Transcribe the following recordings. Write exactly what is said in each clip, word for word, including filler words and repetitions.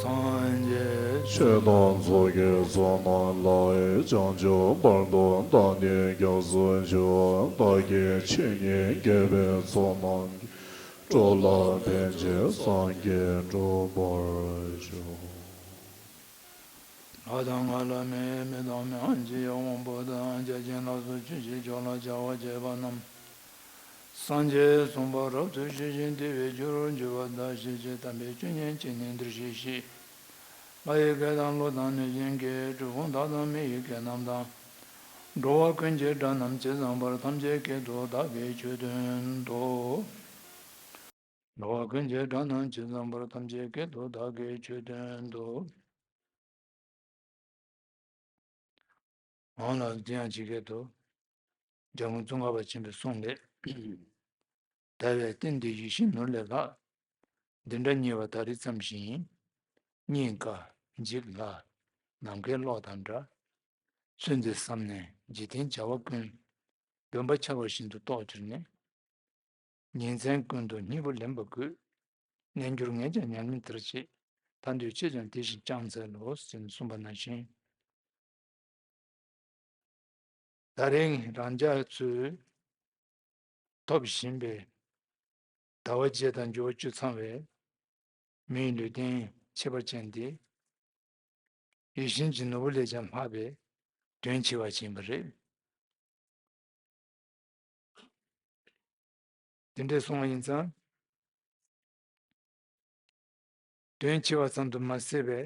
སངས་རྒྱས་ཆོས་དང་ཚོགས་ཀྱི་ཚོགས་རྣམས་ལ། བྱང་ཆུབ་བར་དུ་བདག་ནི་སྐྱབས་སུ་མཆི། བདག་གིས་ཆོས་ཉིད་བསྐྱེད་པའི་ཚོགས་རྣམས་ཀྱིས། འགྲོ་ལ་ཕན་ཕྱིར་སངས་རྒྱས་འགྲུབ་པར་ཤོག། ལྷ་དང་ལྷ་མིན་མི་དང་མི་འམ་ཅི་ཡང་དབང་པོ་དང་། བརྒྱ་བྱིན་ལ་སོགས་ཆོས་ཀྱི་མཆོག་ལ་བྱ་བ་བྱེད་པ་རྣམས། སངས་རྒྱས་གསུངས་པ་རབ་ཏུ་ཞི་ཞིང་བདེ་བའི་རྒྱུར་གྱུར་པ་དག་ཤེས་ཤིག། དམ་པའི་ཆོས་ཉན་གྱིས་ནི་འདིར་གཤེགས་ཤིག། ལྷ་ཡི་སྐད་དང་ཀླུ་དང་གནོད་སྦྱིན་སྐད། གྲུལ་བུམ་དག་དང་མི་ཡི་སྐད་རྣམས་དང་། འགྲོ་བ་ཀུན་གྱི་སྒྲ་རྣམས་ཇི་ཙམ་པར། ཐམས་ཅད་སྐད་དུ་བདག་གིས་ཆོས་བསྟན་ཏོ། འགྲོ་བ་ཀུན་གྱི་སྒྲ་རྣམས་ཇི་ཙམ་པར། ཐམས་ཅད་སྐད་དུ་བདག་གིས་ཆོས་བསྟན་ཏོ། འོང་ལ་དེ་ཡང་ཇི་སྐད་དུ། འཇམ་མགོན་ཙོང་ཁ་པ་ཆེན་པོའི་གསུང་ལས། ད་བས་བསྟན་འདི་ཡིད་བཞིན་ནོར་ལས་ལྷག། འདི་འདྲ་རྙེད་པ་ད་རེས་ཙམ་ཞིག་ཡིན། རྙེད་དཀའ་འཇིག་སླ། ནམ་མཁའི་གློག་དང་འདྲ། ཚུལ་འདི་བསམས་ནས་འཇིག་རྟེན་བྱ་བ་ཀུན། བུམ་པ་འཆར་བ་བཞིན་དུ་རྟོགས་གྱུར་ནས། ཉིན་མཚན་ཀུན་ཏུ་སྙིང་པོ་ལེན་པ་དགོས། རྣལ་འབྱོར་ངས་ཀྱང་ཉམས་ལེན་མཐར་བྱེད། ཐར་འདོད་ཁྱེད་ཀྱང་དེ་བཞིན་བསྐྱང་འཚལ་ལོ། ཞེས་གསུངས་པ་ནང་བཞིན། ད་རིང་རང་ཅག་ཚོས་ཐོབ་བཞིན་པའི་ཟླ་བ་བརྒྱད་དང་འགྱུར་བ་བཅུ་ཚང་བའི་མིའི་ལུས་རྟེན་ཁྱད་པར་ཅན་འདི། ཡིད་བཞིན་གྱི་ནོར་བུ་ལས་ཀྱང་ལྷག་པའི་དོན་ཆེ་བ་ཅིག་ཡིན་པ་རེད། དེ་འདྲས་སོང་བ་ཡིན་ཙང་། དོན་ཆེ་བ་ཙམ་དུ་མ་ཟད་པའི་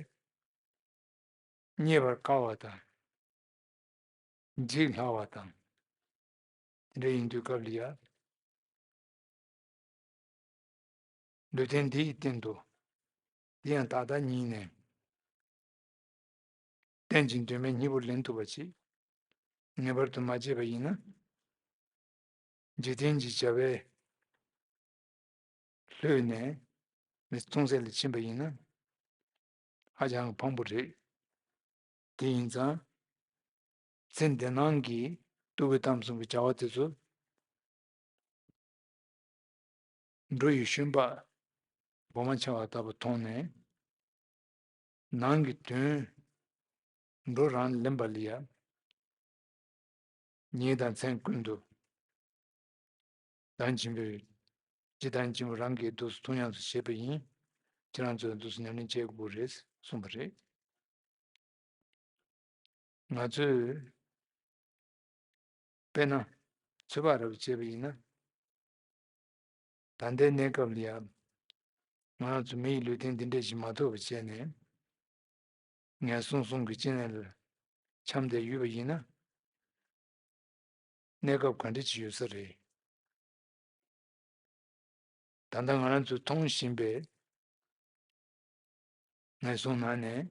རྙེད་པར་དཀའ་བ་དང་། འཇིག་སླ་བ་དང་། དེ་འདྲ་ཡིན་དུས་སྐབས་ལ་ཡ། ལུས་རྟེན་འདི་ཡི་སྟེང་དུ། དེ་ཡང་ད་ལྟ་ཉིད་ནས། རྟེན་ཅིང་ལྡན་པའི་སྙིང་པོ་ལེན་ཐུབ་པ་ཅིག་ངེས་པར་དུ་མ་བྱས་པ་ཡིན་ན། འཇིག་རྟེན་གྱི་བྱ་བའི་ལྷོད་ནས་མི་ཚོང་ཟས་ལ་ཕྱིན་པ་ཡིན་ན། ཧ་ཅང་ཕངས་པོ་རེད། དེ་ཡིན་ཙང་། ཚེ་འདི་སྣང་གི་ལྟོ་གོས་གཏམ་གསུམ་གྱི་བྱ་བ་དེ་ཚོ། འགྲོ་ཡི་ཤུན་པགས་སྦོ་མ་ཆགས་པ་ལྟ་བུ་མཐོང་ནས། ནང་གི་དོན་འགྲོ་རང་ལེན་པ་ལ་ཡ། ཉིན་དང་མཚན་ཀུན་ཏུ། བདག་ཆེན་པོས། ཇི་ལྟར་ཆེན་པོ་རང་གིས་འདུག་སེ་ཐུགས་ཉམས་སུ་བཞེས་པ་ཡིན། ཁྱེད་རང་ཚོས་འདུག་སེ་ཉམས་ལེན་བྱེད་དགོས་རེད་གསུངས་པ་རེད། ང་ཚོས་དཔེར་ན་ཚོད་དཔག་རབ་བྱས་པ་ཡིན་ན། ད་ལྟའི་གནས་སྐབས་ལ་ཡང་ང་རང་ཚོ་མི་ཡི་ལུས་རྟེན་འདི་འདྲ་ཞིག་མ་ཐོབ་པ་བྱས་ནས། ངན་སོང་གསུམ་གྱི་སྐྱེ་གནས་ལ་འཁྱམས་བསྡད་ཡོད་པ་ཡིན་ན། གནས་སྐབས་ག་འདྲ་ཅིག་ཡོད་ས་རེད། ད་ལྟ་ང་རང་ཚོས་མཐོང་བཞིན་པའི་ངན་སོང་ནང་ནས་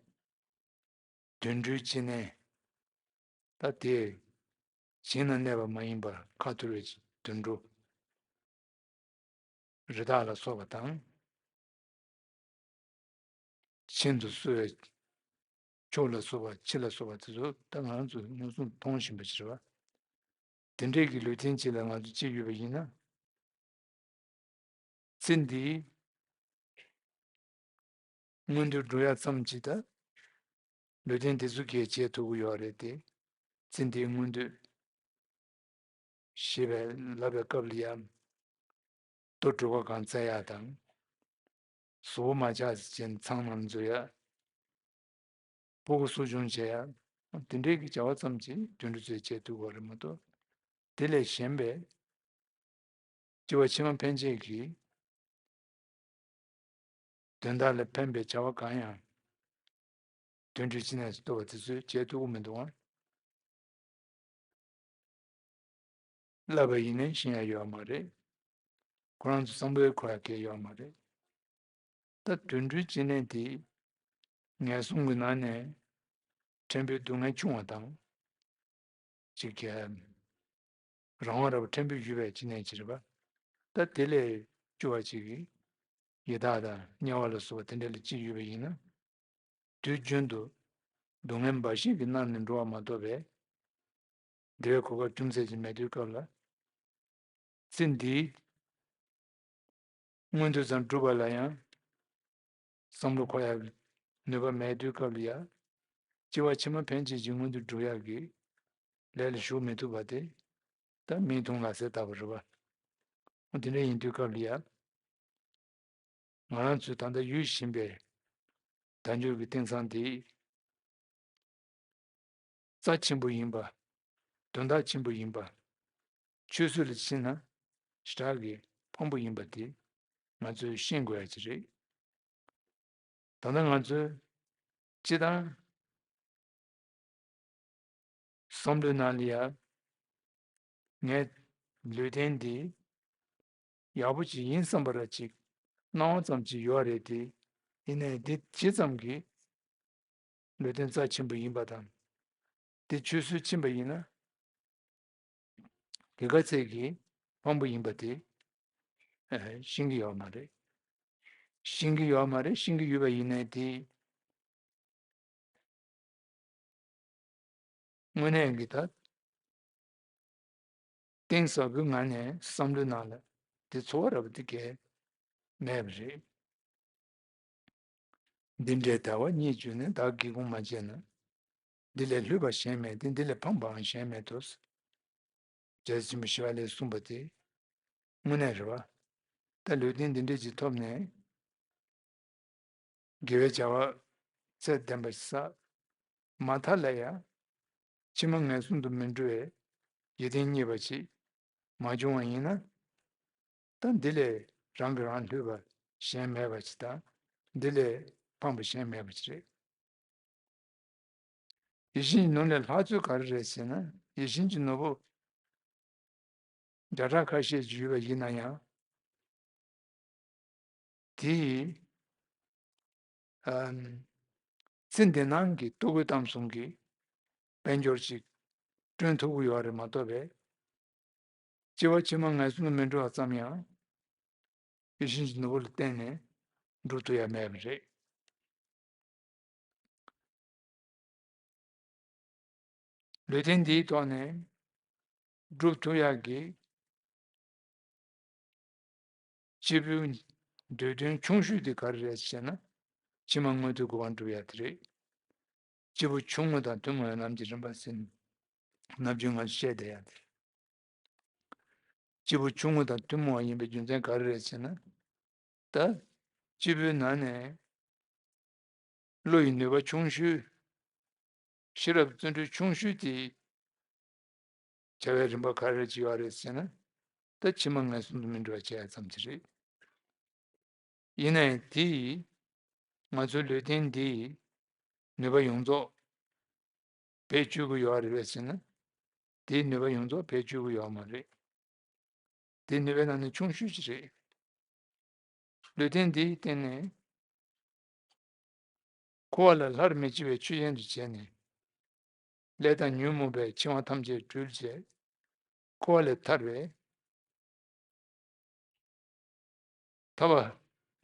དུད་འགྲོའི་སྐྱེ་གནས། ད་དེ་ཞིང་ན་གནས་པ་མ་ཡིན་པར་ཁ་འཐོར་བའི་དུད་འགྲོ། རི་དྭགས་ལ་སོགས་པ་དང་། ཤིན་ཏུ་བསིལ་བའི་ཕྱོགས་ལ་སོགས་པ་ཕྱི་ལ་སོགས་པ་དེ་ཚོ་ད་ང་རང་ཚོ་མངོན་སུམ་མཐོང་བཞིན་པ་ཞིག་རེད་བ། དེ་འདྲའི་གི་ལུས་རྟེན་ཅིག་ལ་ང་ཚོ་སྐྱེས་ཡོད་པ་ཡིན་ན། ཚེ་འདིའི་མངོན་འདོད་སྒྲུབ་ཡ་ཙམ་གྱིས་ད་ལུས་རྟེན་དེ་ཚོ་གས་བྱེད་ཐུབ་ཀྱི་ཡོད་རེད་དེ། ཚེ་འདིའི་མངོན་འདོད་ཞེས་པའི་ལབ་པའི་སྐབས་ལ་ཡང་། ལྟོ་དྲོ་པོ་གང་བཙལ་ཡ་དང་། གཟུགས་པོ་མ་ཆགས་ཅན་ཚང་ནང་འཛུལ་ཡ། ཕྲུ་གུ་གསོ་སྐྱོང་བྱེད་ཡ། དེ་འདྲའི་གི་བྱ་བ་ཙམ་གྱིས་དུད་འགྲོ་ཚོས་བྱེད་ཐུབ་པ་རེད་མ་གཏོགས། དེ་ལས་གཞན་པའི་སྐྱེ་བ་ཕྱི་མ་ཕན་ཆད་ཀྱི་དོན་དག་ལ་ཕན་པའི་བྱ་བ་གང་ཡང་དུད་འགྲོའི་སྐྱེ་གནས་སུ་གཏོགས་པ་དེ་ཚོས་བྱེད་ཐུབ་ཀྱི་མི་འདུག་ཨང་། བསླབ་པ་ཡིན་ནའི་ཤེས་ཡ་ཡོད་མ་རེད། ཁོ་རང་ཚོ་བསམ་བློའི་འཁོར་ཡ་གལ་ཡོད་མ་རེད། ད་དུད་འགྲོའི་སྐྱེ་གནས་དེ་ངན་སོང་གི་ནང་ནས་ཕྲན་བུའི་སྡུག་བསྔལ་ཆུང་བ་དང་། ཅིག་གི་རང་དབང་རབ་ཕྲན་བུ་ཡོད་པའི་སྐྱེ་གནས་ཅིག་རེད་པ། ད་དེ་ལས་སྐྱོ་བ་ཅིག་གིས་ཡི་དྭགས་དང་དམྱལ་བ་ལ་སོགས་པ་དེ་འདྲ་ལ་སྐྱེས་ཡོད་པ་ཡིན་ན། དུས་རྒྱུན་དུ་སྡུག་བསྔལ་འབའ་ཞིག་གིས་མནར་ནས་འགྲོ་བ་མ་གཏོགས་པའི་བདེ་བའི་གོ་སྐབས་ཅུང་ཟད་ཅིག་མེད་དུས་སྐབས་ལ། ཚེ་འདིའི་མངོན་འདོད་ཙམ་སྒྲུབ་པ་ལ་ཡང་བསམ་བློ་འཁོར་ཡག་ ནུས་པ་མེད་དུས་སྐབས་ལ་ཡ། སྐྱེ་བ་ཕྱི་མ་ཕན་ཆད་ཀྱི་མངོན་དུ་འགྲུབ་ཡག་གི་ལས་ལ་ཞུགས་མི་ཐུབ་པ་དེ། ད་མིག་མཐོང་ལག་ཟིན་ལྟ་བུ་རེད་པ། འོ་དེ་འདྲ་ཡིན་དུས་སྐབས་ལ་ཡ། ང་རང་ཚོས་ད་ལྟ་ཡོད་བཞིན་པའི་དལ་འབྱོར་གྱི་རྟེན་བཟང་དེ། རྩ་ཆེན་པོ་ཡིན་པ། དོན་དག་ཆེན་པོ་ཡིན་པ། ཆོས་སྲོལ་ལ་ཕྱིན་ན་ཞེ་དྲག་གི་ཕངས་པོ་ཡིན་པ་དེ་ང་ཚོས་ཤེས་དགོས་ཡ་ཅིག་རེད། ད་ལྟ་ང་ཚོས་སྤྱིར་བཏང་བསམ་བློའི་ནང་ལ་ཡ། ངའི་ལུས་རྟེན་འདི་ཡག་པོ་ཅིག་ཡིན་བསམ་པ་ར་ཅིག་སྣང་བ་ཙམ་ཅིག་ཡོད་རེད་དེ། ཡིན་ནའི་འདི་ཇི་ཙམ་གྱིས་ལུས་རྟེན་རྩ་ཆེན་པོ་ཡིན་པ་དང་། དེ་ཆོས་སྲོལ་ཕྱིན་པ་ཡིན་ན། ག་ཚད་ཀྱི་ཕངས་པོ་ཡིན་པ་དེ་ཨ་ཤེས་ཀྱི་ཡོད་མ་རེད། ཤེས་ཀྱི་ཡོད་མ་རེད། ཤེས་ཀྱི་ཡོད་པ་ཡིན་ནའི་དེ། དངོས་གནས་ཀྱི་ད། གཏིང་ཟབ་པོའི་ངང་ནས་བསམ་བློའི་ནང་ལ་དེ་ཚོར་བ་ར་བ་དེ་གས་མེད་པ་རེད། འདི་འདྲའི་དལ་བ་གཉིས་བརྒྱུད་ནས་བདག་སྒེའུ་ཁུང་མ་བྱས་ན། འདི་ལས་ལྷོད་པ་གཞན་མེད་དེ། འདི་ལས་ཕངས་པའང་གཞན་མེད་དོ། རྒྱལ་སྲས་ཆེན་པོ་ཞི་བ་ལྷས་གསུངས་པ་དེ་དངོས་གནས་རེད་པ། ད་ལུས་རྟེན་འདི་འདྲ་ཅིག་ཐོབ་ནས། དགེ་བའི་བྱ་བ་ཚད་ལྡན་པ་ཞིག་བསགས། མ་མཐའ་ལ་ཡང་ཕྱི་མ་ངན་སོང་དུ་མི་འགྲོ་བའི་ཡིད་བརྟན་རྙེད་པ་ཞིག་མ་བྱུང་བ་ཡིན་ན། ད་འདི་ལས་རང་གིས་རང་ལྷོད་པ་གཞན་མེད་པ་ཞིག་དང་། འདི་ལས་ཕངས་པ་གཞན་མེད་པ་ཞིག་རེད། ཡིད་བཞིན་གྱི་ནོར་ལས་ལྷག་ཚོད་ག་རེ་རེད་ཟེར་ན། ཡིད་བཞིན་གྱི་ནོར་བུ་བརྒྱ་ཕྲག་ཁ་ཤས་ཅིག་ཡོད་པ་ཡིན་ན་ཡང་། དེ་ཡིས་ཨམ། ཚེ་འདི་སྣང་གི་ལྟོ་གོས་གཏམ་གསུམ་གྱི་དཔལ་འབྱོར་ཅིག་བསྐྲུན་ཐུབ་ཀྱི་ཡོད་རེད་མ་གཏོགས་པས། སྐྱེ་བ་ཕྱི་མ་ངན་སོང་དུ་མི་འགྲོ་བ་ཙམ་ཡང་ཡིད་བཞིན་གྱི་ནོར་བུ་ལ་བརྟེན་ནས་འགྲུབ་ཐུབ་ཡ་མེད་པ་རེད། ལུས་རྟེན་འདིའི་ཐོག་ནས་སྒྲུབ་ཐུབ་ཡག་གི་སྐྱེས་བུའི་འདོད་དོན་ཆུང་ཤོས་དེ་ག་རེ་རེད་ཟེར་ན། ཕྱི་མ་མངོན་མཐོའི་གོ་འཕང་སྒྲུབ་ཡག་དེ་རེད། སྐྱེས་བུ་ཆུང་ངུ་དང་ཐུན་མོང་བའི་ལམ་གྱི་རིམ་པ་ཟེར་ནས་ནམ་རྒྱུན་ང་ཚོ་བཤད་བསྡད་ཡག་དེ་རེད། སྐྱེས་བུ་ཆུང་ངུ་དང་ཐུན་མོང་བ་ཡིན་པའི་རྒྱུ་མཚན་ག་རེ་རེད་ཟེར་ན། ད་སྐྱེས་བུའི་ནང་ནས་བློ་ཡི་ནུས་པ་ཆུང་ཤོས། ཤེས་རབ་བརྩོན་འགྲུས་ཆུང་ཤོས་དེ་བྱ་བའི་རིམ་པ་ག་རེ་ཅིག་ཡོད་རེད་ཟེར་ན། ད་ཕྱི་མ་ངན་སོང་དུ་མི་འགྲོ་བ་བྱེད་ཡ་ཙམ་ཅིག་རེད། ཡིན་ནའི་དེ་ཡིས་ང་ཚོའི་ལུས་རྟེན་འདི་ཡིས་ནུས་པ་ཡོངས་རྫོགས་བེད་སྤྱོད་ཀྱི་ཡོད་རེད་པས་ཟེར་ན། དེའི་ནུས་པ་ཡོངས་རྫོགས་བེད་སྤྱོད་ཀྱི་ཡོད་མ་རེད། དེའི་ནུས་པའི་ནང་ནས་ཆུང་ཤོས་ཅིག་རེད། ལུས་རྟེན་འདིའི་སྟེང་ནས་འཁོར་བ་ལས་སླར་མི་འཆི་བའི་ཆོས་ཅན་དུ་བྱས་ནས། ལས་དང་ཉོན་མོངས་པའི་འཆིང་བ་ཐམས་ཅད་གྲོལ་བྱས། འཁོར་བ་ལས་ཐར་བའི་ཐར་པ་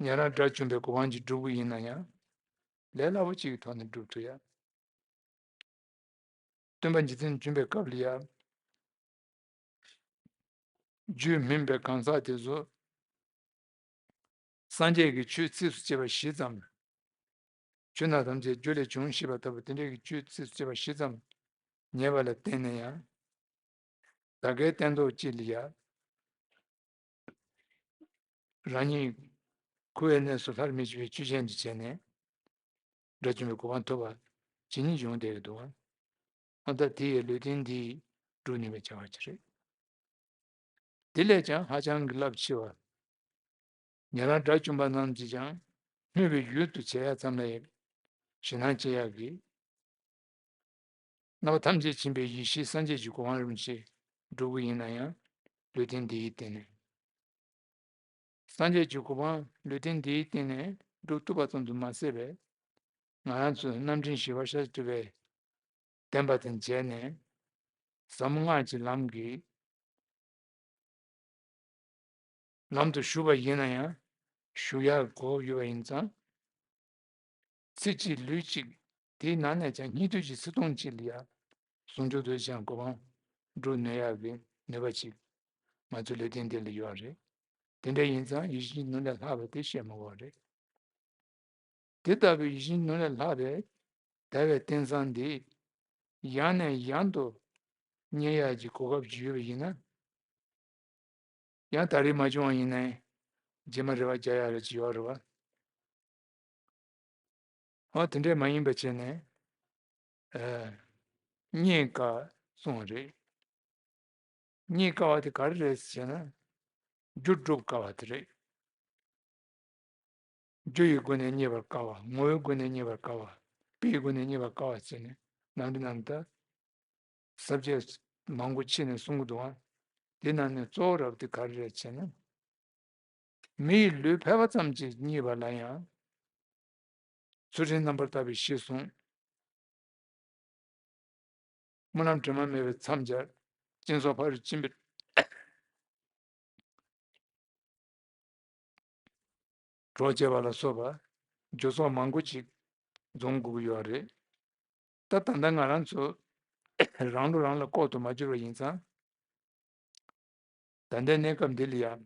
ཉན་རང་དགྲ་བཅོམ་པའི་གོ་འཕང་ཅིག་སྒྲུབ་ཀྱི་ཡིན་ན་ཡང་། ལས་སླ་པོ་ཅིག་གི་ཐོག་ནས་སྒྲུབ་ཐུབ་ཡ། སྟོན་པ་འཇིག་རྟེན་བྱོན་པའི་སྐབས་ལ་ཡང་། རྒྱུད་སྨིན་པའི་གང་ཟག་དེ་ཚོ་སངས་རྒྱས་ཀྱི་ཆོས་ཚིགས་སུ་བཅད་པ་བཞི་ཙམ། ཆོས་རྣམས་ཐམས་ཅད་རྒྱུ་ལས་བྱུང་ཞེས་པ་ལྟ་བུ་དེ་འདྲའི་གི་ཆོས་ཚིགས་སུ་བཅད་པ་བཞི་ཙམ་ཉན་པ་ལ་བརྟེན་ནས་ཡང་། ད་གའི་སྟན་ཐོག་གཅིག་ལ་ཡ། རང་ཉིད་འཁོར་བའི་གནས་སུ་སླར་མི་འཆི་བའི་ཆོས་ཅན་དུ་བྱས་ནས། དགྲ་བཅོམ་པའི་གོ་འཕང་ཐོབ་པ་ཇི་སྙེད་ཡོང་བསྡད་ཀྱི་འདུག་ཨ། ཨ་ད་དེ་ཡི་ལུས་རྟེན་འདི་སྒྲུབ་ནུས་པའི་བྱ་བ་ཅིག་རེད། དེ་ལས་ཀྱང་ཧ་ཅང་གི་རླབས་ཆེ་བ། ཉན་རང་དགྲ་བཅོམ་པ་རྣམས་ཀྱིས་ཀྱང་སྨོད་པའི་ཡུལ་དུ་བྱེད་ཡ་ཙམ་ལ་ཡང་ཞེད་སྣང་སྐྱེ་ཡག་གི། རྣམ་པ་ཐམས་ཅད་མཁྱེན་པའི་ཡེ་ཤེས་སངས་རྒྱས་ཀྱི་གོ་འཕང་རིན་པོ་ཆེ་སྒྲུབ་ཀྱི་ཡིན་ན་ཡང་ལུས་རྟེན་འདི་ཡི་སྟེང་ནས། སངས་རྒྱས་ཀྱི་གོ་འཕང་ལུས་རྟེན་འདི་ཡི་སྟེང་ནས་སྒྲུབ་ཐུབ་པ་ཙམ་དུ་མ་ཟད་པས། ང་རང་ཚོས་རྣམ་འདྲེན་ཞི་བ་ཤཱཀྱ་ཐུབ་པའི་བསྟན་པ་དང་མཇལ་ནས། ཟབ་མོ་སྔགས་ཀྱི་ལམ་གྱི་ལམ་དུ་ཞུགས་པ་ཡིན་ན་ཡང་ཞུགས་ཡག་གོ་ཡོད་པ་ཡིན་ཙང་། ཚེ་གཅིག་ལུས་གཅིག་དེའི་ནང་ནས་ཀྱང་སྙིགས་དུས་ཀྱི་ཚེ་ཐུང་གཅིག་ལ་ཡང་ཟུང་འཇུག་ཏུ་ཀྱང་གོ་འཕང་སྒྲུབ་ནུས་ཡག་གི་ནུས་པ་ཅིག་ང་ཚོའི་ལུས་རྟེན་འདི་ལ་ཡོད་རེད། དེ་འདྲ་ཡིན་ཙང་ཡིད་བཞིན་ནོར་ལས་ལྷག་པ་དེ་བཤད་མི་དགོས་རེད། དེ་ལྟ་བུའི་ཡིད་བཞིན་ནོར་ལས་ལྷག་པའི་དལ་བའི་རྟེན་བཟང་འདི་ཡང་ནས་ཡང་དུ་རྙེད་ཡག་གི་གོ་སྐབས་ཅིག་ཡོད་པ་ཡིན་ན། ཡང་ད་རེས་མ་བྱུང་བ་ཡིན་ན་རྗེས་མ་རེ་བ་རྒྱག་ཡག་རེ་ཅིག་ཡོད་རེད་བ། འོ་དེ་འདྲས་མ་ཡིན་པ་བྱས་ནས། ཨ། རྙེད་དཀའ་གསུངས་པ་རེད། རྙེད་དཀའ་བ་དེ་ག་རེ་རེད་ཟེར་ན། རྒྱུ་སྒྲུབ་དཀའ་བ་དེ་རེད། རྒྱུ་ཡི་སྒོ་ནས་རྙེད་པར་དཀའ་བ། ངོ་བོའི་སྒོ་ནས་རྙེད་པར་དཀའ་བ། དཔེའི་སྒོ་ནས་རྙེད་པར་དཀའ་བ་ཟེར་ནས་ནམ་རེ་ནམ་རེ་ད་ས་བཅད་མང་པོ་ཕྱེ་ནས་གསུང་གི་འདུག་ཨ། དེ་ནང་ནས་གཙོ་བོ་རབ་དེ་ག་རེ་རེད་ཟེར་ན། མི་ཡི་ལུས་ཕལ་པ་ཙམ་གྱིས་རྙེད་པ་ལ་ཡང་། ཚུལ་ཁྲིམས་རྣམ་པར་དག་པའི་གཞི་བཟུང་། སྨོན་ལམ་དྲི་མ་མེད་པའི་མཚམས་སྦྱར། སྦྱིན་སོགས་ཕ་རོལ་ཕྱིན་པའི་གྲོགས་བྱེད་པ་ལ་སོགས་པ་རྒྱུ་ཚོགས་མང་པོ་ཅིག་འཛོམས་དགོས་ཀྱི་ཡོད་རེད། ད་ད་ལྟ་ང་རང་ཚོ་རང་ལུས་རང་ལ་ལྐོག་ཏུ་མ་གྱུར་བ་ཡིན་ཙང་། ད་ལྟའི་གནས་སྐབས་འདི་ལ་ཡང་།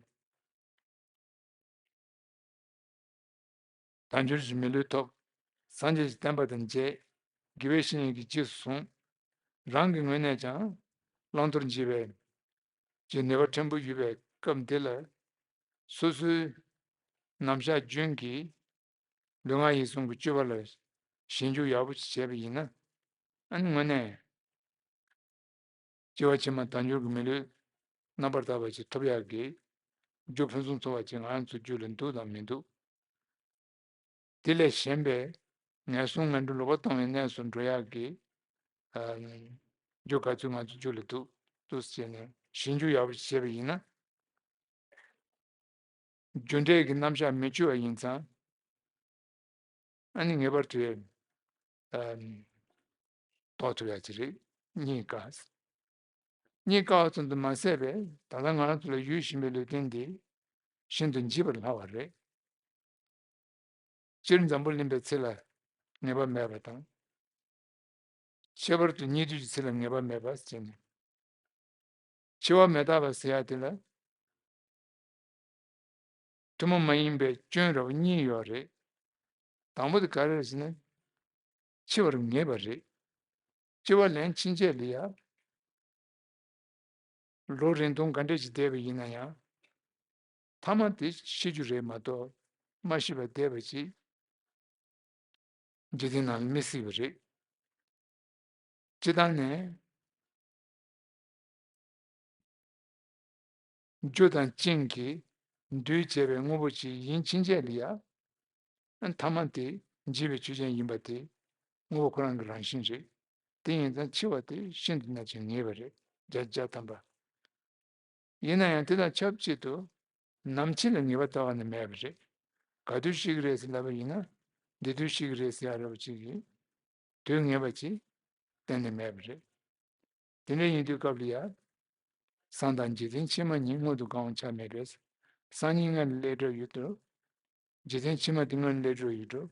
དལ་འབྱོར་གྱི་མི་ལུས་ཐོབ། སངས་རྒྱས་ཀྱི་བསྟན་པ་དང་མཇལ། དགེ་བའི་བཤེས་གཉེན་གྱི་རྗེས་སུ་བཟུང་། རང་གི་ངོས་ནས་ཀྱང་བླང་དོར་འབྱེད་པའི་ཀྱི་ནུས་པ་ཕྲན་བུ་ཡོད་པའི་སྐབས་འདི་ལ། སོ་སོའི་རྣམ་གཞག་རྒྱུན་གྱི་ལུས་ངག་ཡིད་གསུམ་གྱི་སྤྱོད་པ་ལ་ཞིབ་འཇུག་ཡག་པོ་ཞིག་བྱས་པ་ཡིན་ན། ཨ་ནི་དངོས་གནས་སྐྱེ་བ་ཕྱི་མ་དལ་འབྱོར་གྱི་མི་ལུས་རྣམ་པར་དག་པ་ཞིག་ཐོབ་ཡག་གི་རྒྱུ་ཕུན་སུམ་ཚོགས་པ་ཅིག་ང་རང་ཚོའི་རྒྱུད་ལ་འདུག་དང་མི་འདུག་དེ་ལས་གཞན་པའི་ངན་སོང་ངན་འགྲོ་ལོག་པ་སྤངས་པའི་གནས་སུ་འགྲོ་ཡག་གི་ཨ་རྒྱུ་ག་ཚོད་ང་ཚོའི་རྒྱུད་ལ་འདུག་འདུག་ཟེར་ནས་ཞིབ་འཇུག་ཡག་པོ་ཞིག་བྱས་པ་ཡིན་ན། རྒྱུ་འབྲས་ཀྱི་རྣམ་གཞག་མི་བཅོས་པ་ཡིན་ཙང་། ཨ་ནི་ངེས་པར་དུ་ཨམ་རྟོགས་ཐུབ་ཡག་ཅིག་རེད། རྙེད་དཀའ། རྙེད་དཀའ་བ་ཙམ་དུ་མ་ཟད་པའི་ད་ལྟ་ང་རང་ཚོ་ལ་ཡོད་བཞིན་པའི་ལུས་རྟེན་འདི་ཤིན་ཏུ་འཇིག་པར་སླ་བ་རེད། སྤྱིར་འཛམ་བུ་གླིང་པའི་ཚེ་ལ་ངེས་པ་མེད་པ་དང་། ཁྱད་པར་དུ་ཉེ་དུས་ཀྱི་ཚེ་ལ་ངེས་པ་མེད་པ་ཟེར་ནས། འཆི་བ་མི་རྟག་པ་ཟེར་ཡག་དེ་ལ། ཐུན་མོང་མ་ཡིན་པའི་སྐྱོན་རབ་གཉིས་ཡོད་རེད། དང་པོ་དེ་ག་རེ་རེད་ཟེར་ན། འཆི་བར་ངེས་པ་རེད། འཆི་བ་ལན་ཕྱིན་ཆད་ལ་ཡ། ལོ་རིང་ཐུང་ག་འདྲས་ཅིག་བསྡད་པ་ཡིན་ན་ཡང་། མཐའ་མ་དེ་ཤི་རྒྱུ་རེད་མ་གཏོགས་མ་ཤི་བར་བསྡད་པ་ཅིག་འཇིག་རྟེན་ནང་ལ་མི་སྲིད་པ་རེད། སྤྱིར་བཏང་ནས་རྒྱུ་དང་རྐྱེན་གྱིས་འདུས་བྱས་པའི་དངོས་པོ་ཅིག་ཡིན་ཕྱིན་ཆད་ལ་ཡང་། མཐའ་མ་དེ་འཇིག་པའི་ཆོས་ཅན་ཡིན་པ་དེ་དངོས་པོ་ཁོ་རང་གི་རང་བཞིན་རེད། དེ་ཡིན་ཙང་འཆི་བ་དེ་ཤིན་ཏུ་ནས་ཀྱང་ངེས་པ་རེད། བརྒྱ་ཆ་བརྒྱ་ཐམ་པ། ཡིན་ན་ཡང་དེ་དང་ཆབས་ཅིག་ཏུ་ནམ་འཆི་ལ་ངེས་པ་ལྟ་བ་ནི་མེད་པ་རེད། ག་དུས་ཤི་གི་རེད་ཟེར་ལབ་པ་ཡིན་ན། འདི་དུས་ཤི་གི་རེད་ཟེར་ཡ་རེད་པ་ཅིག་གིས་དུས་ངེས་པ་ཅིག་གཏན་ནས་མེད་པ་རེད། དེ་འདྲ་ཡིན་དུས་སྐབས་ལ་ཡ། སང་དང་འཇིག་རྟེན་ཕྱི་མ་གཉིས་སྔོན་དུ་གང་བྱ་མེད་པས། སང་ཉིན་སྔ་ནས་སླེབས་འགྲོ་ཡོད་དོ། འཇིག་རྟེན་ཕྱི་མ་དེ་སྔོན་སླེབས་འགྲོ་ཡོད་འགྲོ་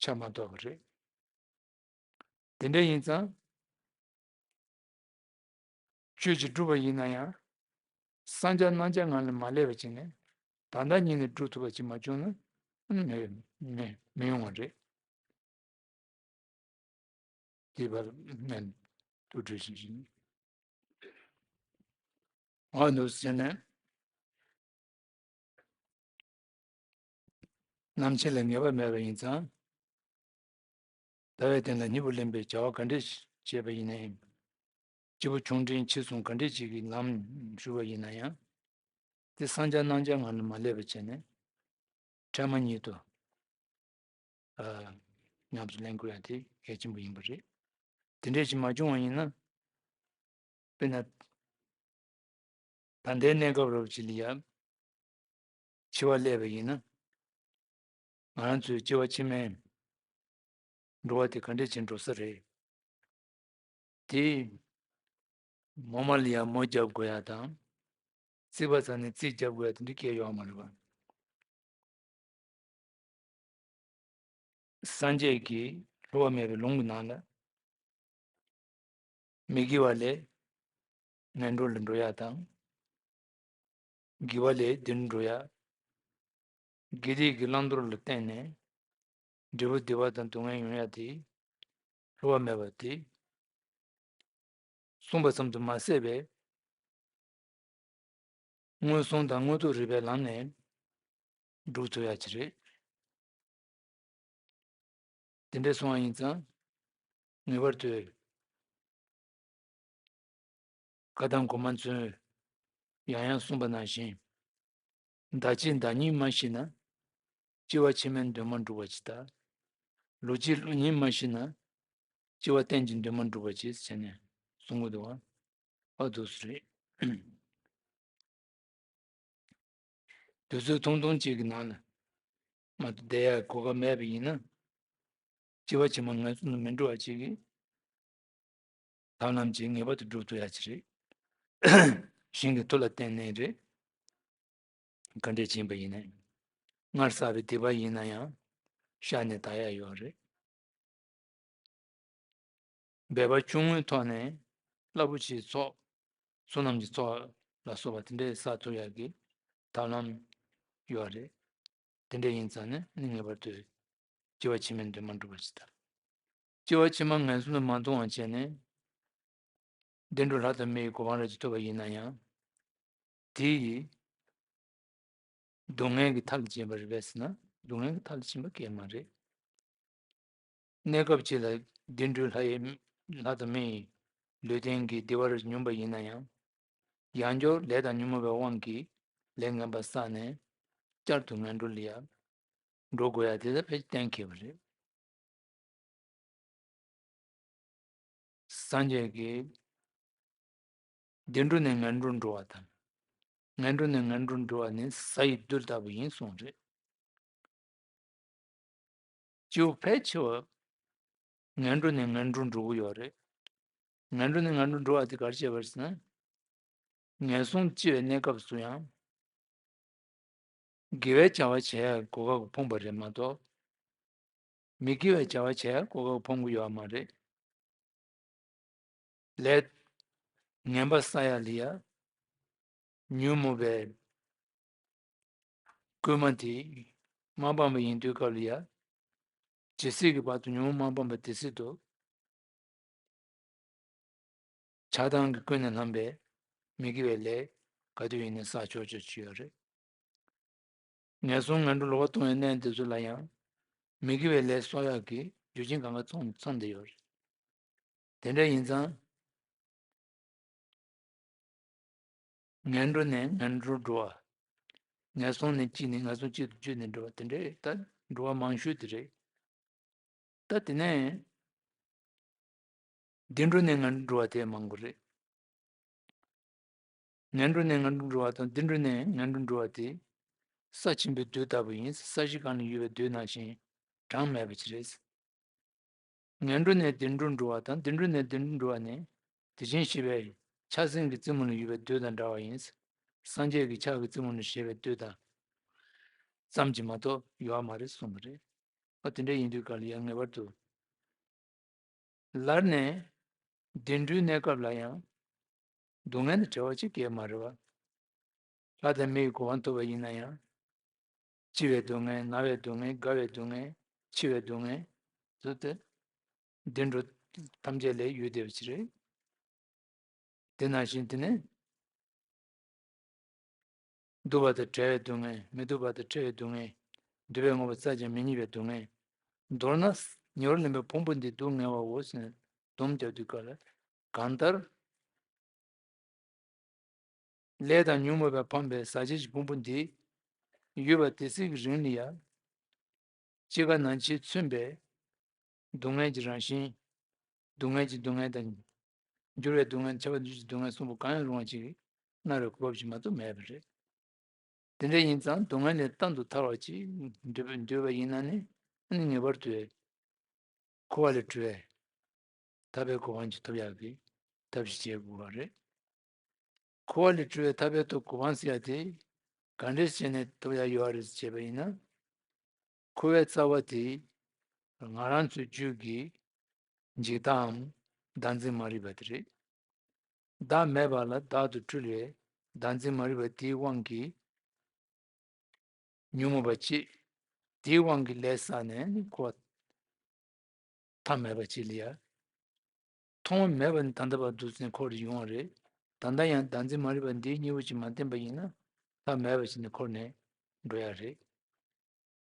ཆ་མ་རྟོགས་པ་རེད། དེ་འདྲ་ཡིན་ཙང་། ཆོས་ཅིག་བསྒྲུབ་པ་ཡིན་ན་ཡང་། བསམ་བྱ་རྣམ་བྱ་ངང་ལ་མ་སླེབས་པ་བྱས་ནས། ད་ལྟ་ཉིད་ནས་བསྒྲུབ་ཐུབ་པ་ཅིག་མ་བྱུང་ན། མི་མི་མི་ཡོང་བ་རེད། དེ་བར་སྨན་དུ་བྲོས་ཤིང་ཤིང་། འོ་འདུག་ཟེར་ནས། ནམ་འཆི་ལ་ངེས་པ་མེད་པ་ཡིན་ཙང་། ལྟ་བའི་སྟེང་ལ་སྙིང་པོ་ལེན་པའི་བྱ་བ་ག་འདྲས་བྱས་པ་ཡིན་ནའི། སྐྱེས་བུ་ཆུང་འབྲིང་ཆེ་ཆུང་ག་འདྲས་ཅིག་གི་ལམ་ཞུགས་པ་ཡིན་ན་ཡང་། དེ་བསམ་བྱ་རྣམ་བྱ་ངང་ལ་མ་སླེབས་པ་བྱས་ནས། འཕྲལ་མ་ཉིད་དུ། ཨ། ཉམས་སུ་ལེན་དགོས་ཡ་དེ་གལ་ཆེན་པོ་ཡིན་པ་རེད། དེ་འདྲས་ཅིག་མ་བྱུང་བ་ཡིན་ན། དཔེར་ན། ད་ལྟའི་གནས་སྐབས་རབ་ཅིག་ལ་ཡ། འཆི་བ་སླེབས་པ་ཡིན་ན། ང་རང་ཚོའི་སྐྱེ་བ་ཕྱི་མའི་འགྲོ་བ་དེ་ག་འདྲས་ཅིག་འགྲོ་ས་རེད། དེ། མོ་མ་ལ་ཡ་མོ་རྒྱབ་དགོས་ཡ་དང་། རྩིག་པ་ཟ་ནས་རྩིག་རྒྱབ་དགོས་ཡ་དེ་འདྲ་སྐྱེ་ཡོད་མ་རེད་པ། སངས་རྒྱས་ཀྱིས་སླུ་བ་མེད་པའི་ལུང་གི་ནང་ལ། མི་དགེ་བ་ལས་ངན་འགྲོ་ལ་འགྲོ་ཡ་དང་། དགེ་བ་ལས་བདེ་འགྲོ་ཡ། དགེ་སྡིག་གི་བླང་དོར་ལ་བརྟེན་ནས། འབྲས་བུ་བདེ་བ་དང་སྡུག་བསྔལ་ཡོང་ཡ་དེ་བསླུ་བ་མེད་པ་དེ། གསུངས་པ་ཙམ་དུ་མ་ཟད་པའི་མངོན་སུམ་དང་མངོན་རྟོགས་རིགས་པའི་ལམ་ནས་སྒྲུབ་ཐུབ་ཡ་ཅིག་རེད། དེ་འདྲ་སོང་བ་ཡིན་ཙང་ངེས་པར་དུ་བཀའ་གདམས་གོང་མ་ཚོས་ཡང་ཡང་གསུངས་པ་ནང་བཞིན། བདག་གཅེས་བདག་ཉིད་མ་ཤེས་ན། སྐྱེ་བ་ཕྱི་མའི་འདུན་མ་འགྲུབ་པ་ཅིག་དང་། ལུས་གཅེས་ལུས་ཉིད་མ་ཤེས་ན། སྐྱེ་བ་གཏན་གྱི་འདུན་མ་འགྲུབ་པ་ཅིག་བྱས་ནས་གསུང་གི་འདུག་བ། ཨ་འདུག་སེ་རེད། དུས་ཚོད་ཐུང་ཐུང་གཅིག་གི་ནང་ལ་མ་གཏོགས་བསྡད་ཡ་གོ་སྐབས་མེད་པ་ཡིན་ན། སྐྱེ་བ་ཕྱི་མ་ངན་སོང་དུ་མི་འགྲོ་བ་ཅིག་གི་ཐབས་ལམ་ཅིག་ངེས་པར་དུ་སྒྲུབ་ཐུབ་ཡ་ཅིག་རེད། གཞན་གྱི་མཐུ་ལ་བརྟེན་ནས་རེད། ག་འདྲས་ཕྱིན་པ་ཡིན་ནའི། སྔར་བསགས་པའི་སྡིག་པ་ཡིན་ན་ཡང་བཤགས་ནས་དག་ཡ་ཡོད་རེད། འབད་པ་ཆུང་ངུའི་ཐོག་ནས་རླབས་པོ་ཆེའི་ཚོགས། བསོད་ནམས་ཀྱི་ཚོགས་ལ་སོགས་པ་དེ་འདྲའི་བསགས་ཐུབ་ཡག་གི་ཐབས་ལམ་ཡོད་རེད། དེ་འདྲ་ཡིན་ཙང་ནས་ནི་ངེས་པར་དུ་སྐྱེ་བ་ཕྱི་མའི་འདུན་མ་འགྲུབ་པ་ཞིག་དང་། སྐྱེ་བ་ཕྱི་མ་ངན་སོང་དུ་མ་ལྟུང་བ་བྱས་ནས། བདེ་འགྲོ་ལྷ་དང་མི་ཡི་གོ་འཕང་རབ་ཏུ་ཐོབ་པ་ཡིན་ན་ཡང་། དེ་ཡི་སྡུག་བསྔལ་གྱི་མཐའ་ལ་ཕྱིན་པ་རེད་པས་ཟེར་ན། སྡུག་བསྔལ་གྱི་མཐའ་ལ་ཕྱིན་པ་སྐད་མ་རེད། གནས་སྐབས་གཅིག་ལ་བདེ་འགྲོའི་ལྷ་ཡི་ལྷ་དང་མི་ཡི་ལུས་རྟེན་གྱི་བདེ་བ་རབ་ཏུ་མྱོང་པ་ཡིན་ན་ཡང་། ཡང་བསྐྱར་ལས་དང་ཉོན་མོངས་པའི་དབང་གིས་ལས་ངན་པ་བསགས་ནས་བསྐྱར་དུ་ངན་འགྲོ་ལ་ཡང་འགྲོ་དགོས་ཡ་དེ་ད་ཕལ་ཆེར་གཏན་འཁེལ་བ་རེད། སངས་རྒྱས་ཀྱིས་བདེ་འགྲོ་ནས་ངན་འགྲོར་འགྲོ་བ་དང་། ངན་འགྲོ་ནས་བདེ་འགྲོར་འགྲོ་བ་ནི་གཟའ་ཡི་རྡུལ་ལྟ་བུ་ཡིན་གསུངས་རེད། སྐྱེ་བོ་ཕལ་ཆེ་བ་ངན་འགྲོ་ནས་ངན་འགྲོར་འགྲོ་གི་ཡོད་རེད། ངན་འགྲོ་ནས་ངན་འགྲོར་འགྲོ་བ་དེ་ག་རེ་བྱས་པ་རེད་ཟེར་ན། ངན་སོང་སྐྱེ་བའི་གནས་སྐབས་སུ་ཡང་དགེ་བའི་བྱ་བ་བྱེད་ཡག་གོ་སྐབས་ཕོག་པ་རེད་མ་གཏོགས། མི་དགེ་བའི་བྱ་བ་བྱེད་ཡག་གོ་སྐབས་ཕོག་གི་ཡོད་མ་རེད། ལས་ངན་པ་བསགས་ཡག་ལ་ཡ། ཉོན་མོངས་པའི་བཀོད་མ་དེ་མ་སྤངས་པ་ཡིན་དུས་སྐབས་ལ་ཡ། ཇི་སྲིད་ཀྱི་བར་དུ་ཉོན་མོངས་མ་སྤངས་པ་དེ་སྲིད་དུ། ཆགས་སྡང་གིས་ཀུན་ནས་བསླངས་པའི་མི་དགེ་བའི་ལས་ག་དུས་ཡིན་ནའི་བསགས་ཆོག་ཆོག་ཅིག་ཡོད་རེད། ངན་སོང་ངན་འགྲོར་ལོག་པར་ལྟུང་བའི་གནས་འདི་ཚོ་ལ་ཡང་མི་དགེ་བའི་ལས་གསོག་ཡག་གི་རྒྱུ་རྐྱེན་གང་ག་ཚང་ཚང་བསྡད་ཡོད་རེད། དེ་འདྲ་ཡིན་ཙང་། ངན་འགྲོ་ནས་ངན་འགྲོར་འགྲོ་བ། ངན་སོང་ནས་སྐྱེས་ནས་ངན་སོང་གཅིག་ཏུ་གྱུར་ནས་འགྲོ་བ་དེ་འདྲའི་ད་འགྲོ་བ་མང་ཤོས་དེ་རེད། ད་དེ་ནས་བདེ་འགྲོ་ནས་ངན་འགྲོར་འགྲོ་བ་དེ་མང་པོ་རེད། ངན་འགྲོ་ནས་ངན་འགྲོར་འགྲོ་བ་དང་བདེ་འགྲོ་ནས་ངན་འགྲོར་འགྲོ་བ་དེ་ས་ཆེན་པོའི་རྡུལ་ལྟ་བུ་ཡིན། ས་གཞི་སྒང་ལ་ཡོད་པའི་རྡུལ་ནང་བཞིན་གྲངས་མེད་པ་ཅིག་རེད། ངན་འགྲོ་ནས་བདེ་འགྲོར་འགྲོ་བ་དང་བདེ་འགྲོ་ནས་ངན་འགྲོར་འགྲོ་བ་ནི། དེ་བཞིན་གཤེགས་པའི་ཕྱག་མཚན་གྱི་རྩེ་མོ་ལ་ཡོད་པའི་རྡུལ་དང་འདྲ་བ་ཡིན། སངས་རྒྱས་ཀྱི་ཕྱག་གི་རྩེ་མོ་ལ་བཞེས་པའི་རྡུལ་དང་ཙམ་གྱིས་མ་གཏོགས་ཡོད་མ་རེད་གསུངས་པ་རེད། ཨ་དེ་འདྲ་ཡིན་དུས་ག་ལ་ཡང་ངེས་པར་དུ། ལར་ནས་བདེ་འགྲོའི་གནས་སྐབས་ལ་ཡང་སྡུག་བསྔལ་དང་བྲལ་བ་ཅིག་སྐྱེས་མ་རེད་བ། ལྷ་དང་མི་ཡི་གོ་འཕང་ཐོབ་པ་ཡིན་ན་ཡང་། སྐྱེ་བའི་སྡུག་བསྔལ། ན་བའི་སྡུག་བསྔལ། རྒ་བའི་སྡུག་བསྔལ། འཆི་བའི་སྡུག་བསྔལ། ཟེར་ཏེ། བདེ་འགྲོ་ཐམས་ཅད་ལས་ཡོལ་བསྡད་པ་ཅིག་རེད། དེ་ནང་བཞིན་དེ་ནས། སྡུག་པ་དང་བྲལ་བའི་སྡུག་བསྔལ། མི་སྡུག་པ་དང་བྲལ་བའི་སྡུག་བསྔལ། འདོད་པས་མངོན་པར་བསགས་ཀྱང་མི་རྙེད་པའི་སྡུག་བསྔལ། མདོར་ན། ཉེ་བར་ལེན་པའི་ཕུང་པོ་འདི་སྡུག་བསྔལ་བའོ་ཟེར་ནས་སྡོམ་རྒྱག་དུས་སྐབས་ལ། གང་ལྟར། ལས་དང་ཉོན་མོངས་པས་ཕམ་པའི་ཟག་བཅས་ཀྱི་ཕུང་པོ་འདི་ཡོད་པ་དེ་སྲིད་ཀྱི་རིང་ལ་ཡང་། སྐྱེ་རྒ་ན་འཆིས་མཚོན་པའི་སྡུག་བསྔལ་གྱི་རང་བཞིན། སྡུག་བསྔལ་གྱི་སྡུག་བསྔལ་དང་། འགྱུར་བའི་སྡུག་བསྔལ། ཁྱབ་པ་འདུ་བྱེད་ཀྱི་སྡུག་བསྔལ་གསུམ་པོ་གང་ཡང་རུང་བ་ཅིག་སྣ་རུ་གོ་སྐབས་ཤིག་མ་གཏོགས་མེད་པ་རེད། དེ་འདྲ་ཡིན་ཙང་སྡུག་བསྔལ་ལས་གཏན་དུ་ཐར་བ་ཅིག་འདོད་པ་འདོད་པ་ཡིན་ན་ནི་ཨ་ནི་ངེས་པར་དུ་འཁོར་བ་ལས་གྲོལ་བའི་ཐར་པའི་གོ་འཕང་ཅིག་ཐོབ་ཡག་གི་ཐབས་ཤིག་བྱེད་དགོས་པ་རེད། འཁོར་བ་ལས་གྲོལ་བའི་ཐར་པའི་ཐོབ་གོ་འཕང་ཟེར་ཡ་དེ་ག་འདྲས་བྱས་ནས་ཐོབ་ཡག་ཡོད་རེད་ཟེར་བྱས་པ་ཡིན་ན། འཁོར་བའི་རྩ་བ་དེ་ང་རང་ཚོའི་རྒྱུད་ཀྱི་འཇིག་ལྟའམ་བདག་འཛིན་མ་རིག་པ་དེ་རེད། བདག་མེད་པ་ལ་བདག་ཏུ་སྤྲུལ་བའི་བདག་འཛིན་མ་རིག་པ་དེའི་དབང་གིས་ཉོན་མོངས་པ་སྐྱེས། དེའི་དབང་གིས་ལས་བསགས་ནས་ནི་འཁོར་བ་མཐའ་མེད་པ་ཅིག་ལ་ཡ། ཐོག་མ་མེད་པ་ནས་ད་ལྟ་བར་འདུག་ཟེར་ནས་འཁོར་ཡོང་བ་རེད། ད་ལྟ་ཡང་བདག་འཛིན་མ་རིག་པ་འདིའི་གཉེན་པོ་ཅིག་མ་བསྟེན་པ་ཡིན་ན་མཐའ་མེད་པ་ཅིག་ནས་འཁོར་ནས་འགྲོ་ཡ་རེད།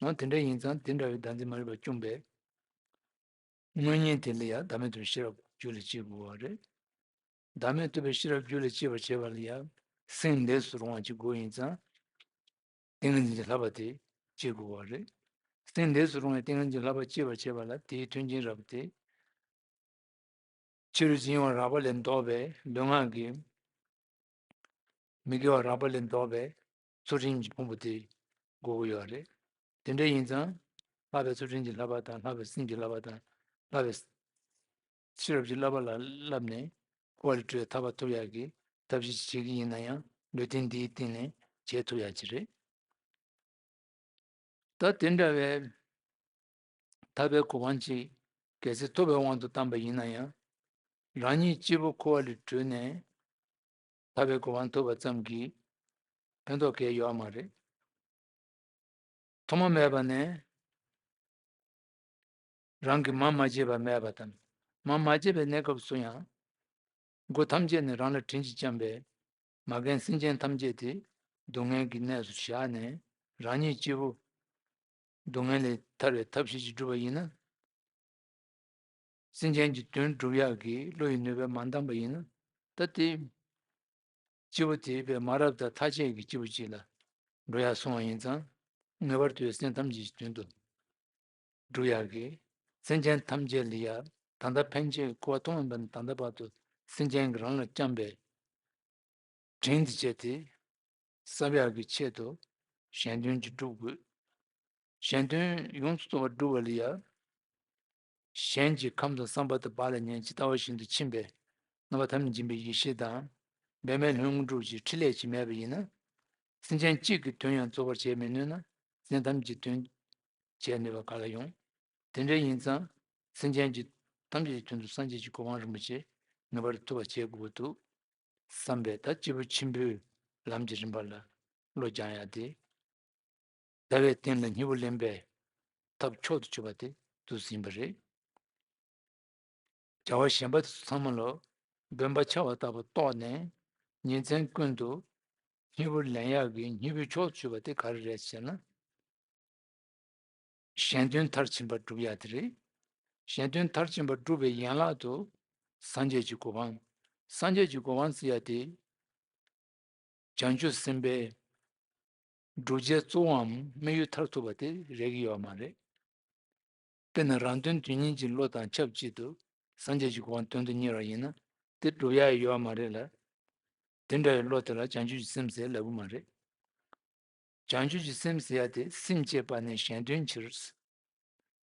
འོ་དེ་འདྲ་ཡིན་ཙང་དེ་འདྲ་བའི་བདག་འཛིན་མ་རིག་པ་བཅོམ་པའི་དངོས་གཉེན་དེ་ལ་ཡང་བདག་མེད་རྟོགས་པའི་ཤེས་རབ་རྒྱུད་ལ་སྐྱེ་དགོས་པ་རེད། བདག་མེད་རྟོགས་པའི་ཤེས་རབ་རྒྱུད་ལ་སྐྱེ་བར་བྱེད་པ་ལ་ཡང་སེམས་ལས་སུ་རུང་བ་ཅིག་དགོས་ཡིན་ཙང་། ཏིང་ངེ་འཛིན་གྱི་བསླབ་པ་དེ་སྐྱེ་དགོས་པ་རེད། སེམས་ལས་སུ་རུང་བའི་ཏིང་ངེ་འཛིན་གྱི་བསླབ་པ་སྐྱེ་བར་བྱེད་པ་ལ་དེའི་མཐུན་རྐྱེན་རབ་སྟེ། ཕྱི་རོལ་གྱི་གཡེང་བ་རགས་པ་ལས་ལྡོག་པའི་ལུས་ངག་གི་མི་དགེ་བ་རགས་པ་ལས་ལྡོག་པའི་ཚུལ་ཁྲིམས་ཀྱི་ཕུང་པོ་དེ་དགོས་ཀྱི་ཡོད་རེད། དེ་འདྲ་ཡིན་ཙང་ལྷག་པའི་ཚུལ་ཁྲིམས་ཀྱི་བསླབ་པ་དང་ལྷག་པའི་སེམས་ཀྱི་བསླབ་པ་དང་ལྷག་པའི་ཤེས་རབ་ཀྱི་བསླབ་པ་ལ་བསླབས་ནས་འཁོར་བ་ལས་གྲོལ་བའི་ཐར་པ་ཐོབ་ཡག་གི་ཐབས་ཤེས་ཤིག་བྱེད་ཀྱི་ཡིན་ན་ཡང་ལུས་རྟེན་འདིའི་སྟེང་ནས་བྱེད་ཐུབ་ཡག་ཅིག་རེད། ད་དེ་འདྲ་བའི་ཐར་པའི་གོ་འཕང་ཅིག་གལ་སྲིད་ཐོབ་པའི་དབང་དུ་བཏང་པ་ཡིན་ན་ཡང་། རང་ཉིད་སྐྱེས་བུ་འཁོར་བ་ལས་གྲོལ་ནས་ཐར་པའི་གོ་འཕང་ཐོབ་པ་ཙམ་གྱིས་ཕན་ཐོགས་གང་ཡང་ཡོད་མ་རེད། ཐོག་མ་མེད་པ་ནས་རང་གི་མ་མ་སྐྱེས་པ་མེད་པ་དང་། མ་མ་སྐྱེས་པའི་གནས་སྐབས་སུ་ཡང་། སྒོ་ཐམས་ཅད་ནས་རང་ལ་དྲིན་གྱིས་བསྐྱངས་པའི་མ་རྒན་སེམས་ཅན་ཐམས་ཅད་དེ་སྡུག་བསྔལ་གྱི་གནས་སུ་བཞག་ནས་རང་ཉིད་སྐྱེས་བུ་སྡུག་བསྔལ་ལས་ཐར་བའི་ཐབས་ཤེས་ཅིག་བསྒྲུབས་པ་ཡིན་ན། སེམས་ཅན་གྱི་དོན་སྒྲུབ་ཡག་གི་བློ་ཡི་ནུས་པ་མ་འདང་པ་ཡིན་ན། ད་དེ་སྐྱེས་བུ་དེ་བས་མ་རབས་དང་ཐ་ཆད་ཀྱི་སྐྱེས་བུ་ཅིག་ལ་འགྲོ་ཡག་སོང་བ་ཡིན་ཙང་། ངེས་པར་དུ་སེམས་ཐམས་ཅད་ཀྱི་དོན་དུ་སྒྲུབ་ཡག་གི། སེམས་ཅན་ཐམས་ཅད་ལ་ཡ་ད་ལྟ་ཕན་ཆད་འཁོར་བ་ཐོག་མེད་པ་ནས་ད་ལྟ་བར་དུ་སེམས་ཅན་གྱིས་རང་ལ་བསྐྱངས་པའི་དྲིན་དེ་བཅས་ཏེ་བསམ་ཡག་གི་ཆེད་དུ་གཞན་དོན་ཅིག་སྒྲུབ་དགོས། གཞན་དོན་ཡོངས་སུ་རྫོགས་པར་སྒྲུབ་པ་ལ་ཡ། གཞན་གྱི་ཁམས་དང་བསམ་པ་དང་བག་ལ་ཉལ་ཇི་ལྟ་བ་བཞིན་དུ་ཕྱིན་པའི་རྣམ་པ་ཐམས་ཅད་འབྱིན་པའི་ཡེ་ཤེས་དང་། འབད་མེད་ལྷུན་གྲུབ་ཀྱི་ཕྲིན་ལས་ཀྱིས་མེད་པ་ཡིན་ན། སེམས་ཅན་གཅིག་གི་དོན་ཡང་རྫོགས་པར་བྱེད་མི་ནུས་ན། སེམས་ཐམས་ཅད་དོན་བྱེད་ནུས་པ་ག་ལ་ཡོང་། དེ་འདྲ་ཡིན་ཙང་། སེམས་ཅན་གྱི་ཐམས་ཅད་ཀྱི་དོན་དུ་སངས་རྒྱས་ཀྱི་གོ་འཕང་རིན་པོ་ཆེ་ངེས་པར་ཐོབ་པར་བྱེད་དགོས་འདུག་བསམ་པས། ད་སྐྱེས་བུ་ཆེན་པོའི་ལམ་གྱི་རིམ་པ་ལ་བློ་སྦྱང་ཡ་དེ། ལྟ་བའི་སྟེང་ལ་སྙིང་པོ་ལེན་པའི་ཐབས་མཆོག་ཏུ་གྱུར་པ་དེ་འདུག་ཟིན་པ་རེད། བྱ་བ་གཞན་པ་དེ་ཚོ་ཚང་མ་ལ་སྦོམ་པ་ཆགས་པ་ལྟ་བུ་རྟོགས་ནས། ཉིན་མཚན་ཀུན་ཏུ་སྙིང་པོ་ལེན་ཡག་གི་སྙིང་པོའི་མཆོག་ཏུ་གྱུར་པ་དེ་ག་རེ་རེད་ཟེར་ན། གཞན་དོན་མཐར་ཕྱིན་པ་སྒྲུབ་ཡག་དེ་རེད། གཞན་དོན་མཐར་ཕྱིན་པ་སྒྲུབ་པའི་ཡན་ལག་ཏུ་སངས་རྒྱས་ཀྱི་གོ་འཕང་། སངས་རྒྱས་ཀྱི་གོ་འཕང་ཟེར་ཡག་དེ། བྱང་ཆུབ་སེམས་དཔའི་བསྒྲུབ་བྱའི་གཙོ་བོའམ་དམིགས་ཡུལ་མཐར་ཐུག་པ་དེ་རེག་གི་ཡོད་མ་རེད། དཔེར་ན་རང་དོན་དོན་གཉེར་གྱི་བློ་དང་ཆབས་ཅིག་ཏུ་སངས་རྒྱས་ཀྱི་གོ་འཕང་དོན་དུ་གཉེར་བ་ཡིན་ན། དེ་སྒྲུབ་ཡག་ཡོད་མ་རེད་ལ། དེ་འདྲ་བའི་བློ་དེ་ལ་བྱང་ཆུབ་ཀྱི་སེམས་ཟེར་ལབ་གི་མ་རེད། བྱང་ཆུབ་ཀྱི་སེམས་ཟེར་ཡག་དེ་སེམས་བསྐྱེད་པ་ནས་གཞན་དོན་ཕྱིར།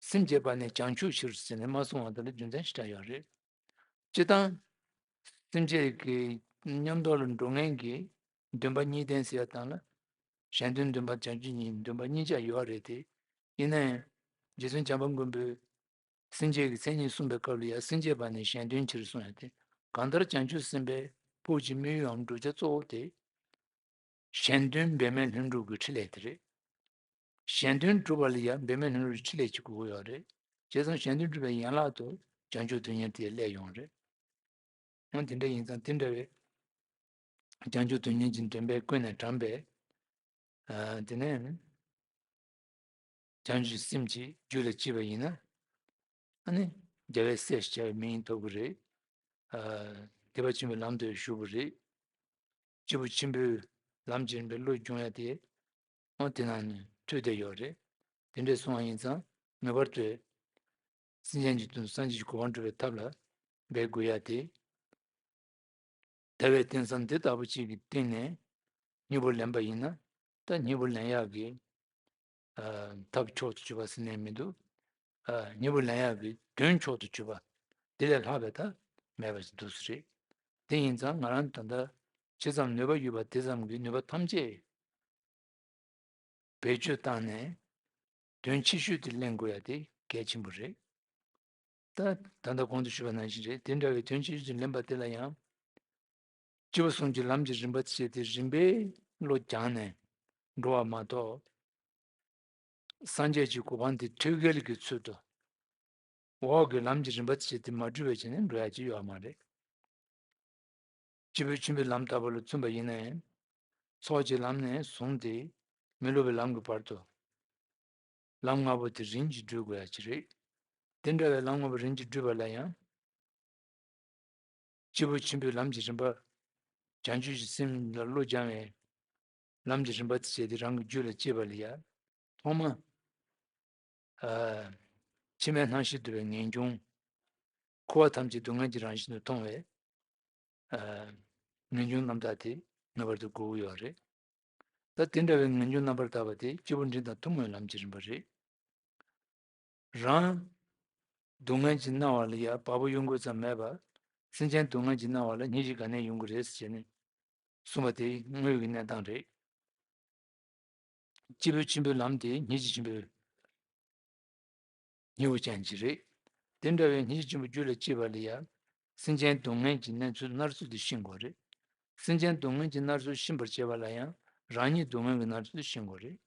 སེམས་བསྐྱེད་པ་ནས་བྱང་ཆུབ་ཕྱིར་ཟེར་ནས་མ་གསུངས་པ་དེ་ལ་རྒྱུ་མཚན་ཞེ་དྲག་ཡོད་རེད། སྤྱིར་བཏང་། སེམས་བསྐྱེད་ཀྱི་མཉམ་དུ་ལ་འགྲོ་ངེས་ཀྱི་འདུན་པ་གཉིས་ལྡན་ཟེར་ཡག་དང་ལ། གཞན་དོན་འདུན་པ་བྱང་ཆུབ་གཉིས་འདུན་པ་གཉིས་ཆ་ཡོད་རེད་དེ། ཡིན་ན་ཡང་། རྗེ་བཙུན་བྱམས་པ་མགོན་པོས་སེམས་བསྐྱེད་ཀྱི་མཚན་ཉིད་གསུངས་པའི་སྐབས་ལ་ཡང་སེམས་བསྐྱེད་པ་ནས་གཞན་དོན་ཕྱིར་གསུངས་ཡག་དེ། གང་ལྟར་བྱང་ཆུབ་སེམས་དཔའི་ཕུགས་ཀྱི་དམིགས་ཡུལ་འམ་བསྒྲུབ་བྱ་གཙོ་བོ་དེ། གཞན་དོན་འབད་མེད་ལྷུན་གྲུབ་ཀྱི་ཕྲིན་ལས་དེ་རེད། གཞན་དོན་སྒྲུབ་པ་ལ་ཡང་འབད་མེད་ལྷུན་གྲུབ་ཀྱི་ཕྲིན་ལས་ཅིག་དགོས་ཀྱི་ཡོད་རེད། བྱས་ཙང་གཞན་དོན་སྒྲུབ་པའི་ཡན་ལག་ཏུ་བྱང་ཆུབ་དོན་གཉེར་དེ་སླེབས་ཡོང་རེད། འོ་དེ་འདྲ་ཡིན་ཙང་དེ་འདྲ་བའི་བྱང་ཆུབ་དོན་གཉེར་གྱི་འདུན་པས་ཀུན་ནས་དྲངས་པའི། ཨ། དེ་ནས་བྱང་ཆུབ་སེམས་ཀྱི་རྒྱུད་ལ་སྐྱེས་པ་ཡིན་ན། ཨ་ནི་རྒྱལ་བའི་སྲས་ཞེས་བྱ་བའི་མིང་ཐོབ་ཀྱི་རེད། ཨ། སྡིག་པ་ཆེན་པོའི་ལམ་དུ་ཞུགས་པ་རེད། སྐྱེས་བུ་ཆེན་པོའི་ལམ་གྱི་རིམ་པའི་བློ་སྦྱོང་ཡ་དེ། འོ་དེ་ནང་ནས་འཕྲོས་བསྡད་ཡོད་རེད། དེ་འདྲས་སོང་བ་ཡིན་ཙང་ངེས་པར་དུ་སེམས་ཅན་གྱི་དོན་དུ་སངས་རྒྱས་ཀྱི་གོ་འཕང་སྒྲུབ་པའི་ཐབས་ལ་འབད་དགོས་ཡ་དེ། ལྟ་བའི་རྟེན་ས་འདི་ལྟ་བུ་ཅིག་གི་སྟེང་ནས་སྙིང་པོ་ལེན་པ་ཡིན་ན། ད་སྙིང་པོ་ལེན་ཡག་གི། ཨ། ཐབས་མཆོག་ཏུ་གྱུར་པ་ཟེར་ནས་མི་འདུག་ཨ། སྙིང་པོ་ལེན་ཡག་གི་དོན་མཆོག་ཏུ་གྱུར་པ། དེ་ལས་ལྷག་པའི་ཐབས་མེད་པ་ཞིག་འདུག་ས་རེད། དེ་ཡིན་ཙང་ང་རང་ད་ལྟ་ཇི་ཙམ་ནུས་པ་ཡོད་པ་དེ་ཙམ་གྱི་ནུས་པ་ཐམས་ཅད་བེད་སྤྱོད་བཏང་ནས་དོན་ཆེ་ཤོས་དེ་ལེན་དགོས་ཡ་དེ་གལ་ཆེན་པོ་རེད། ད་ད་ལྟ་གོང་དུ་ཞུས་པ་ནང་བཞིན་རེད། དེ་འདྲ་བའི་དོན་ཆེ་ཤོས་དེ་ལེན་པ་དེ་ལ་ཡང་། སྐྱེས་བུ་གསུམ་གྱི་ལམ་གྱི་རིམ་པ་བྱས་ཏེ་རིམ་པས་བློ་སྦྱངས་ནས་འགྲོ་བ་མ་གཏོགས། སངས་རྒྱས་ཀྱི་གོ་འཕང་དེ་ཐོད་རྒལ་གྱི་ཚུལ་དུ། འོག་གི་ལམ་གྱི་རིམ་པ་དེ་བྱས་ཏེ་མ་བསྒྲུབས་པའི་ཆ་ནས་འགྲོ་ཡ་ཅིག་ཡོད་མ་རེད། སྐྱེས་བུ་ཆེན་པོའི་ལམ་ལྟ་བུ་ལ་མཚོན་པ་ཡིན་ན་ཡང་། ཚོགས་ཀྱི་ལམ་ནས་བཟུང་སྟེ་མི་སློབ་པའི་ལམ་གྱི་བར་དུ། ལམ་ལྔ་པོ་དེ་རིམ་གྱིས་བསྒྲུབ་དགོས་ཡ་ཅིག་རེད། དེ་འདྲ་བའི་ལམ་ལྔ་པོ་རིམ་གྱིས་བསྒྲུབ་པ་ལ་ཡང་། སྐྱེས་བུ་ཆེན་པོའི་ལམ་གྱི་རིམ་པ། བྱང་ཆུབ་ཀྱི་སེམས་ལ་བློ་སྦྱང་བའི་ལམ་གྱི་རིམ་པ་དེ་བྱས་ཏེ་རང་གི་རྒྱུད་ལ་སྐྱེས་པ་ལ་ཡ། ཐོག་མ། ཨ། ཕྱི་མའི་སྣང་ཤས་འདུལ་བའི་ངེས་འབྱུང་། འཁོར་བ་ཐམས་ཅད་སྡུག་བསྔལ་གྱི་རང་བཞིན་དུ་མཐོང་བའི། ཨ། ངེས་འབྱུང་རྣམ་དག་དེ་ངེས་པར་དུ་དགོས་ཀྱི་ཡོད་རེད། ད་དེ་འདྲ་བའི་ངེས་འབྱུང་རྣམ་པར་དག་པ་དེ་སྐྱེས་བུ་འབྲིང་དང་ཐུན་མོང་བའི་ལམ་གྱི་རིམ་པ་རེད། རང་སྡུག་བསྔལ་གྱིས་མནར་བ་ལ་ཡ་བ་སྤུ་གཡོ་འགུལ་ཙམ་མེད་པར། སེམས་ཅན་སྡུག་བསྔལ་གྱིས་མནར་བ་ལ་སྙིང་རྗེ་ག་ནས་ཡོང་གི་རེད་ཟེར་བྱས་ནས་གསུངས་པ་དེ་དངོས་ཀྱི་གནས་སྟངས་རེད། སྐྱེས་བུ་ཆེན་པོའི་ལམ་དེ་སྙིང་རྗེ་ཆེན་པོའི་སྙིང་པོ་ཅན་ཅིག་རེད། དེ་འདྲ་བའི་སྙིང་རྗེ་ཆེན་པོ་རྒྱུད་ལ་སྐྱེས་པ་ལ་ཡང་། སེམས་ཅན་སྡུག་བསྔལ་གྱི་གནས་ཚུལ་མནར་ཚུལ་དེ་ཤེས་དགོས་རེད། སེམས་ཅན་སྡུག་བསྔལ་གྱི་མནར་ཚུལ་ཤེས་པར་བྱེད་པ་ལ་ཡང་རང་ཉིད་སྡུག་བསྔལ་གྱི་མནར་ཚུལ་ཤེས་དགོས་རེད།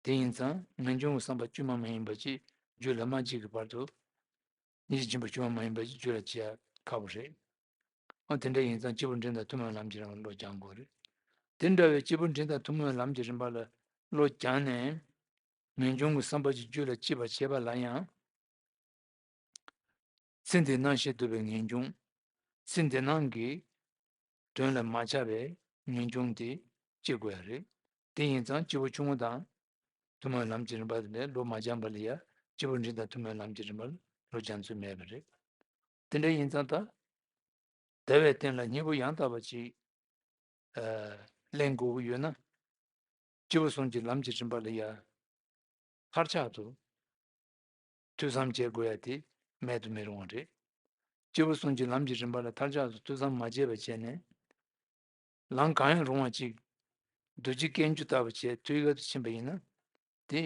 དེ་ཡིན་ཙང་ངེས་འབྱུང་གི་བསམ་པ་བཅོས་མ་མ་ཡིན་པ་ཅིག་རྒྱུད་ལ་མ་སྐྱེས་ཀྱི་བར་དུ། སྙིང་རྗེ་ཆེན་པོ་བཅོས་མ་མ་ཡིན་པ་ཅིག་རྒྱུད་ལ་སྐྱེ་ཡ་ཁག་པོ་རེད། འོ་དེ་འདྲ་ཡིན་ཙང་སྐྱེས་བུ་འབྲིང་དང་ཐུན་མོང་ལམ་གྱི་རིམ་པ་བློ་སྦྱང་དགོས་རེད། དེ་འདྲ་བའི་སྐྱེས་བུ་འབྲིང་དང་ཐུན་མོང་ལམ་གྱི་རིམ་པ་ལ་བློ་སྦྱངས་ནས། ངེས་འབྱུང་གི་བསམ་པ་ཅིག་རྒྱུད་ལ་སྐྱེས་པར་བྱེད་པ་ལ་ཡང་། ཚེ་འདིའི་སྣང་ཤས་འདུལ་བའི་ངེས་འབྱུང་། ཚེ་འདི་སྣང་གི་དོན་ལ་མ་ཆགས་པའི་ངེས་འབྱུང་དེ་སྐྱེ་དགོས་ཡ་རེད། དེ་ཡིན་ཙང་སྐྱེས་བུ་ཆུང་ངུ་དང་ཐུན་མོང་ལམ་གྱི་རིམ་པ་ལས་བློ་མ་སྦྱངས་པ་ལ་ཡ་སྐྱེས་བུ་འབྲིང་དང་ཐུན་མོང་ལམ་གྱི་རིམ་པ་ལ་བློ་སྦྱང་ཚུལ་མེད་པ་རེད། དེ་འདྲ་ཡིན་ཙང་ད། དེ་བས་བརྟེན་ལ་སྙིང་པོ་ཡང་དག་པ་ཅིག་ཨ། ལེན་དགོས་ཀྱི་ཡོད་ན། སྐྱེས་བུ་གསུམ་གྱི་ལམ་གྱི་རིམ་པ་ལ་ཡ། མཐར་ཆགས་སུ་ཐོས་བསམ་བྱེད་དགོས་ཡ་དེ་མེད་དུ་མི་རུང་བ་རེད། སྐྱེས་བུ་གསུམ་གྱི་ལམ་གྱི་རིམ་པ་ལ་མཐར་ཆགས་སུ་ཐོས་བསམ་མ་བྱས་པ་བྱས་ནས། ལམ་གང་ཡང་རུང་བ་ཅིག་རྡོ་རྗེ་སྐྱོན་བརྗོད་ལྟ་བུ་བྱས་ཐོད་རྒལ་དུ་ཕྱིན་པ་ཡིན་ན། དེ།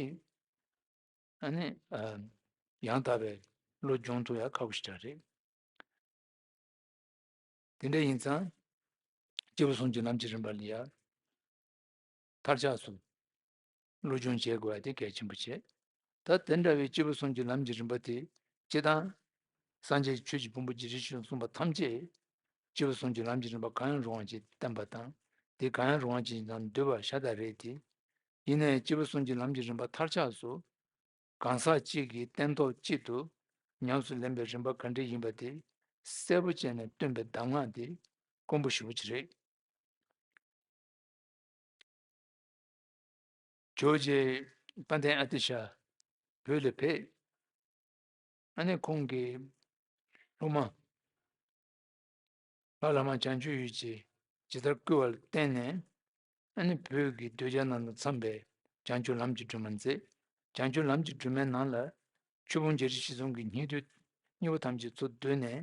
ཨ་ནི། ཨ། ཡང་དག་པའི་བློ་སྦྱོང་ཐུབ་ཡ་ཁག་པོ་ཞིག་རེད། དེ་འདྲ་ཡིན་ཙང་། སྐྱེས་བུ་གསུམ་གྱི་ལམ་གྱི་རིམ་པ་ལ་ཡ། མཐར་ཆགས་སུ། བློ་སྦྱོང་བྱེད་དགོས་པ་དེ་གལ་ཆེན་པོ་བྱེད། ད་དེ་འདྲ་བའི་སྐྱེས་བུ་གསུམ་གྱི་ལམ་གྱི་རིམ་པ་དེ། སྤྱིར་བཏང་། སངས་རྒྱས་ཀྱི་ཆོས་ཀྱི་ཕུང་པོ་རྒྱས་འབྲིང་ཆེ་ཆུང་གསུངས་པ་ཐམས་ཅད། སྐྱེས་བུ་གསུམ་གྱི་ལམ་གྱི་རིམ་པ་གང་ཡང་རུང་བ་ཅིག་བསྟན་པ་དང་། དེ་གང་ཡང་རུང་བ་ཅིག་ཡིན་ཙང་འདུལ་བ་ཤ་སྟག་རེད་དེ། ཡིན་ནའི་སྐྱེས་བུ་གསུམ་གྱི་ལམ་གྱི་རིམ་པ་མཐར་ཆགས་སུ། གང་ཟག་གཅིག་གིས་སྟན་ཐོག་གཅིག་ཏུ་ཉམས་སུ་ལེན་པའི་རིམ་པ་ག་འདྲ་ཡིན་པ་དེ་གསལ་པོ་བྱས་ནས་སྟོན་པའི་གདམས་ངག་དེ་དཀོན་པོ་ཞེ་པོ་ཅིག་རེད། ཇོ་བོ་རྗེ་དཔལ་ལྡན་ཨ་ཏི་ཤ་བོད་ལ་ཕེབས། ཨ་ནི་ཁོང་གི་སློབ་མ། ལྷ་བླ་མ་བྱང་ཆུབ་འོད་ཀྱིས་ཇི་ལྟར་བསྐུལ་བ་ལ་བརྟེན་ནས། ཨ་ནི་བོད་ཀྱི་གདུལ་བྱ་རྣམས་དང་འཚམས་པའི་བྱང་ཆུབ་ལམ་གྱི་སྒྲོན་མ་མཛད། བྱང་ཆུབ་ལམ་གྱི་སྒྲོན་མའི་ནང་ལ་ཆོས་ཕུང་བརྒྱད་ཁྲི་བཞི་སྟོང་གི་སྙིང་པོ་སྙིང་པོ་ཐམས་ཅད་ཚུར་བསྡུས་ནས་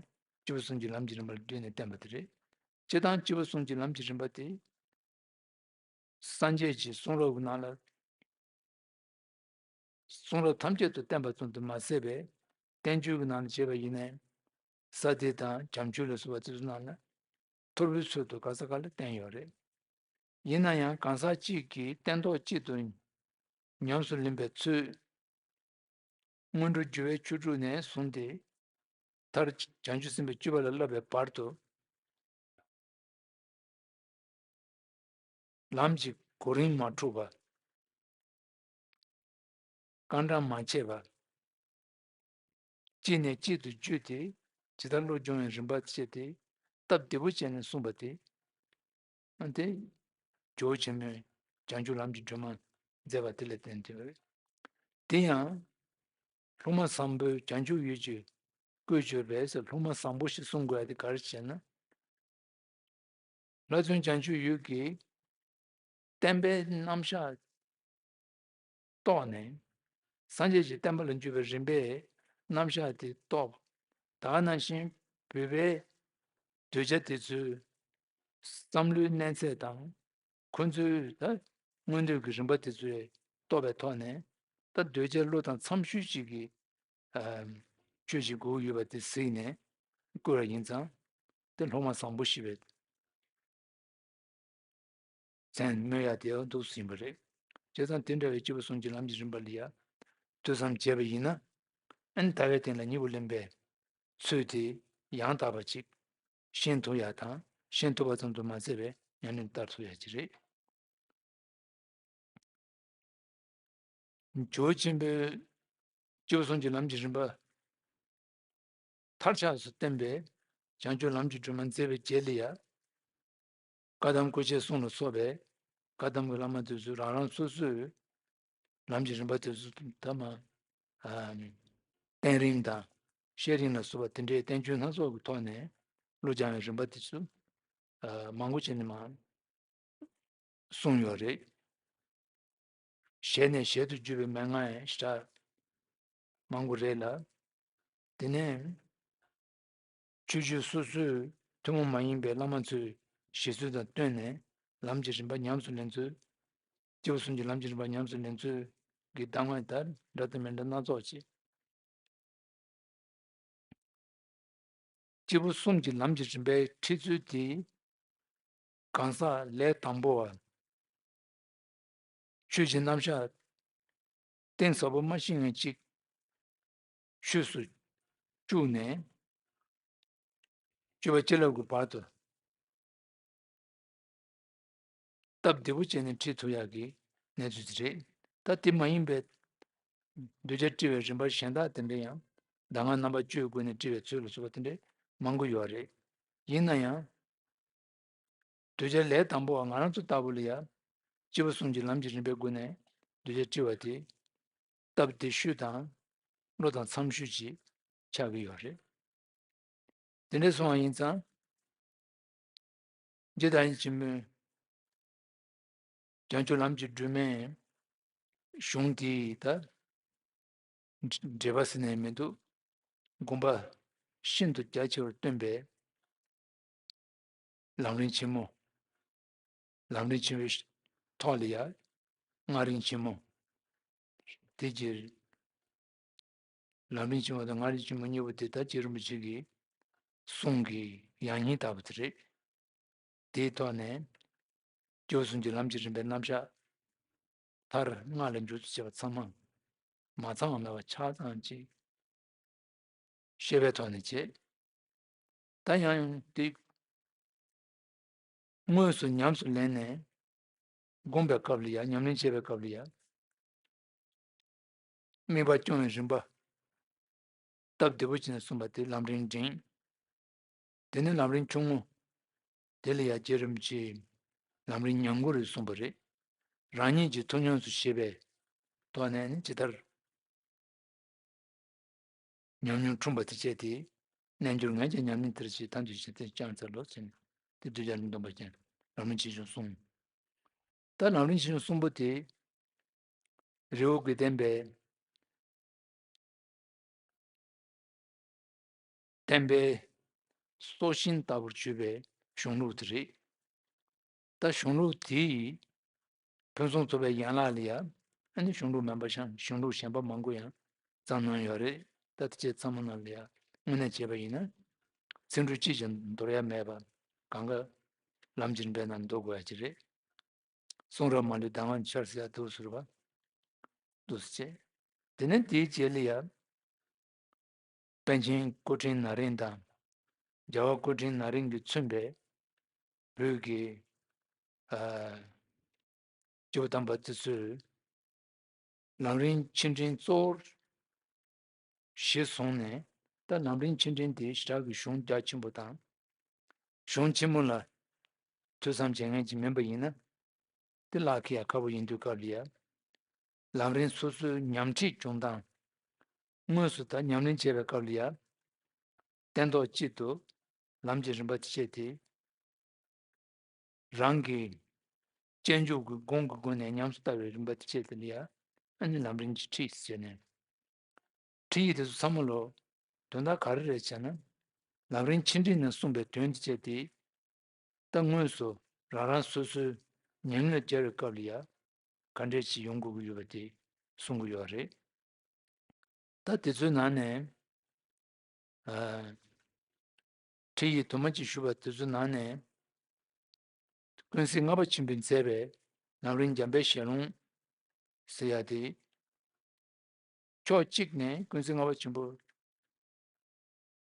སྐྱེས་བུ་གསུམ་གྱི་ལམ་གྱི་རིམ་པ་ལ་བསྡུས་ནས་བསྟན་པ་དེ་རེད། སྤྱིར་བཏང་སྐྱེས་བུ་གསུམ་གྱི་ལམ་གྱི་རིམ་པ་དེ། སངས་རྒྱས་ཀྱི་གསུང་རབ་ཀྱི་ནང་ལ། གསུང་རབ་ཐམས་ཅད་དུ་བསྟན་པ་ཙམ་དུ་མ་ཟད་པའི་བསྟན་བཅོས་ཀྱི་ནང་ལ་བྱས་པ་ཡིན་ནའི། ས་ཏྭ་དང་བྱམས་ཆོས་ལ་སོགས་པ་དེ་ཚོའི་ནང་ལ་ཐོར་བུའི་ཚུལ་དུ་ག་ས་ག་ལ་བསྟན་ཡོད་རེད། ཡིན་ན་ཡང་གང་ཟག་གཅིག་གིས་སྟན་ཐོག་གཅིག་ཏུ་ཉམས་སུ་ལེན་པའི་ཚུལ། སྔོན་འགྲོ་སྒྱུ་བའི་ཆོས་དྲུག་ནས་བཟུང་སྟེ། མཐར་བྱང་ཆུབ་སེམས་དཔའི་སྤྱོད་པ་ལ་བསླབ་པའི་བར་དུ། ལམ་གྱི་གོ་རིམ་མ་འཁྲུགས་པ། རྐང་གྲངས་མ་ཆད་པ། གཅིག་ནས་གཅིག་ཏུ་བརྒྱུད་དེ་ཇི་ལྟར་བློ་སྦྱོང་བའི་རིམ་པ་བཤད་དེ་སྟབས་བདེ་པོ་བྱས་ནས་གསུངས་པ་དེ། ཨ་དེ། ཇོ་བོ་ཆེན་མོས་བྱང་ཆུབ་ལམ་གྱི་སྒྲོན་མ་མཛད་པ་དེ་ལ་བརྟེན་ཏེ་རེད། དེ་ཡང་། སློབ་མ་བཟང་པོས་བྱང་ཆུབ་འོད་ཀྱི་བཀོད་བྱས་པས་སློབ་མ་བཟང་པོ་ཞེས་གསུང་དགོས་ཡ་དེ་ག་རེ་བྱས་ན། ལྷ་བཙུན་བྱང་ཆུབ་འོད་ཀྱིས་བསྟན་པའི་རྣམ་གཞག་རྟོགས་ནས། སངས་རྒྱས་ཀྱི་བསྟན་པ་ལ་འཇུག་པའི་རིམ་པའི་རྣམ་གཞག་དེ་རྟོགས། ད་ག་ནང་བཞིན་བོད་པའི་གདུལ་བྱ་དེ་ཚོའི་བསམ་བློའི་གནས་ཚད་དང་། ཁོ་ཚོའི་ད་མངོན་འདོད་ཀྱི་རིམ་པ་དེ་ཚོའི་རྟོགས་པའི་ཐོག་ནས། ད་གདུལ་བྱའི་བློ་དང་འཚམ་ཤོས་ཤིག་གི་ཨ། ཆོས་ཤིག་དགོས་ཡོད་པ་དེ་གཟིགས་ནས་བསྐུར་བ་ཡིན་ཙང་། དེ་སློབ་མ་བཟང་པོ་ཞེས་པའི་མཚན་སྨོས་ཡ་དེ་འདུག་སེ་ཡིན་པ་རེད། བྱས་ཙང་དེ་འདྲ་བའི་སྐྱེས་བུ་གསུམ་གྱི་ལམ་གྱི་རིམ་པ་ལ་ཡ། ཐོས་བསམ་བྱས་པ་ཡིན་ན། ཨ་ནི་ལྟ་བའི་སྟེང་ལ་གཉིས་པོ་ལེན་པའི་ཚུལ་དེ་ཡང་དག་པ་ཅིག་ཤེས་ཐུབ་ཡ་དང་། ཤེས་ཐུབ་པ་ཙམ་དུ་མ་ཟད་པའི་ཉམས་ལེན་བསྟར་ཐུབ་ཡ་ཅིག་རེད། ཇོ་བོ་ཆེན་པོས་སྐྱེས་བུ་གསུམ་གྱི་ལམ་གྱི་རིམ་པ་མཐར་ཆགས་སུ་བསྟན་པའི་བྱང་ཆུབ་ལམ་གྱི་སྒྲོན་མ་མཛད་པའི་རྗེས་ལ་ཡང་། བཀའ་གདམས་སྐུ་མཆེད་གསུམ་ལ་སོགས་པའི་བཀའ་གདམས་ཀྱི་བླ་མ་དེ་ཚོས་རང་རང་སོ་སོའི་ལམ་གྱི་རིམ་པ་དེ་ཚོ་ད་མ་ཨ་བསྟན་རིམ་དང་བཤད་རིམ་ལ་སོགས་པ་དེ་འདྲའི་བསྟན་བཅོས་སྣ་ཚོགས་ཀྱི་ཐོག་ནས་བློ་སྦྱང་བའི་རིམ་པ་དེ་ཚོ་ཨ་མང་པོ་བྱས་ནས་མ་གསུངས་ཡོད་རེད། ཞལ་ནས་ཞལ་དུ་བརྒྱུད་པའི་མན་ངག་ཡང་ཞེ་དྲག་མང་པོ་རེད་ལ། དེ་ནས་ཆོས་བརྒྱུད་སོ་སོའི་ཐུན་མོང་མ་ཡིན་པའི་བླ་མ་ཚོའི་བཞེད་ཚུལ་དང་བསྟུན་ནས་ལམ་གྱི་རིམ་པ་ཉམས་སུ་ལེན་ཚུལ། སྐྱེས་བུ་གསུམ་གྱི་ལམ་གྱི་རིམ་པ་ཉམས་སུ་ལེན་ཚུལ་གྱི་གདམས་ངག་དང་འདྲ་དང་མི་འདྲ་སྣ་ཚོགས་ཅིག་སྐྱེས་བུ་གསུམ་གྱི་ལམ་གྱི་རིམ་པའི་ཁྲིད་ཚུལ་དེ། གང་ཟག་ལས་དང་པོ་བ། ཆོས་ཀྱི་རྣམ་གཞག་གཏིང་ཟབ་པོ་མ་ཤེས་མཁན་གཅིག་ཆོས་སུ་བཅུག་ནས། སྤྱོད་པ་ཅི་ལབ་ཀྱི་བར་དུ་སྟབས་བདེ་པོ་བྱས་ནས་ཁྲིད་ཐུབ་ཡག་གི་གནས་ཚུལ་དེ་རེད། ད་དེ་མ་ཡིན་པའི་གདུལ་བྱ་ཁྲིད་པའི་རིམ་པ་གཞན་དག་དེ་འདྲ་ཡང་གདམས་ངག་རྣམ་པ་བཅུའི་སྒོ་ནས་ཁྲིད་པའི་ཚུལ་ལ་སོགས་པ་དེ་འདྲ་མང་པོ་ཡོད་རེད། ཡིན་ན་ཡང་། གདུལ་བྱ་ལས་དང་པོ་བ་ང་རང་ཚོ་ལྟ་བུ་ལ་ཡང་སྐྱེས་བུ་གསུམ་གྱི་ལམ་གྱི་རིམ་པའི་སྒོ་ནས་གདུལ་བྱ་ཁྲིད་པ་དེ་སྟབས་བདེ་ཤོས་དང་བློ་དང་འཚམ་ཤོས་ཅིག་ཆགས་ཀྱི་ཡོད་རེད། དེ་འདྲ་སོང་བ་ཡིན་ཙང་། རྗེ་བདག་ཉིད་ཆེན་པོས་བྱང་ཆུབ་ལམ་གྱི་སྒྲོན་མའི་གཞུང་དེ་ད་འགྲེལ་པ་ཟེར་ནས་མི་འདུག་དགོངས་པ་ཤིན་ཏུ་རྒྱ་ཆེ་བར་སྟོན་པའི་ལམ་རིམ་ཆེན་མོ། ལམ་རིམ་ཆེན་མོའི་ཐོག་ལ་ཡང་ལྔ་རིམ་ཆེན་མོ། དེ་གྱི་ལམ་རིམ་ཆེན་མོ་དང་ལྔ་རིམ་ཆེན་མོ་གཉིས་པོ་དེ་ད་རྗེ་རིན་པོ་ཆེ་གི་གསུང་གི་ཡང་སྙིང་ལྟ་བུ་དེ་རེད། དེའི་ཐོག་ནས་སྐྱེས་བུ་གསུམ་གྱི་ལམ་གྱི་རིམ་པའི་རྣམ་གཞག་མཐར་སྔགས་ལ་འཇུག་ཏུ་བྱེད་པ་ཚང་མ་མ་ཚང་བ་མེད་པ་ཆ་ཚང་ཅིག་ཤེས་པའི་ཐོག་ནས་བྱེད། ད་ཡང་དེ་དངོས་སུ་ཉམས་སུ་ལེན་ནས་སྒོམ་པའི་སྐབས་ལ་ཡང་ཉམས་ལེན་བྱེད་པའི་སྐབས་ལ་ཡང་དམིགས་པ་སྐྱོང་བའི་རིམ་པ། སྟབས་བདེ་པོ་བྱས་ནས་གསུངས་པ་དེ་ལམ་རིམ་འབྲིང་། དེ་ནས་ལམ་རིམ་ཆུང་ངུ། དེ་ལ་ཡང་རྗེ་རིན་པོ་ཆེས་ལམ་རིམ་ཉམས་མགུར་རེ་གསུངས་པ་རེད། རང་ཉིད་ཀྱིས་ཐུགས་ཉམས་སུ་བཞེས་པའི་ཐོག་ནས་ནི་ཇི་ལྟར་ཉམས་མྱོང་འཁྲུངས་པ་དེ་བཅས་ཏེ། རྣལ་འབྱོར་ངས་ཀྱང་ཉམས་ལེན་དེར་བྱེད། ཐབས་འདི་བཞིན་དེ་བསྐྱངས་འཚལ་ལོ་ཟེར་ནས་དེ་གདུལ་བྱ་ལ་འདོམས་པ་ཅན་ལམ་རིམ་ཆེ་ཆུང་གསུངས། ད་ལམ་རིམ་ཆེ་ཆུང་གསུམ་པོ་དེ་རི་བོ་དགེ་ལྡན་པའི་བསྟན་པའི་སྲོག་ཤིང་ལྟ་བུར་གྱུར་པའི་གཞུང་ལུགས་དེ་རེད། ད་གཞུང་ལུགས་དེ་ཡི་ཕུན་སུམ་ཚོགས་པའི་ཡན་ལག་ལ་ཡང་ཨ་ནི་གཞུང་ལུགས་མིན་པ་གཞན་གཞུང་ལུགས་གཞན་པ་མང་པོ་ཡང་བརྩམས་གནང་ཡོད་རེད། ད་དེ་བཅས་ཚང་མ་ནང་ལ་ཡང་དངོས་གནས་བྱས་པ་ཡིན་ན་ཚིག་འབྲུ་གཅིག་ཀྱང་འདོར་ཡ་མེད་པ་གང་ག་ལམ་གྱི་རིམ་པའི་ནང་འདུ་དགོས་ཡ་ཅིག་རེད། གསུང་རབ་མ་ལུས་གདམས་ངག་འཆར་ཟེར་ཡ་འདུག་ཟེར་བ། འདུག་ཟེར་བྱས། དེ་ནས་དེའི་རྗེས་ལ་ཡང་པཎ་ཆེན་སྐུ་ཕྲེང་ན་རིམ་དང་རྒྱལ་བ་སྐུ་ཕྲེང་ན་རིམ་གྱིས་མཚོན་པའི་བོད་ཀྱི་ཨ་སྐྱེས་བུ་དམ་པ་དེ་ཚོས་ལམ་རིམ་ཆེ་འབྲིང་གཙོ་བོར་གཞི་བཟུང་ནས། ད་ལམ་རིམ་ཆེ་འབྲིང་དེ་ཞེ་དྲག་གི་གཞུང་རྒྱ་ཆེན་པོ་དང་། གཞུང་ཆེན་མོ་ལ་ཐོས་བསམ་བྱེད་མཁན་ཅིག་མིན་པ་ཡིན་ན། དེ་བརླག་གི་ཡ་ཁག་པོ་ཡིན་དུས་སྐབས་ལ་ཡ། ལམ་རིམ་སོ་སོའི་ཉམས་ཁྲིད་སྦྱོང་སྟངས། དངོས་སུ་ད་ཉམས་ལེན་བྱེད་པའི་སྐབས་ལ་ཡ། སྟན་ཐོག་གཅིག་ཏུ་ལམ་གྱི་རིམ་པ་དེ་བྱས་ཏེ། རང་གི་དཔྱད་འཇུག་གི་སྒོམ་གྱི་སྒོ་ནས་ཉམས་སུ་བསྟར་བའི་རིམ་པ་དེ་བྱས་ཏེ་ལ་ཡ། ཨ་ནི་ལམ་རིམ་གྱི་ཁྲིད་ཟེར་ནས། ཁྲིད་ཡིག་དེ་ཚོ་ཚང་མ་ལོ། དོན་དག་ག་རེ་རེད་ཟེར་ན། ལམ་རིམ་ཆེ་འབྲིང་ནས་གསུངས་པའི་དོན་དེ་བྱས་ཏེ། ད་དངོས་སུ་རང་རང་སོ་སོའི་ཉམས་ལེན་བྱ་བའི་སྐབས་ལ་ཡ། ག་འདྲས་ཅིག་ཡོང་དགོས་ཀྱི་ཡོད་པ་དེ་གསུང་གི་ཡོད་རེད། ད་དེ་ཚོའི་ནང་ནས། ཨ། ཁྲིད་ཡིག་དུ་མ་ཅིག་ཞུས་པ་དེ་ཚོའི་ནང་ནས། ཀུན་གཟིགས་ལྔ་པ་ཆེན་པོས་མཛད་པའི་ལམ་རིམ་འཇམ་དཔལ་ཞལ་ལུང་ཟེར་ཡ་དེ། ཕྱོགས་གཅིག་ནས་ཀུན་གཟིགས་ལྔ་པ་ཆེན་པོ་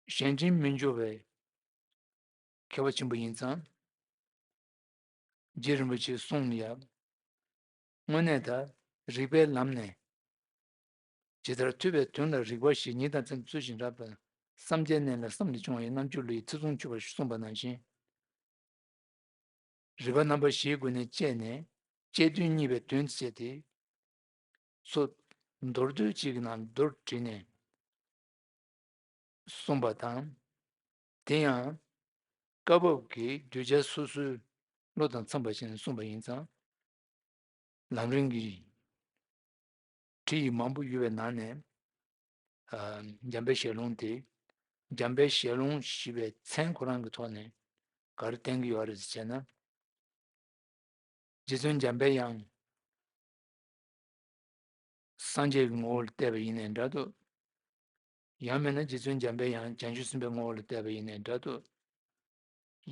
གཞན་དྲིང་མི་འཇོག་པའི་མཁས་པ་ཆེན་པོ་ཡིན་ཙང་། རྗེ་རིན་པོ་ཆེའི་གསུང་ལ་ཡང་། དངོས་གནས་ད་རིགས་པའི་ལམ་ནས་ཇི་ལྟར་ཐུབ་པའི་དོན་ལ་རིགས་པ་བཞི་ཉིད་དང་མཚན་ཚུལ་བཞིན་རབ་དང་། བསམ་གྱིས་མནན་ལ་བསམ་ལས་བྱུང་བའི་རྣམ་འགྱུར་ལ་ཡི་ཚེ་ཟུང་འཁྱུད་པར་གསུངས་པ་ནང་བཞིན། རིགས་པ་རྣམ་པ་བཞིའི་སྒོ་ནས་དཔྱད་ནས་དཔྱད་དོན་གཉིས་པའི་དོན་དུ་བྱས་ཏེ། ཚུར་མདོར་བསྡུས་གཅིག་གི་ནང་མདོར་བསྡུས་ནས་གསུངས་པ་དང་། དེ་ཡང་སྐབས་བབ་ཀྱི་གདུལ་བྱ་སོ་སོའི་བློ་དང་འཚམས་པ་ཞིག་ནས་གསུངས་པ་ཡིན་ཙང་། ལམ་རིམ་གྱི་ཁྲིད་ཡིག་མང་པོ་ཡོད་པའི་ནང་ནས། ཨ། འཇམ་དཔལ་ཞལ་ལུང་དེ། འཇམ་དཔལ་ཞལ་ལུང་ཞེས་པའི་མཚན་ཁོ་རང་གི་ཐོག་ནས་ག་རེ་བསྟན་གྱི་ཡོད་རེད་ཟེར་ན། རྗེ་བཙུན་འཇམ་དཔལ་དབྱངས་སངས་རྒྱས་ཀྱི་ངོ་བོ་ལ་བལྟས་པ་ཡིན་ནའི་འདྲ་འདུག། ཡང་མིན་ན་རྗེ་བཙུན་འཇམ་དཔལ་དབྱངས་བྱང་ཆུབ་སེམས་དཔའི་ངོ་བོ་ལ་བལྟས་པ་ཡིན་ནའི་འདྲ་འདུག།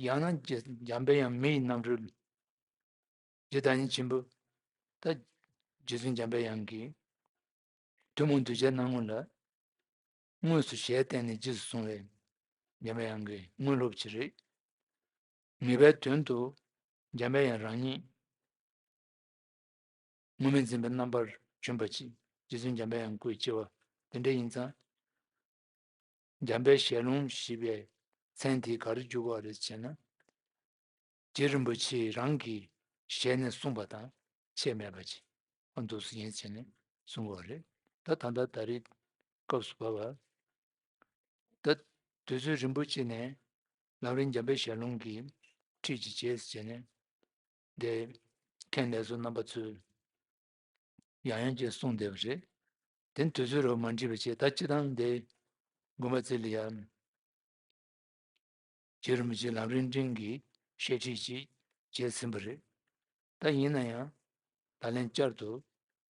ཡང་ན་རྗེ་འཇམ་དཔལ་དབྱངས་མི་ཡི་རྣམ་རོལ། རྗེ་བདག་ཉིད་ཆེན་པོ། ད་རྗེ་བཙུན་འཇམ་དཔལ་དབྱངས་ཀྱིས་ཐུན་མོང་གདུལ་བྱའི་སྣང་ངོ་ལ་དངོས་སུ་ཞལ་བསྟན་ནས་རྗེས་སུ་བཟུང་བའི་འཇམ་དཔལ་དབྱངས་ཀྱི་དངོས་སློབ་ཅིག་རེད། ངེས་པའི་དོན་དུ་འཇམ་དཔལ་དབྱངས་རང་ཉིད་དངོས་མེད་འཛིན་པའི་རྣམ་པར་བྱོན་པ་ཅིག། རྗེ་བཙུན་འཇམ་དཔལ་དབྱངས་སྐུའི་སྐྱེ་བ་དེ་འདྲ་ཡིན་ཙང་། འཇམ་དཔལ་ཞལ་ལུང་ཞེས་པའི་མཚན་དེ་ག་རེ་འཇུག་པ་རེད་ཅེ་ན། རྗེ་རིན་པོ་ཆེ་རང་གི་ཞལ་ནས་གསུངས་པ་དང་ཆད་མེད་པ་ཅིག་ཨ་འདུག་སེ་ཡིན་ཟེར་ནས་གསུང་གི་ཡོད་རེད། ད་ད་ལྟ་ད་རེས་སྐབས་སུ་བབ་པ། ད་དུས་ཚོད་རིང་པོ་ཅིག་ནས་ལམ་རིམ་འཇམ་དཔལ་ཞལ་ལུང་གི་ཁྲིད་ཅིག་བྱས་ཟེར་ནས་འདི་མཁན་ལས་བཟོ་རྣམ་པ་ཚོས་ཡང་ཡང་ཅིག་གསུངས་བསྡད་པ་རེད། དེ་དུས་ཚོད་རོ་མ་འགྲིག་པ་བྱས། ད་སྤྱི་བཏང་འདི་དགོན་པ་རྩེ་ལ་ཡང་རྗེ་རིན་པོ་ཆེ་ལམ་རིམ་འབྲིང་གི་བཤད་ཁྲིད་ཅིག་བྱས་ཟིན་པ་རེད། ད་ཡིན་ན་ཡང་ད་ལན་བསྐྱར་དུ་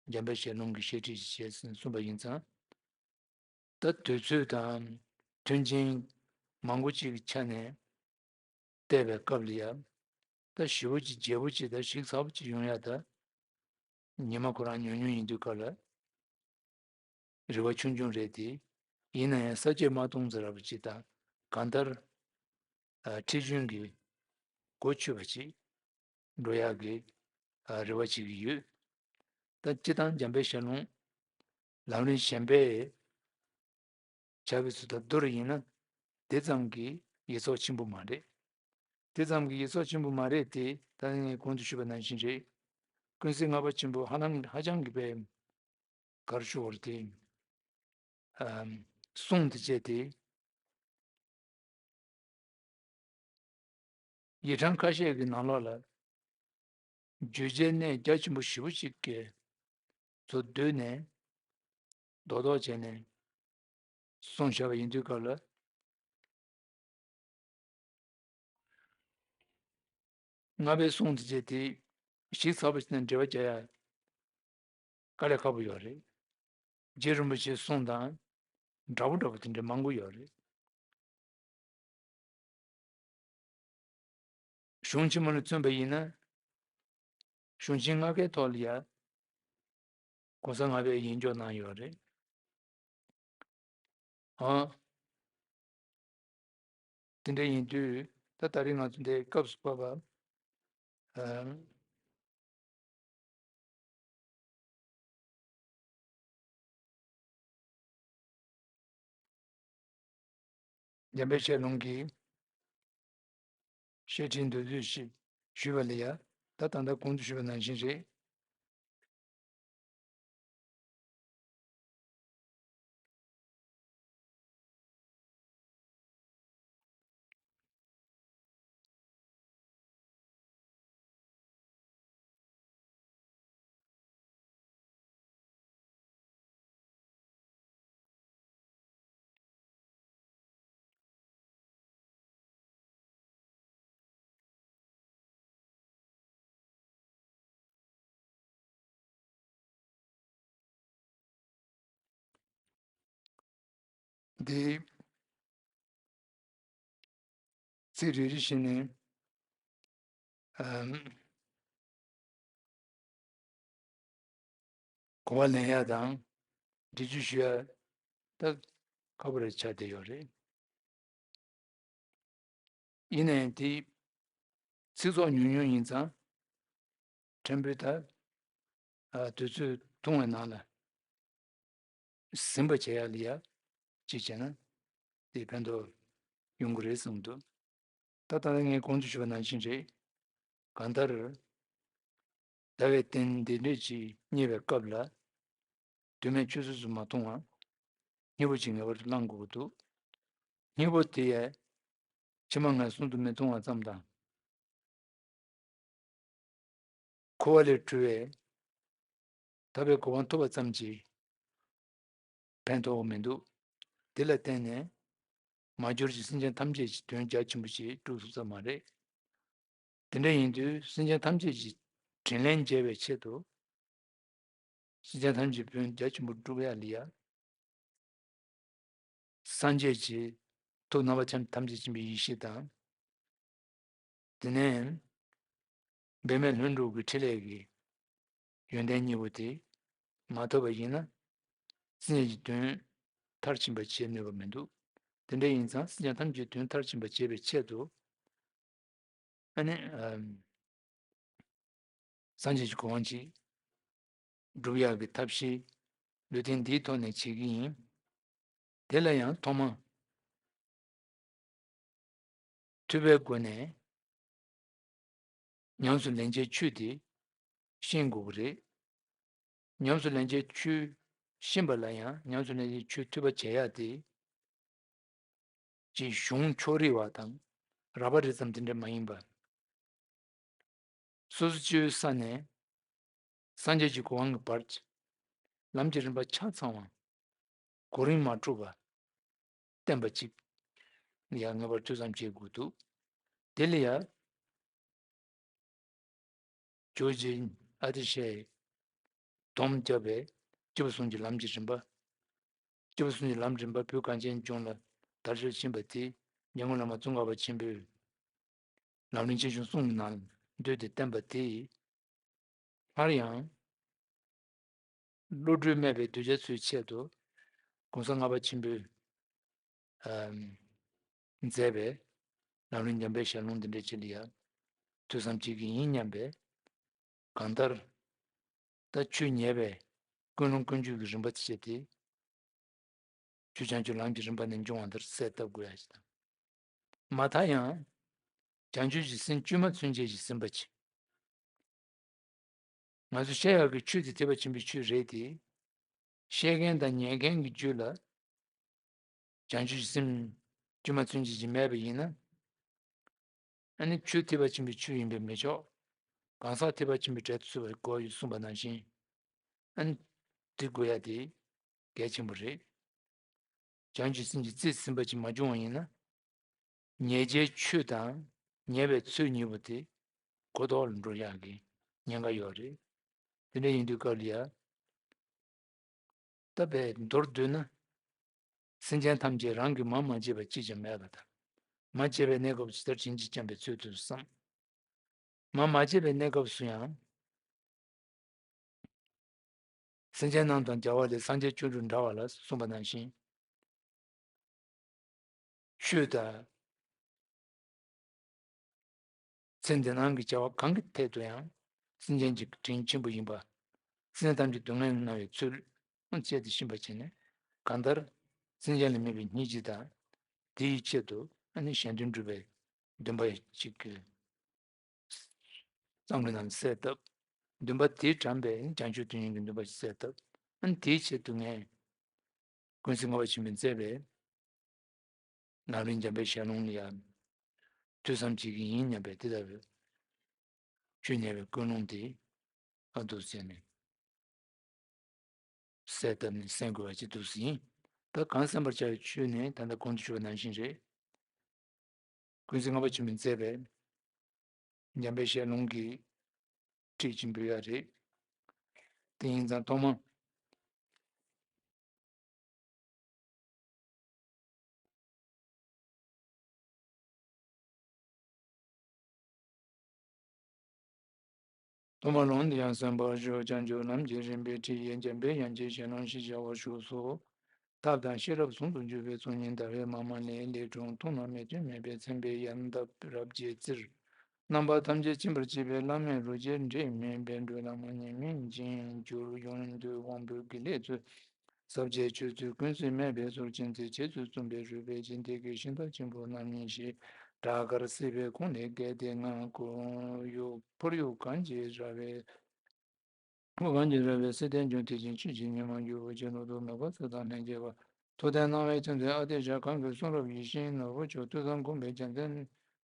འཇམ་དཔལ་ཞལ་ལུང་གི་བཤད་ཁྲིད་ཅིག་བྱས་ཟིན་གསུངས་པ་ཡིན་ཙང་། ད་དུས་ཚོད་དང་མཐུན་རྐྱེན་མང་པོ་ཅིག་གི་ཆ་ནས་བལྟས་པའི་སྐབས་ལ་ཡང་། ད་ཞེ་པོ་ཅིག་རྒྱས་པོ་ཅིག་དང་ཞིབ་ཚགས་པོ་ཅིག་ཡོང་ཡ་ད་ཉི་མ་ཁོ་རང་ཉུང་ཉུང་ཡིན་དུས་སྐབས་ལ། རེ་བ་ཆུང་ཆུང་རེད་དེ། ཡིན་ན་ཡང་ས་བཅད་མ་སྟོང་ཙམ་ར་བ་ཅིག་དང་གང་ལྟར། ཨ། ཁྲིད་གཞུང་གི་གོ་ཆོད་པ་ཅིག་འགྲོ་ཡག་གི་ཨ་རེ་བ་ཅིག་ཡོད། ད་སྤྱི་བཏང་འཇམ་དཔལ་ཞལ་ལུང་ལམ་རིམ་གཞན་པའི་བྱ་བའི་ཚུལ་དང་བསྡུར་ཡིན་ན། དེ་ཙམ་གྱི་ཡིད་གཟུགས་ཆེན་པོ་མ་རེད། དེ་ཙམ་གྱི་ཡིད་གཟུགས་ཆེན་པོ་མ་རེད་དེ། ད་ངས་གོང་དུ་ཞུས་པ་ནང་བཞིན་རེད། ཀུན་གཟིགས་ལྔ་པ་ཆེན་པོ་ཧ་ལམ་ཧ་ཅང་གི་པའི་གར་ཤོར་བར་དེ། ཨམ། གསུང་དེ་བྱས་ཏེ། ཡིག་ཕྲེང་ཁ་ཤས་ཀྱི་ནང་ལོགས་ལ་བརྗོད་བྱའི་གནས་རྒྱ་ཆེན་པོ་ཞེ་པོ་ཅིག་གི་ཚུར་བསྡུས་ནས་རྡོག་རྡོག་བྱས་ནས་གསུངས་བཞག་པ་ཡིན་དུས་སྐབས་ལ། ལྔ་པའི་གསུང་དེ་བྱས་ཏེ་ཞིབ་ཚགས་པོ་བྱས་ནས་འགྲེལ་པ་རྒྱག་ཡ་དཀའ་ལས་ཁག་པོ་ཡོད་རེད། རྗེ་རིན་པོ་ཆེའི་གསུང་དང་འདྲ་པོ་འདྲ་པོ་དེ་འདྲ་མང་པོ་ཡོད་རེད། གཞུང་ཆེན་མོ་ལ་བརྩོན་པ་ཡིན་ན། གཞུང་ཆེན་ལྔ་ཀའི་ཐོག་ལ་ཡ། གོ་ས་ལྔ་པའི་ཡིག་འཇོག་གནང་ཡོད་རེད། ཨ། དེ་འདྲ་ཡིན་དུས་ད་ད་རེས་ང་ཚོ་འདིའི་སྐབས་སུ་བབ་པ། ཨ། འཇམ་དཔལ་ཞལ་ལུང་གི་བཤད་ཁྲིད་མདོར་བསྡུས་ཤིག་ཞུས་པ་ལ་ཡ། ད་ད་ལྟ་གོང་དུ་ཞུས་པ་ནང་བཞིན་རེད། འདི་ཚིག་རེ་རེ་བཞིན་ནས། ཨམ། གོ་བ་ལེན་ཡ་དང་ འགྲེལ་བརྗོད་ཞུ་ཡ་ད་ཁག་པོ་རེ་ཆགས་བསྡད་ཡོད་རེད། ཡིན་ནའི་དེ་ཚིག་ཚོགས་ཉུང་ཉུང་ཡིན་ཙང་ཕྲན་བུ་ད་ཨ་དུས་ཚོད་ཐུང་བའི་ནང་ལ་ཟིན་པ་བྱེད་ཡ་ལ་ཡ་གཅིག་བྱས་ན་དེ་ཕན་ཐོགས་ཡོང་གི་རེད་བསམ་འདུག་ད་ལྟ་ངས་གོང་དུ་ཞུས་པ་ནང་བཞིན་རེད། གང་ལྟར་ཟླ་བའི་རྟེན་འདི་འདྲས་ཅིག་རྙེད་པའི་སྐབས་ལ། དོན་མེད་ཆུད་ཟོས་སུ་མ་མཐོང་བར། སྙིང་པོ་ཅིག་ངེས་པར་དུ་བླང་དགོས་ཀྱི་འདུག་སྙིང་པོ་དེ་ཡང་ཕྱི་མ་ངན་སོང་དུ་མི་ལྟུང་བ་ཙམ་དང་། འཁོར་བ་ལས་གྲོལ་བའི་ཐར་པའི་གོ་འཕང་ཐོབ་པ་ཙམ་གྱིས་ཕན་ཐོགས་མི་འདུག་དེ་ལ་བརྟེན་ནས་མ་གྱུར་ཅིག་སེམས་ཅན་ཐམས་ཅད་ཀྱི་དོན་རྒྱ་ཆེན་པོ་ཞིག་སྒྲུབ་ཐུབ་ས་མ་རེད། དེ་འདྲ་ཡིན་དུས་སེམས་ཅན་ཐམས་ཅད་ཀྱི་དྲིན་ལན་འཇལ་བའི་ཆེད་དུ། སེམས་ཅན་ཐམས་ཅད་དོན་རྒྱ་ཆེན་པོ་སྒྲུབ་ཡ་ལ་ཡ། སངས་རྒྱས་ཀྱི་ཐུགས་རྣམ་པ་ཐམས་ཅད་མཁྱེན་པའི་ཡེ་ཤེས་དང་། དེ་ནས་འབད་མེད་ལྷུན་གྲུབ་ཀྱི་ཕྲིན་ལས་ཀྱི་ཡོན་ཏན་གཉིས་པོ་དེ་མ་ཐོབ་པ་ཡིན་ན། སེམས་ཅན་གྱི་དོན་མཐར་ཕྱིན་པ་བྱེད་ནུས་པ་མི་འདུག་དེ་འདྲ་ཡིན་ཙང་སེམས་ཅན་ཐམས་ཅད་དོན་མཐར་ཕྱིན་པ་བྱེད་པའི་ཆེད་དུ། ཨ་ནི། ཨམ། སངས་རྒྱས་ཀྱི་གོ་འཕང་ཅིག་སྒྲུབ་ཡག་གི་ཐབས་ཤེས་ལུས་རྟེན་འདིའི་ཐོག་ནས་བྱེད་ཀྱི་ཡིན། དེ་ལ་ཡང་ཐོག་མ་ཐོས་པའི་སྒོ་ནས་ཉམས་སུ་ལེན་བྱའི་ཆོས་དེ་ཤེས་དགོས་ཀྱི་རེད། ཉམས་སུ་ལེན་བྱའི་ཆོས་ཤེས་པ་ལ་ཡང་ཉམས་སུ་ལེན་བྱའི་ཆོས་ཐོས་པ་བྱེད་ཡག་དེ། ཅིག་གཞུང་ཕྱོགས་རིས་པ་དང་རགས་པ་རེ་ཙམ་དེ་འདྲ་མ་ཡིན་པ། སོ་སོ་སྐྱེ་བོའི་ས་ནས་སངས་རྒྱས་ཀྱི་གོ་འཕང་གི་བར་གྱི་ལམ་གྱི་རིམ་པ་ཆ་ཚང་བ། གོ་རིམ་མ་འཁྲུགས་པ་བསྟན་པ་ཅིག་ལ་ཡང་ངེས་པར་ཐོས་བསམ་བྱེད་དགོས་འདུག་དེ་ལ་ཡང་ཇོ་བོ་རྗེ་ཨ་ཏི་ཤའི་སྡོམ་བརྒྱབ་པའི་སྐྱེས་བུ་གསུམ་གྱི་ལམ་གྱི་རིམ་པ། སྐྱེས་བུ་གསུམ་གྱི་ལམ་རིམ་པ་བོད་གངས་ཅན་ལྗོངས་ལ་དར་ཕྱོགས་ཕྱིན་པ་དེ་ཉན་མཁན་བླ་མ་ཙོང་ཁ་པ་ཆེན་པོས་ལམ་རིམ་ཆེ་ཆུང་གསུམ་གྱི་ནང་བསྡུས་ཏེ་བསྟན་པ་དེ། སླར་ཡང་བློ་གྲོས་མེད་པའི་གདུལ་བྱ་ཚོའི་ཆེད་དུ་གོང་ས་ལྔ་པ་ཆེན་པོས་ཨམ། མཛད་པའི་ལམ་རིམ་འཇམ་དཔལ་ཞལ་ལུང་འདི་འདྲ་ཅིག་ལ་ཡང་ཐོས་བསམ་བྱེད་ཀྱི་ཡིན་སྙམ་པའི་གང་ལྟར། ད་ཆོས་ཉན་པའི་ཀུན་སློང་ཀུན་སྤྱོད་ཀྱི་རིམ་པ་དེ་བྱས་ཏེ། ཆོས་བྱང་ཆུབ་ལམ་གྱི་རིམ་པ་ནས་འབྱུང་བ་འདིར་གསལ་བཏབ་དགོས་ཡ་ཞིག་དང་། མ་མཐའ་ཡང་། བྱང་ཆུབ་ཀྱི་སེམས་བཅོས་མ་ཚུན་ཆད་ཀྱི་སེམས་པ་ཅིག་ང་ཚོས་བཤད་ཡག་གི་ཆོས་དེ་ཐེག་པ་ཆེན་པོའི་ཆོས་རེད་དེ། བཤད་མཁན་དང་ཉན་མཁན་གྱི་རྒྱུད་ལ་བྱང་ཆུབ་ཀྱི་སེམས་བཅོས་མ་ཚུན་ཆད་ཀྱི་མེད་པ་ཡིན་ན། ཨ་ནི་ཆོས་ཐེག་པ་ཆེན་པོའི་ཆོས་ཡིན་པས་མི་ཆོག་གང་ཟག་ཐེག་པ་ཆེན་པོའི་གྲལ་དུ་ཚུད་པར་གོ་ཡོད་གསུངས་པ་ནང་བཞིན། ཨ་ནི་དེ་དགོས་ཡ་དེ་གལ་ཆེན་པོ་རེད། བྱང་ཆུབ་སེམས་ཀྱི་རྩིས་ཟིན་པ་ཅིག་མ་བྱུང་བ་ཡིན་ན། ཉེས་བྱའི་ཆོས་དང་ཉེས་པའི་ཚོད་གཉིས་པོ་དེ་གོ་ལྡོག་ལ་འགྲོ་ཡག་གི་ཉེན་ཁ་ཡོད་རེད། དེ་འདྲ་ཡིན་དུས་སྐབས་ལ་ཡ། ད་དཔེ་མདོར་བསྡུས་ན། སེམས་ཅན་ཐམས་ཅད་རང་གིས་མ་མ་བྱས་པ་གཅིག་ཀྱང་མེད་པ་དང་། མ་བྱས་པའི་གནས་སྐབས་སུ་ལྟར་བྱིན་གྱིས་བརྐྱང་བའི་ཚུལ་དུ་བསམ། མ་མ་བྱས་པའི་གནས་སྐབས་སུ་ཡང་། སེམས་ཅན་རྣམས་དང་རྒྱལ་བ་ལས་སངས་རྒྱས་བཅུ་དྲུག་འདྲ་བ་ལ་གསུངས་པ་ནང་བཞིན། ཆོས་དང་། ཚེ་འདི་སྣང་གི་བྱ་བ་གང་གི་ཐད་དུ་ཡང་སེམས་ཅན་གྱི་དྲིན་ཆེན་པོ་ཡིན་པ། སེམས་ཅན་ཐམས་ཅད་སྡུག་བསྔལ་མྱོང་བའི་ཚུལ་ཅད་དེ་ཤེས་པར་བྱས་ནས། གང་ལྟར་སེམས་ཅན་ལ་དམིགས་པའི་སྙིང་རྗེ་དང་། དེའི་ཆེད་དུ་ཨ་ནི་གཞན་དོན་སྒྲུབ་པའི་འདུན་པ་གཅིག་གི་བསམ་བློ་རྣམས་གསལ་བཏབ། འདུན་པ་དེས་དྲངས་པའི་བྱང་ཆུབ་ཏུ་ཡིན་གྱི་འདུན་པ་གསལ་བཏབ། ཨ་ནི་དེའི་ཆེད་དུ་ངས་ཀུན་གཟིགས་ལྔ་པ་ཆེན་པོས་མཛད་པའི་ལམ་རིམ་འཇམ་དཔལ་ཞལ་ལུང་ལ་ཡང་ཐོས་བསམ་བྱེད་ཀྱི་ཡིན་སྙམ་པའི་དེ་ལྟ་བུའི་ཆོས་ཉན་པའི་ཀུན་སློང་དེ་ཨ་འདུག་ཟེར་ནས་གསལ་བཏབ་ནས་གསན་དགོས་པ་ཅིག་འདུག་ཟིན། ད་གང་གསན་པར་བྱ་བའི་ཆོས་ནི་ད་ལྟ་གོང་དུ་ཞུས་པ་ནང་བཞིན་རེད། ཀུན་གཟིགས་ལྔ་པ་ཆེན་པོས་མཛད་པའི་འཇམ་དཔལ་ཞལ་ལུང་གི་ཁྲིད་ཀྱི་འབུལ་ཡ་རེད། དེ་ཡིན་ཙང་ཐོག་མ། ཐོག་མར་ལུང་འདི་ཡང་གསན་པར་ཞུ། བྱང་ཆུབ་ལམ་གྱི་རིམ་པའི་ཁྲིད་ཡིག་འཇམ་དཔལ་དབྱངས་ཅན་ཞལ་ལུང་ཞེས་བྱ་བ་བཞུགས་སོ། ཐབས་དང་ཤེས་རབ་ཟུང་དུ་འཇུག་པའི་ཚོགས་གཉིས་ཟླ་བའི་མ་མ་ལས་ལས་འཁྲུངས། མཐོང་ན་མེད་དོན་མེད་པའི་མཚན་དཔེའི་ཡལ་འདབ་རབ་རྒྱས་བཙིར། རྣམ་པ་ཐམས་ཅད་ཕྱིན་པར་བྱེད་པའི་བླ་མེད་རྡོ་རྗེ་འབྲལ་མེད་པའི་འགྲོ་ལམ་ཉི་མའི་འགྱུར་ཡོངས་འདུལ་དབང་པོའི་དགེ་ལེགས་མཛོད། ཟབ་རྒྱས་ཆོས་ཚུལ་ཀུན་གཟིགས་མེད་པའི་ཟུར་ཅན་ཚེ་རྗེས་སུ་བཙུན་པའི་རོལ་པའི་འཇིག་རྟེན་གྱི་ཤིང་རྟ་ཆེན་པོ་རྣམ་གཉིས་ཞེས་སྒྲ་དཀར་བསིལ་བའི་ཁོང་ནས་བརྒལ་ཏེ་ང་ཁོར་ཡུག་ཕོར་ཡུག་གང་ཅིག་རལ་པའི། ཁོ་གང་ཅིག་རལ་པའི་བསིལ་ལྡན་ལྗོངས་དེ་བཞིན་ཆོས་ཀྱི་ཉི་མ་འགྱུར་བ་ཅན་ལོ་ཏོག་ནགས་པ་ཚེ་དང་ལྷན་སྐྱེས་པ། ཐུབ་བསྟན་སྣང་བའི་མཚོན་བྱེད་ཨ་ཏི་ཤ་གང་གི་གསུང་རབ་ཡིད་བཞིན་ནོར་བུ་མཆོག་ཐོས་བསམ་སྒོམ་པའི་རྒྱལ་མཚན་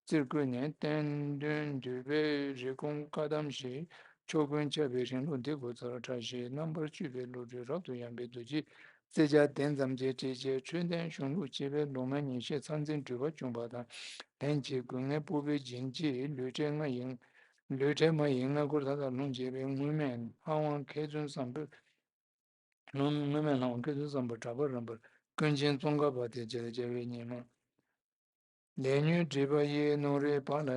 རྩེར་བཀོད་ནས་བསྟན་དོན་འདུས་པའི་རི་གོང་བཀའ་གདམས་ཞེས་ཕྱོགས་ཀུན་ཁྱབ་པའི་རིང་ལུགས་འདི་གོ་མཚར་ཕྲ་ཞིང་རྣམ་པར་དཔྱོད་པའི་བློ་གྲོས་རབ་ཏུ་ཡངས་པའི་རྡོ་རྗེ་རྩེ་ལྕགས་གདན་རྣམས་ཀྱིས་བྲིས་བྱས་འཕྲོད་བསྟེན་གཞུང་ལུགས་སྤྱི་པའི་ལུང་མན་ཉིན་ཤས་ཚང་འཛིན་གྲུབ་པ་བྱུང་བ་དང་ལྷན་ཅིག་དགོས་ངེས་སྤོབས་པའི་སྦྱིན་གྱིས་ལུས་ཕྲན་ལྔ་ཡི་ལུས་ཕྲན་མ་ཡི་མངལ་སྒོར་མཐའ་དག་ལྷུང་བྱས་པའི་མངོན་མེད་ལྷ་དབང་མཁས་བཙུན་བཟང་པོས། མངོན་མེད་ལྷ་དབང་མཁས་བཙུན་བཟང་པོ་གྲགས་པ་རིན་པོ་ཀུན་མཁྱེན་ཙོང་ཁ་པ་དེ་རྒྱལ་རྒྱལ་བའི་ཉི་མ། ལས་ཉོན་སྒྲིབ་པ་ཡི་ནོར་བུའི་བར་ལ།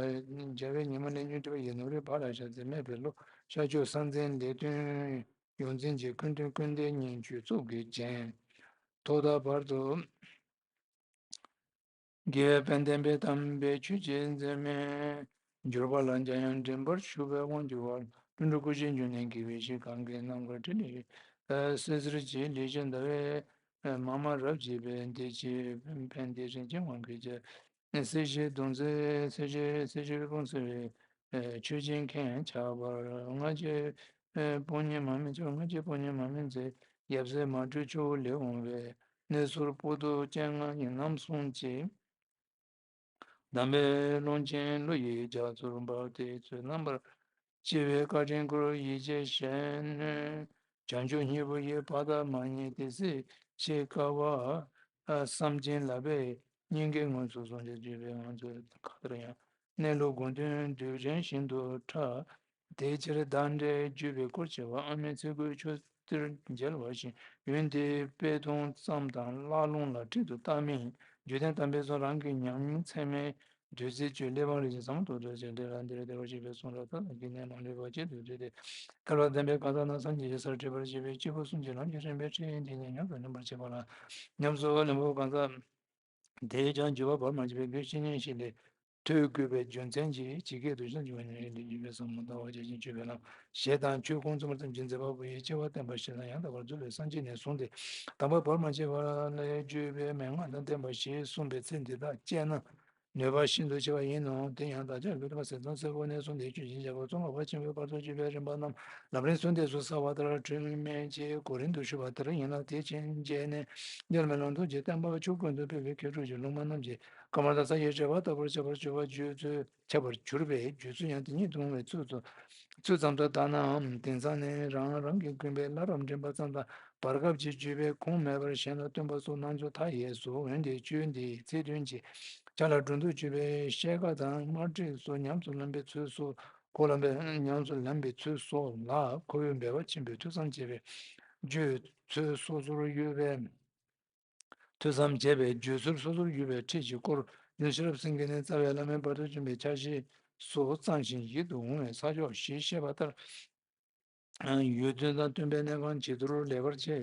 རྒྱལ་བའི་ཉི་མ་ལས་ཉོན་སྒྲིབ་པ་ཡི་ནོར་བུའི་བར་ལ་བཞག་ཚེ་མེད་པའི་བློ་ཤར་ཕྱོགས་ས་འཛིན་ལས་དོན་ཡོངས་འཛིན་གྱི་ཀུན་མཐུན་ཀུན་ལྡན་སྙིང་བཅུད་གཙུག་གི་རྒྱན། ཐོག་མཐའ་བར་དུ། དགེ་བའི་དཔལ་ལྡན་པའི་དམ་པའི་ཆོས་ཀྱི་མཛད་མའི་འགྱུར་བ་ལ་འཇམ་དབྱངས་མགྲིན་པར་ཞུ་བའི་དབང་གྱུར་བ། ཀླུ་སྒྲུབ་སྐུ་བཞིའི་འབྱུང་གནས་དགེ་བའི་བཤེས་གང་གི་རྣམ་དཀར་ཕྲིན་ལས་བསིལ་ཟེར་གྱི་ལེགས་བཤད་ཟླ་བའི་མ་མ་རབ་རྒྱས་པའི་འདི་ཕྱིར་ཕན་བདེ་རིན་ཆེན་དབང་གིས་བྱ། སྲིད་ཞིའི་གདུང་སེལ་སྲིད་ཞིའི་སྲིད་ཞིའི་དཔུང་སེལ་བའི་ཆོས་ཀྱི་མཁན་ཆགས་པར་ལྔ་བརྒྱའི་དཔུང་གཉེན་མ་མིན་ཚོགས། ལྔ་བརྒྱའི་དཔུང་གཉེན་མ་མིན་ཚོགས། ཡབ་སྲས་མ་དྲོས་ཆུ་བོ་ལས་འོངས་པའི། གནས་ཟུར་པོ་ཏོ་སྤྱན་སྔ་ཡི་རྣམ་གསུམ་གྱི། གདམས་པའི་ཀློང་ཆེན་ཀླུ་ཡི་རྒྱ་མཚོར་འབབ་སྟེ་ཚུལ་རྣམ་པར་ཕྱེ་བའི་བཀའ་དྲིན་སྐུར་ཡིད་ཆེས་བཞེས་ནས། བྱང་ཆུབ་སྙིང་པོ་ཡི་བར་དག་མ་རྙེད་དེ་སྲིད་ཕྱིའི་སྐལ་བ་བསམ་གྱིན་ལག་པའི་སྙིང་གའི་ངོས་སུ་བཟུང་བྱས་བརྗོད་པའི་ངང་ཚུལ་གང་ལྟར་ཡང་། གནས་ལུགས་དགོངས་དོན་རྡུལ་ཕྲན་བཞིན་དུ་ཕྲ། དེ་ཕྱིར་བདག་འདྲའི་བརྒྱུད་པའི་སྐུར་བྱེད་པ། ཨ་མའི་ཚིག་གུའི་ཆུ་གཏེར་མཇལ་བ་བཞིན། ཡོན་ཏན་དཔེ་མཐོང་ཙམ་དང་བཀླག་ལུང་ལ་སྤྲད་དུ་བཏགས་མིན། རྒྱུད་ལྡན་དམ་པའི་གསུང་རང་གི་ཉམས་མྱོང་ཚད་མའི་བདུད་རྩིའི་བཅུད་གླེགས་བམ་རིན་ཆེན་ཟབ་མོ་ཏོག་ཙམ་ཅིག་འདི་ལ་འདིར་བདེ་བར་གཤེགས་པའི་གསུང་རབ་དག་ལ་གི་གནས་ལུང་འདྲེས་པ་གཅིག་ཏུ་བསྡུས་ཏེ། སྐལ་བ་ལྡན་པའི་གང་ཟག་རྣམས་སངས་རྒྱས་ཀྱི་སར་ཁྲིད་པར་བྱེད་པའི་སྐྱེས་བུ་གསུམ་གྱི་ལམ་གྱི་རིམ་པའི་ཁྲིད་ཡིག་འདི་ཉིད་ཉམས་སུ་ལེན་པར་བྱེད་པ་ལ། ཉམས་སུ་ལེན་པོ་གང་ཟག་དེས་ཀྱང་བརྗོད་པ་བར་མ་ཆད་པའི་དགེ་བཤེས་གཉེན་ཞིག་ལས་ཐོས་དགོས་པའི་རྒྱུ་མཚན་གྱིས་ཇི་སྐད་དུ་བཤད་ཀྱི་བ་ནི་རིགས་འདི་བརྗོད་པའི་ཟབ་མོ་ལྟ་བ་བརྒྱ་བྱིན་སྤྱོད་པའི་ལམ་ཞེས་དང་ཆོས་ཁུངས་བཙུན་པར་བསྟན་ཅིང་མཛད་པ་པོ་ཡི་སྐྱེ་བ་བསྟན་པ་ཞེས་དང་ཡང་དག་པར་རྫོགས་པའི་སངས་རྒྱས་ནས་བཟུང་སྟེ་དམ་པ་བར་མ་ཆད་པ་ལས་བརྗོད་པའི་མན་ངག་དང་ལྡན་པ་ཞེས་གསུངས་པའི་ཚིག་འདི་དག་དཔྱད་ན། ནུས་པ་ཤིན་ཏུ་ཆེ་བ་ཡིན་ནོ། དེ་ཡང་བདག་ཅག་གི་ཐོས་པ་ཟས་གཙང་སྲས་པོ་ནས་བཟུང་སྟེ་ཆོས་ཀྱི་རྒྱལ་པོ་ཙོང་ཁ་པ་ཆེན་པོའི་བར་དུ་བརྗོད་པའི་རིམ་པ་རྣམས་ལམ་རིམ་གསུམ་ལྡན་སོགས་གསལ་བ་ལྟར་འཁྲུལ་མེད་ཀྱི་གོ་རིམ་དུ་ཞུགས་པ་དེ་ཡིན་ལ། དེ་ཕྱིན་ཆད་ནས་འཇལ་མེད་ལམ་དུ་རྗེ་བསྟན་པ་ཕྱོགས་ཀུན་ཏུ་ཕེབས་པའི་མཁས་གྲུབ་ཀྱི་སློབ་མ་རྣམས་ཀྱིས་ཀ་མ་ལ་ས་ཡི་བྱེ་བ་ལྟ་བུར་ཁྱབ་པར་གྱུར་པ་བརྗོད་ཚུལ། ཁྱབ་པར་གྱུར་པའི་བརྗོད་ཚུལ་ཡང་དེ་ཉིད་དུ་འོང་བའི་ཚུལ་དུ་ཚུལ་ཙམ་དུ་བལྟ་ནའང་དེང་སང་ནི་རང་རང་གི་དགོན་པའི་བླ་རབས་འདྲེན་པ་ཙམ་དང་བར་སྐབས་ཀྱི་བརྗོད་པའི་ཁུངས་མེད་པར་གཞན་ལ་སྟོན་པ་སོགས་སྣང་ཚུལ་མཐའ་ཡས་སོ། འོན་ཏེ་ཆོས་འདིའི་ཚིག་དོན་གྱི་ཆ་ལ་སྒྲོ་འདོགས་གཅོད་པའི་བཤད་ཀ་དང་དམར་ཁྲིད་སོགས་ཉམས་སུ་ལེན་པའི་ཚུལ་སོགས་གོ་ལ་ཉམས་སུ་ལེན་པའི་ཚུལ་སོགས་ལ་ཁོ་བོས་འབད་པ་ཆེན་པོས་ཐོས་བསམ་བྱས་པའི་བརྗོད་ཚུལ་སོ་སོར་ཡོད་པའི། ཐོས་བསམ་བྱས་པའི་བརྗོད་ཚུལ་སོ་སོར་ཡོད་པའི་ཁྲིད་ཀྱི་སྐོར་ཡོན་ཤེས་རབ་སེང་གེ་ནས་རྩ་བའི་བླ་མའི་བར་དུ་བྱོན་པའི་ཆ་ཤས་སོགས་གཙང་ཞིང་ཡིད་དུ་འོང་བའི་ས་ཕྱོགས་ཞེས་བཤད་པ་ལྟར། ཡུལ་དོན་དང་བསྟུན་པའི་གནས་ཁང་ཇི་ལྟར་ལེགས་པར་ཕྱེ།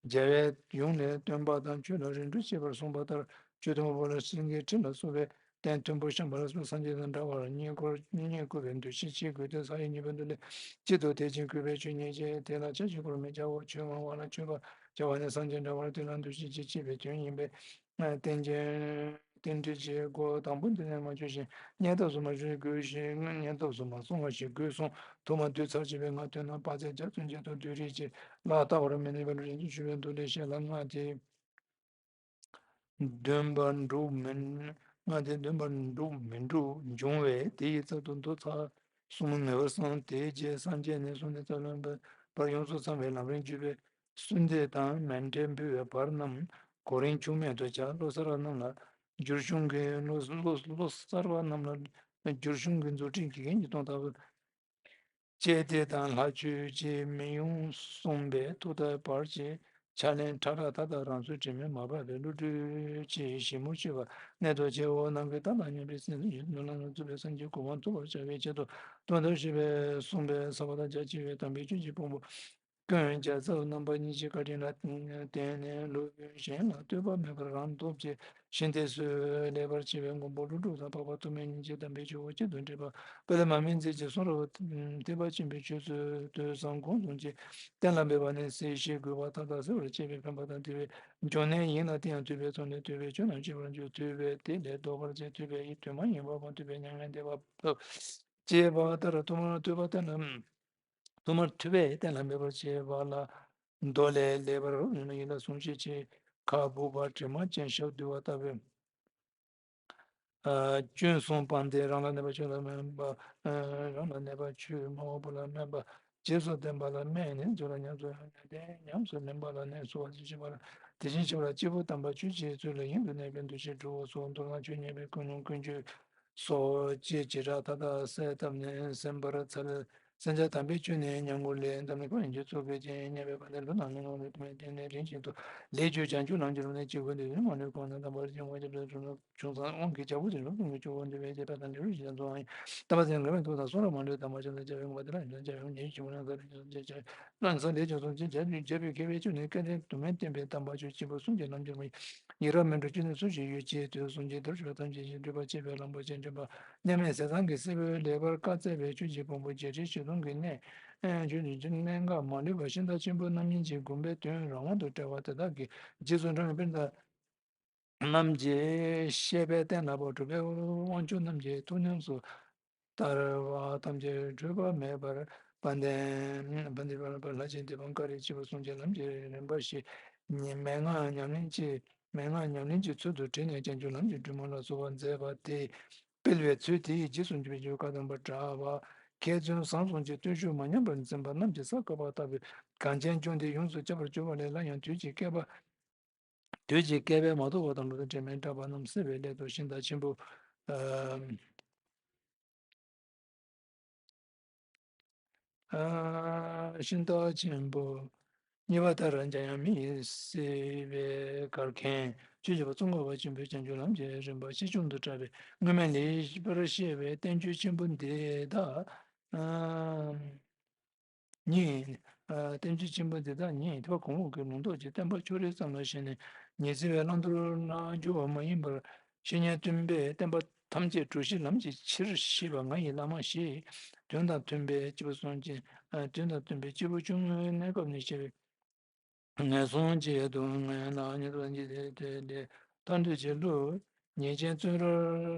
རྒྱལ་བས་ཡོངས་ལ་སྟོན་པ་དང་ཆོས་ལ་རིམ་གྲོ་བྱེད་པར་གསུངས་པ་ལྟར་ཆོས་ཐུན་མོང་པོ་ལ་སེང་གེའི་ཁྲི་ལ་སོགས་པའི་རྟེན་མཐོན་པོ་བཤམས་པ་ལ་སོགས་སངས་རྒྱས་དང་འདྲ་བར་བསྙེན་བཀུར་བསྙེན་བཀུར་བའི་འདུ་ཤེས་བསྐྱེད་དགོས་ཏེ། ས་ཡི་གཉིས་པོ་འདི་ལས་གཅིག་ཏུ་དད་ཅིང་གུས་པས་ཆོས་ཉན་ཅིང་དེ་ལ་ཆབས་ཅིག་བཀུར་མི་བྱའོ། ཆོས་མངའ་བ་ལ་མཆོད་པ་བྱ་བ་ནི་སངས་རྒྱས་འདྲ་བར་དེ་ལ་འདུ་ཤེས་བསྐྱེད་ཅེས་པའི་དོན་ཡིན་པས། རྟེན་ཅན་རྟེན་འབྲེལ་གྱི་སྒོ་དང་པོ་འདི་ནས་མ་བྱོན་ཞིང་། སྙན་ཐབས་སུ་མ་བྱོན་དགོས་ཤིང་། སྙན་ཐབས་སུ་མ་སོང་བ་ཞིག་དགོས་གསུངས། ཐོག་མ་དུས་མཚམས་བཅད་པའི་སྔ་ཐོན་ན་དཔག་ཚད་བརྒྱ་ཚུན་ཆད་དུ་བསྡུས་རིགས་ཀྱི་ལ་ལྟ་བར་མི་ནུས་པ་ལུས་རིན་ཆེན་ཞུ་བའི་མདོ་ལས་བཤད་ལ་སྔ་དེ་འདོན་པར་འགྲུབ་མིན། སྔ་དེ་འདོན་པར་འགྲུབ་མི་འགྲུབ་འབྱུང་བས་དེ་ཡི་ཚབ་ཏུ་མདོ་ཚར་གསུམ་ངེས་པར་གསུངས། དེའི་རྗེས་སངས་རྒྱས་ནས་བཟུང་ནས་རྩ་བའི་བར་ཡོངས་སུ་ཚང་བའི་ལམ་རིམ་བརྒྱུད་པའི་གསོལ་འདེབས་དང་མཎྜལ་འབུལ་བའི་བར་རྣམས་གོ་རིམ་འཆུག་མེད་དུ་བྱ། བློ་གསར་བ་རྣམས་ལ་བསྒྱུར་གཞུང་གི་བློ་བློ་བློ་གསར་བ་རྣམས་ལ་བསྒྱུར་གཞུང་གི་མཛུབ་ཁྲིད་དགེ་རྒན་གྱིས་གཏོང་ཐབས། ཅེས་དེ་དང་ལྷག་ཆོས་ཅིག་མི་ཡོང་གསུངས་པས། ཐུགས་ཐག་བར་གྱི་ ཕྱག་ལེན་ཕྲ་རགས་མཐའ་དག་རང་ཚོའི་དྲི་མས་མ་སྦགས་པའི་བློ་གྲོས་ཆེ་ཞིབ་མོ་དཔྱོད་པ་གནད་དུ་ཆེའོ། ནམ་མཁའི་མཐའ་དང་མཉམ་པའི་སེམས་ཀྱི་ནུས་ལ་ང་ཚུད་པའི་སངས་རྒྱས་གོ་འཕང་ཐོབ་པར་བྱ་བའི་ཆེད་དུ་དོན་དམ་ཞེས་པས་གསུངས་པའི་ས་པ་དང་རྒྱ་ཆེ་བའི་དམ་པའི་ཆོས་ཀྱི་ཕུང་པོ། ཀུན་རྒྱལ་ཚབ་རྣམ་པ་གཉིས་ཀྱི་བཀའ་དྲིན་ལ་བརྟེན་ནས་སློབ་དཔོན་གཞན་ལ་ལྟོས་པ་མེད་པར་རང་སྟོབས་ཀྱིས་ཤིན་ཏུ་གསལ་ལེགས་པར་ཕྱེ་བའི་མགོན་པོ་ཀླུ་སྒྲུབ་དང་འཕགས་པ་ཐོགས་མེད་གཉིས་ཀྱི་དམ་པའི་ཆོས་འོ་བརྒྱལ་དུ་འགྲིབ་པ་དཔལ་ལྡན་མར་མེ་མཛད་ཀྱི་གསུང་རབ་ཐེག་པ་ཆེན་པོའི་ཆོས་ཚུལ་ཐོས་བསམ་སྒོམ་གསུམ་གྱིས་གཏན་ལ་འབེབས་པ་ནི་སྲིད་ཞིའི་རྒུད་པ་མཐའ་དག་སེལ་བར་བྱེད་པའི་ཕན་པ་དང་བདེ་བའི་འབྱུང་གནས་ཡིན་ལ། དེ་ཡང་ཐོས་པའི་ཚོགས་ནི་ཐོས་པའི་ཆོས་རྣམས་སྤྱད་པར་འགྱུར། ཐོས་པས་དེ་ལས་ལྡོག་པར་བྱེད། ཐོས་པ་ཡིས་དོན་མ་ཡིན་པ་སྤོང་། ཐོས་པས་མྱ་ངན་འདས་པ་ཐོབ། ཅེས་པ་ལྟར་ཐོག་མར་ཐོས་པ་གཏན་ལ། ཐོག་མར་ཐོས་པས་གཏན་ལ་འབེབས་པར་བྱེད་པ་ལ་མདོ་ལས། ལེགས་པར་ཡིན་ལ་གསུང་བཤད་ཆེ། ཁ་སྦུབ་པ་གྲིབ་མ་ཅན་ཞབས་རྡོལ་བ་ལྟ་བུའི། ཨ། སྐྱོན་གསུམ་སྤངས་ཏེ་རང་ལ་གནོད་པ་ཆོས་ལ་སྨན་པ། ཨ། རང་ལ་གནོད་པ་ཆོས་སྨྲ་བ་པོ་ལ་སྨན་པ། རྗེས་སུ་བསྟན་པ་ལ་སྨན་ནི་ཚུལ་ལ་ཉམས་སུ་ལེན་ཏེ་ཉམས་སུ་ལེན་པ་ལ་ནི་གསོལ་བ་ཞེས་བྱ་བ་ལ། དེ་བཞིན་གཤེགས་པ་ལ་སྐྱེས་བུ་དམ་པ་ཆོས་ཀྱི་ཚུལ་ལ་ཡིད་དུ་གནས་པའི་འདུ་ཤེས་སྒྲུབ་པ་སོགས་མདོར་ན་ཆོས་ཉན་པའི་ཀུན་སློང་ཀུན་སྤྱོད་སོགས་ཀྱི་བྱེ་བྲག་མཐའ་དག་གསལ་བཏབ་ནས་གསན་པར་འཚལ། གསན་བྱ་དམ་པའི་ཆོས་ནི་ཉན་ཀུན་ལས། འཛམ་གླིང་ཁམས་ཡོངས་ཀྱི་ཚོགས་ཀྱི་སྤྱན་སྙན་པའི་བ་དན་ལུས་དང་ལུས་ངག་ལུས་ཐོགས་མེད་བརྟན་ནས་རིམ་བཞིན་དུ་ལས་རྒྱུ་བྱང་ཆུབ་ལམ་གྱི་རོ་ནས་ཅི་དགོས་འདོད་ཡོད་མ་ནུས་གོང་ན་དམ་པར་བཅིངས་འོང་ཀྱི་ལས་རུང་བྱུང་ཙང་དབང་གི་བྱ་བུ་དེ་རུ་ཀུན་གྱི་སྤྱོད་པ་འདུལ་བའི་རྗེས་དཔལ་དང་འབྲེལ་བའི་གཞི་ལ་འཛོམས་པ་ཡིན། དམ་པ་སེམས་ངན་པའི་ཐོག་དང་གསུང་རབ་མ་ལུས་དམ་པ་ཆོས་ལ་བྱ་བའི་ངོ་བ་དེ་ལ་ཡོད་ན་བྱ་བའི་ཉེས་ཀྱི་ངོ་ན་ས་ལ་ཡོད་ཅེས་བྱ་བའི་ཉེས་ཀྱི་ངོ་ན། རང་སངས་རྒྱས་ཀྱི་གསུང་ཆོས་རྒྱལ་པོའི་མཁས་པའི་ཆོས་ནི་སྐལ་ལྡན་དུ་མས་བསྟན་པའི་དམ་པ་ཆོས་སྐྱེས་བུ་གསུམ་གྱི་ལམ་གྱི་རྨང་ཡིན། ཡི་རབས་མི་འགྲོ་བཅུ་ནི་སུ་ཞིག་ཡོད་ཅེས་དུས་གསུམ་གྱི་དུར་ཞུགས་ཐམས་ཅད་ཀྱི་སྒྲུབ་པ་བྱེད་པའི་བླང་དོར་ཅན་འདྲེན་པ་མཉམ་མེད་ཟས་གཙང་གི་སྲས་པོའི་ལེགས་པར་བཀའ་སྩལ་བའི་ཆོས་ཀྱི་ཕུང་པོ་བརྒྱད་ཁྲི་བཞི་སྟོང་གི་གནས། ཆོས་ཀྱི་གནད་འགག་མ་ལུས་པ་ཤིང་རྟ་ཆེན་པོ་རྣམ་གཉིས་ཀྱི་དགོངས་པའི་དོན་རང་དབང་དུ་བཀྲལ་བ་དེ་དག་གི་རྗེས་སུ་འབྲང་བའི་དཔེར་ན། རྣམས་ཀྱི་ཤེས་པས་གཏན་ལ་དབབ་གྲུབ་པའི་དབང་ཕྱུག་རྣམས་ཀྱི་ཐུགས་ཉམས་སུ་དར་བ་ཐམས་ཅད་འཁྲུལ་པ་མེད་པར་དཔལ་ལྡན་དཔལ་ལྡན་པ་ལྷ་ཆེན་དེ་དཔང་བཀའ་རིགས་སྐྱེས་བུ་གསུམ་གྱི་ལམ་གྱི་རིམ་པ་བཞི་ཉིད་མན་ངག་ཉམས་ལེན་གྱི་མན་ངག་ཉམས་ལེན་གྱི་ཚུལ་དུ་བྲིས་ནས་བྱང་ཆུབ་ལམ་གྱི་སྒྲོན་མ་ལ་གསོལ་བ་མཛད་པ་དེ་སྤེལ་བའི་ཚུལ་དེའི་རྗེས་སུ་འཇུག་པའི་རྒྱུ་བཀའ་གདམས་པ་གྲགས་པ་མཁས་བཙུན་བཟང་གསུམ་གྱི་བརྟུལ་ཞུགས་མ་ཉམས་པར་འཛིན་པ་རྣམས་ཀྱི་ས་བཀབ་པ་ལྟ་བུའི་གངས་ཅན་ལྗོངས་འདི་ཡོངས་སུ་ཁྱབ་པར་གྱུར་པ་ལས་སླར་ཡང་དུས་ཀྱི་བསྐལ་པ། དུས་ཀྱི་བསྐལ་པའི་མ་ཐོགས་པ་དང་ལོ་ཟླ་དྲན་མེད་དྲག་པ་རྣམས་སེལ་བའི་སླད་དུ་ཤིང་རྟ་ཆེན་པོ། ཨ། ཤིང་རྟ་ཆེན་པོ་གཉིས་པ་ལྟར་འཇམ་དབྱངས་མི་ཡི་བསིལ་བའི་གར་མཁན་ཆོས་རྗེ་པོ་ཙོང་ཁ་པ་ཆེན་པོའི་བྱང་ཆུབ་ལམ་གྱི་རིམ་པ་ཆེ་ཆུང་དུ་བཀྲལ་བའི་དངོས་མེད་ལེགས་པར་བཤད་པའི་བསྟན་བཅོས་ཆེན་པོ་འདི་དག་ཉིད། བསྟན་བཅོས་ཆེན་པོ་འདི་དག་ཉིད་ཐེག་པ་གོང་འོག་གི་ལུང་རྟོགས་ཀྱི་བསྟན་པ་ཕྱོགས་རིས་ཙམ་ལ་ཞེན་ནས་ཉི་ཚེ་བའི་བླང་དོར་ལ་སྦྱོར་བ་མ་ཡིན་པར་བཤེས་གཉེན་སྟོན་པས་བསྟན་པ་ཐམས་ཅད་གྲོལ་ཞིང་ལམ་གྱི་ཕྱིར་ཤེས་པ་ང་ཡི་བླ་མ་ཞེས་དོན་དང་མཐུན་པའི་སྐྱེས་བུ་གསུམ་གྱི་དོན་དང་མཐུན་པའི་སྐྱེས་བུ་བཅུ་དངོས་གནས་སྐབས་ནས་བཤད་པའི་ངན་སོང་གཅིག་ཏུ་ངན་ལ་ཉེ་དུ་འཇིག་སྟེ་དེ་ལས་ཐར་འདོད་ཀྱི་བློ། ཉེས་ཅན་བཙོན་རར་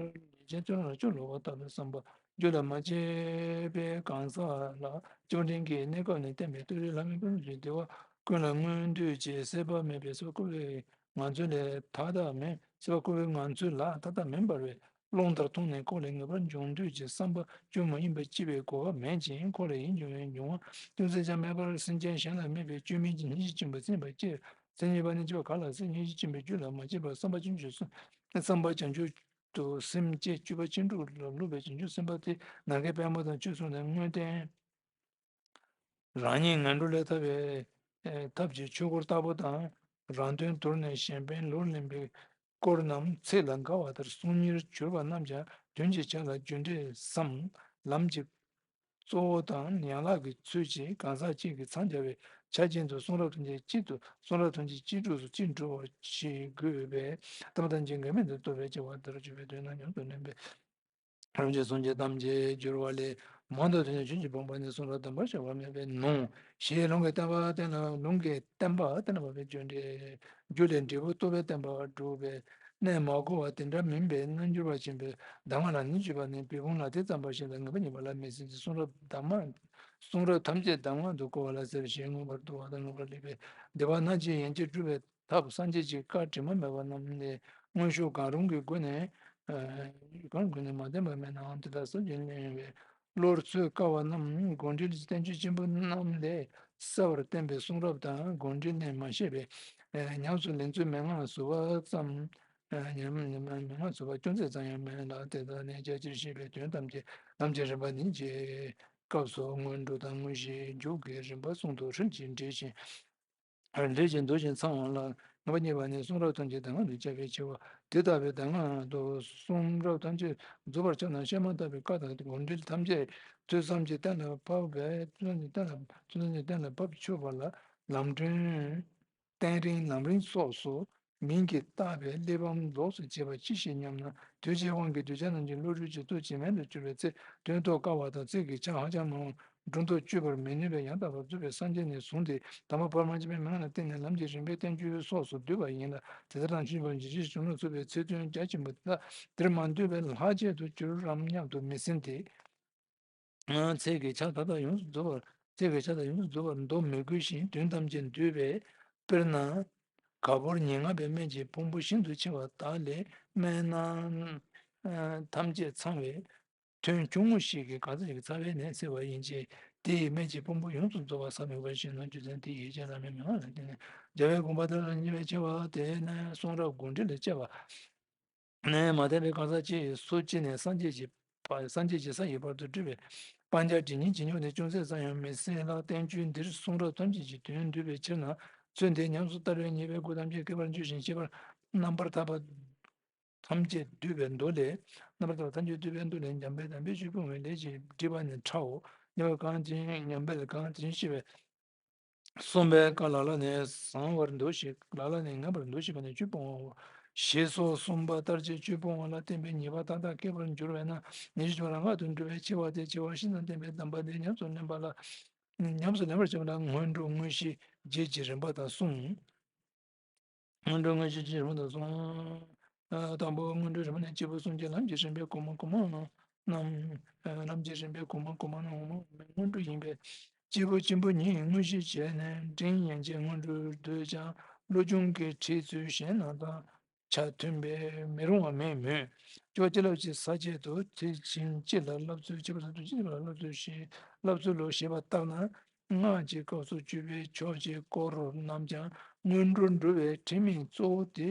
ཉེས་ཅན་བཙོན་རར་སྐྱོ་ལོ་བ་ལྟ་བུའི་བསམ་པ་རྒྱུད་ལ་མ་སྐྱེས་པའི་གང་ཟག་ལ་བཅོམ་ལྡན་གྱིས་གནས་སྐབས་ནས་བསྟན་པའི་བསྟོད་རའི་ལྷ་མོའི་དཔལ་ལྡན་གྱི་བདེ་བ་ཀུན་ལ་མངོན་འདོད་ཀྱི་སྲེད་པ་མེད་པའི་སེམས་ཁོ་བོའི་ངང་ཚུལ་ལས་ཐ་དད་མིན། སྲེད་པ་ཁོ་བོའི་ངང་ཚུལ་ལ་ཐ་དད་མིན་པར་བའི། རླུང་ལྟར་མཐོང་ནས་ཁོག་ལས་ངེས་པར་འབྱུང་འདོད་ཀྱི་བསམ་པ་བཅོས་མ་ཡིན་པ་སྐྱེ་བའི་གོ་སྐབས་མེད་ཅིང་། ཁོག་ལས་ཡིད་འབྱུང་བའི་འབྱུང་བ་ཅུང་ཟད་ཀྱང་མེད་པར་སེམས་ཅན་གཞན་ལ་སྨད་པའི་བཅོས་མིན་གྱི་སྙིང་རྗེ་ཆེན་པོས་ཟིན་པར་བསྐྱེད། མཚན་ཉིད་པ་ནི་སྐྱེ་བ་ག་ལ་སྲིད་སྙིང་རྗེ་ཆེན་པོའི་རྒྱུད་ལ་མ་སྐྱེས་པར་བསམ་པ་བྱང་ཆུབ་སེམས། བསམ་པ་བྱང་ཆུབ་ཏུ་སེམས་བསྐྱེད་བཅུ་པ་ཅི་འགྲུབ་ལ་བསླུ་བའི་བྱང་ཆུབ་སེམས་དཔའ་དེ་ནམ་མཁའི་པདྨོ་དང་ཆོས་གསུངས་ནས་དངོས་བསྟན། རང་ཉིད་ངན་འགྲོ་ལས་ཐར་བའི་ཐབས་ཀྱི་ཆོས་སྐོར་ལྟ་བུ་དང་། རང་དོན་དོར་ནས་གཞན་ཕན་ལོག་ལེན་པའི་སྐོར་རྣམས་ཚིག་ལ་འགའ་བ་ལྟར་གསུང་ཉེར་གྱུར་པ་རྣམས་ཀྱང་དོན་གྱི་ཆ་ལ་རྒྱུ་འབྲས་སམ་ལམ་གྱི་གཙོ་བོ་དང་ཡན་ལག་གི་ཚུལ་གྱིས་གང་ཟག་གཅིག་གིས་མཚམས་སྦྱར་བའི་ཆ་ཅན་དུ་གསུང་རབ་ཐམས་ཅད་གཅིག་ཏུ་གསུང་རབ་ཐམས་ཅད་གཅིག་སྒྲོས་སུ་གཅིག་འགྲོ་བར་བྱེད་དགོས་པས། ཐ་མ་ཐམས་ཅད་འགལ་མེད་དུ་རྟོགས་པའི་སྐྱེ་བ་དེར་གྱུར་པའི་དོན་རྣམས་ཉམས་སུ་ལེན་པའི། རང་རྒྱུད་སངས་རྒྱས་ཐམས་ཅད་བསྒྱུར་བ་ལས། མང་དུ་ཐོས་ནས་ཆོས་ཀྱི་ཕུང་པོ་ནི་གསུང་རབ་དམ་པར་བྱ་བ་མེད་པས་ནོ། ཞེས་ལུང་གི་བསྟན་པ་བསྟན་ལ་ལུང་གི་བསྟན་པ་བསྟན་ལ་བབ་པའི་རྒྱུ་འབྲས། རྒྱུ་ལས་འབྲས་བུ་རྟོགས་པའི་བསྟན་པ་སྒྲུབ་པའི་གནད་མ་གོ་བ་དེ་འདྲ་མིན་པའི་རྣལ་འབྱོར་པ་ཆེན་པོའི་གདམས་ངག་ལ་ནི་འཇུག་པ་ནི་བོད་ཕུང་ལ་དེ་ཙམ་པ་ཞིག་ལ་ངེས་པ་ཉིད་པ་ལ་མི་སྲིད་ཅིང་། གསུང་རབ་གདམས་ངག་གསུང་རབ་ཐམས་ཅད་གདམས་ངག་ཏུ་གོ་བ་ལ་ཟེར་ཞེས་མངོན་པར་བསྡུ་བ་དང་མངོན་པར་ལེགས་པའི་སྡེ་པ་སྣ་བཅུས་ཡན་ཆད་སྒྲུབ་པའི་ཐབས་སངས་རྒྱས་ཀྱི་བཀའ་དྲི་མ་མེད་པ་རྣམས་ལས་མངོན་ཤུགས་གང་རུང་གི་སྒོ་ནས། ཨ། གང་རུང་གི་སྒོ་ནས་མ་བསྟན་པ་མེད་ནའང་དེ་དག་ཟབ་ཅིང་བརླིང་བའི་བློར་ཚུད་དཀའ་བ་རྣམས་དགོངས་འགྲེལ་གྱི་བསྟན་བཅོས་ཆེན་པོ་རྣམས་ལས་གསལ་བར་བསྟན་པའི་གསུང་རབ་དང་དགོངས་འགྲེལ་ལས་མ་བཤད་པའི། ཨ། ཉམས་སུ་ལེན་ཚུལ་མན་ངག་ཟུར་པ་ཙམ། ཨ། ཉམས་མན་ངག་ཟུར་པ་ཅུང་ཟད་ཙམ་ཡང་མེད་ལ། དེ་དག་ནི་རྒྱ་ཆེར་བཤད་པའི་དོན་ཐམས་ཅད་ལམ་གྱི་རིམ་པ་ནི་ཇི་སྐབས་སུ་སྔོན་འགྲོ་དང་དངོས་གཞིའི་མཇུག་གི་རིམ་པ་ཟུང་དུ་ཧྲིལ་གྱིས་འགྲེལ་ཞིང་། ལས་ཀྱི་འདུ་ཤེས་ཚང་བ་ལ། ལྔ་པ་གཉིས་པ་ནི་གསུང་རབ་ཐམས་ཅད་གདམས་ངག་ཏུ་སྦྱར་བའི་ཕྱིར་རོ། དེ་ལྟ་བུའི་གདམས་ངག་ཏུ་གསུང་རབ་ཐམས་ཅད་རྫོགས་པར་ཁྱབ་ན་བཤད་མ་ཐག་པའི་བཀའ་དང་དགོངས་འགྲེལ་ཐམས་ཅད་ཐོས་བསམ་གྱི་གཏན་ལ་ཕབ་པས། ཐོས་བསམ་གྱི་གཏན་ལ་ཐོས་བསམ་གྱི་གཏན་ལ་ཕབ་ཆོག་པ་ལ་ལམ་སྒྲོན། རྟེན་རིང་ལམ་རིང་སོགས་སུ་མིང་གིས་བཏགས་པའི་གླེགས་བམ་ལོགས་སུ་བྱས་པ་ཅི་ཞིག་སྙམ་ན། དུས་ཀྱི་དབང་གིས་གདུལ་བྱ་རྣམས་ཀྱི་བློ་གྲོས་ཀྱི་སྟོབས་ཀྱིས་མེད་དུ་གྱུར་པའི་ཚེ། དོན་རྟོགས་དཀའ་བ་དང་ཚིག་གི་ཆ་ཧ་ཅང་མང་བ། སྒྲོ་འདོགས་གཅོད་པར་མི་ནུས་པའི་ཡང་དག་པར་རྫོགས་པའི་སངས་རྒྱས་ནས་བཟུང་སྟེ། དམ་པ་བར་མ་ཆད་པའི་མན་ངག་ལ་བརྟེན་ནས་ལམ་གྱི་རིམ་པའི་བསྟན་བཅོས་སོགས་སུ་བསྡུས་པ་ཡིན་ལ། དེ་ལྟར་རང་བཞིན་གྱིས་འཇིག་རྟེན་གཞུང་ལ་ཚུད་པའི་ཚིག་དོན་རྒྱ་ཆེན་པོ་དེ་དག་དེར་མ་འདུས་པའི་ལྷག་བཅས་སུ་གྱུར་རམ་སྙམ་དུ་མི་སེམས་ཏེ། ཚིག་གི་ཆ་མཐའ་དག་ཡོངས་སུ་རྫོགས་པར། ཚིག་གི་ཆ་མཐའ་ཡོངས་སུ་རྫོགས་པར་མདོ་མི་དགོས་ཤིང་དོན་ཐམས་ཅད་འདུས་པས། དཔེར་ན། ག་བུར་ཉེར་ལྔ་པའི་སྨན་གྱི་ཕུང་པོ་ཤིན་ཏུ་ཆེ་བ་དག་ལས་སྨན་སྣ་ཐམས་ཅད་ཚང་བའི་ཐུན་ཆུང་ངུ་ཞིག་གིས་གང་ཟག་ཞིག་གི་རྩ་བའི་ནད་སེལ་བ་ཡིན་ཕྱིར། དེ་ཡི་སྨན་གྱི་ཕུང་པོ་ཡོངས་སུ་རྫོགས་པ་ཟག་མེད་པ་བཞིན་ནོ། རྒྱུ་མཚན་དེ་ཡིས་ཀྱང་བླ་མའི་མན་ངག་ལ་བརྟེན་ནས་རྒྱལ་བའི་དགོངས་པ་དག་ལ་ཉེ་བའི་ཆེ་བ་དེ་ནི་གསུང་རབ་དགོངས་འགྲེལ་ལས་སྐྱེ་བ། ནས་མ་བསྟན་པའི་གང་ཟག་ཅིག་སུ་སྐྱེས་ནས་སངས་རྒྱས་ཀྱི་བར་སངས་རྒྱས་ཀྱི་ས་ཡི་བར་དུ་སྤྲུལ་པའི་སྤང་བྱ་དྲི་ཉིན་ཇི་སྙེད་ནས་ཅུང་ཟད་ཙམ་ཡང་མི་གསལ་ལ། བསྟན་བཅོས་འདིར་གསུང་རབ་ཐམས་ཅད་ཀྱི་དོན་འདུས་པའི་ཕྱིར་ན། ཚུལ་འདི་ཉམས་སུ་བསྟར་བས་ཉེས་པའི་སྒོ་ཐམས་ཅད་བསྐལ་པར་འཇོམས་ཤིང་ཤེས་པ་རྣམ་པར་དག་པ་ཐམས་ཅད་འདུས་པའི་མདོ་ལས། རྣམ་པར་དག་པ་ཐམས་ཅད་འདུས་པའི་མདོ་ལས། འཇམ་དཔལ་དམ་པའི་ཆོས་སྤོང་བའི་ལས་ཀྱི་སྒྲིབ་པ་ནི་ཕྲའོ། ཉམས་པ་གང་ཅི་ཉམས་པ་གང་ཅི་ཤེས་པའི་གསུངས་པའི་བཀའ་ལ་ལ་ནས་བཟང་བར་འདུ་ཤེས། ལ་ལ་ནས་ངན་པར་འདུ་ཤེས་པ་ནི་ཆོས་སྤོང་བའོ། ཞེས་སོགས་གསུངས་པ་ལྟར་གྱི་ཆོས་སྤོང་བ་ལ་བརྟེན་པའི་ཉེས་པ་མཐའ་དག་བསྐལ་པར་འགྱུར་བས་ན། ཉེས་སྤྱོད་རང་དགར་དུ་འགྲོ་བའི་ཆེ་བ་སྟེ། ཆེ་བ་ཤིན་ཏུ་བསྟན་པའི་གདམས་པ་འདི་ཉམས་སུ་ལེན་པ་ལ། ཉམས་སུ་ལེན་པར་བྱེད་པ་ལ་སྔོན་འགྲོ་དངོས་གཞི་རྗེས་ཀྱི་རིམ་པ་དང་གསུམ། སྔོན་འགྲོ་དངོས་གཞི་རྗེས་ཀྱི་རིམ་པ་དང་གསུམ། དང་པོ་སྔོན་འགྲོའི་རིམ་པ་ནི་སྐྱེས་བུ་གསུམ་གྱི་ལམ་གྱི་རིམ་པའི་གོང་མ་གོང་མ་རྣམས། ལམ་གྱི་རིམ་པའི་གོང་མ་གོང་མ་རྣམས་འོག་མ་འོག་མའི་སྔོན་འགྲོ་ཡིན་པས། སྐྱེས་བུ་ཆེན་པོ་ཉིད་དངོས་གཞི་བྱས་ནས་འབྲིང་ཡན་ཆད་སྔོན་འགྲོར་འདོད་ཀྱང་བློ་སྦྱོང་གི་ཁྲིད་ཚུལ་གཞན་རྣམས་དང་ཆ་མཐུན་པས་མི་རུང་བ་མེད་མོད། སྐྱོ་ཅི་ལབ་ཀྱི་ས་བཅད་དུ་དེ་བཞིན་སྤྱི་ལ་བསླབ་ཚུལ་ཁྱད་པར་ས་དུ་སྤྱི་ལ་བསླབ་ཚུལ་ཞེས་བསླབ་ཚུལ་ལོ་ཞེས་པ་ལྟར་ན། སྔགས་ཀྱི་སྐབས་སུ་བརྗོད་པའི་ཕྱོགས་ཀྱི་སྐོར་རྣམས་ཀྱང་སྔོན་འགྲོར་འགྲོ་བའི་ཁྲིད་མིང་གཙོ་བོ་དེ་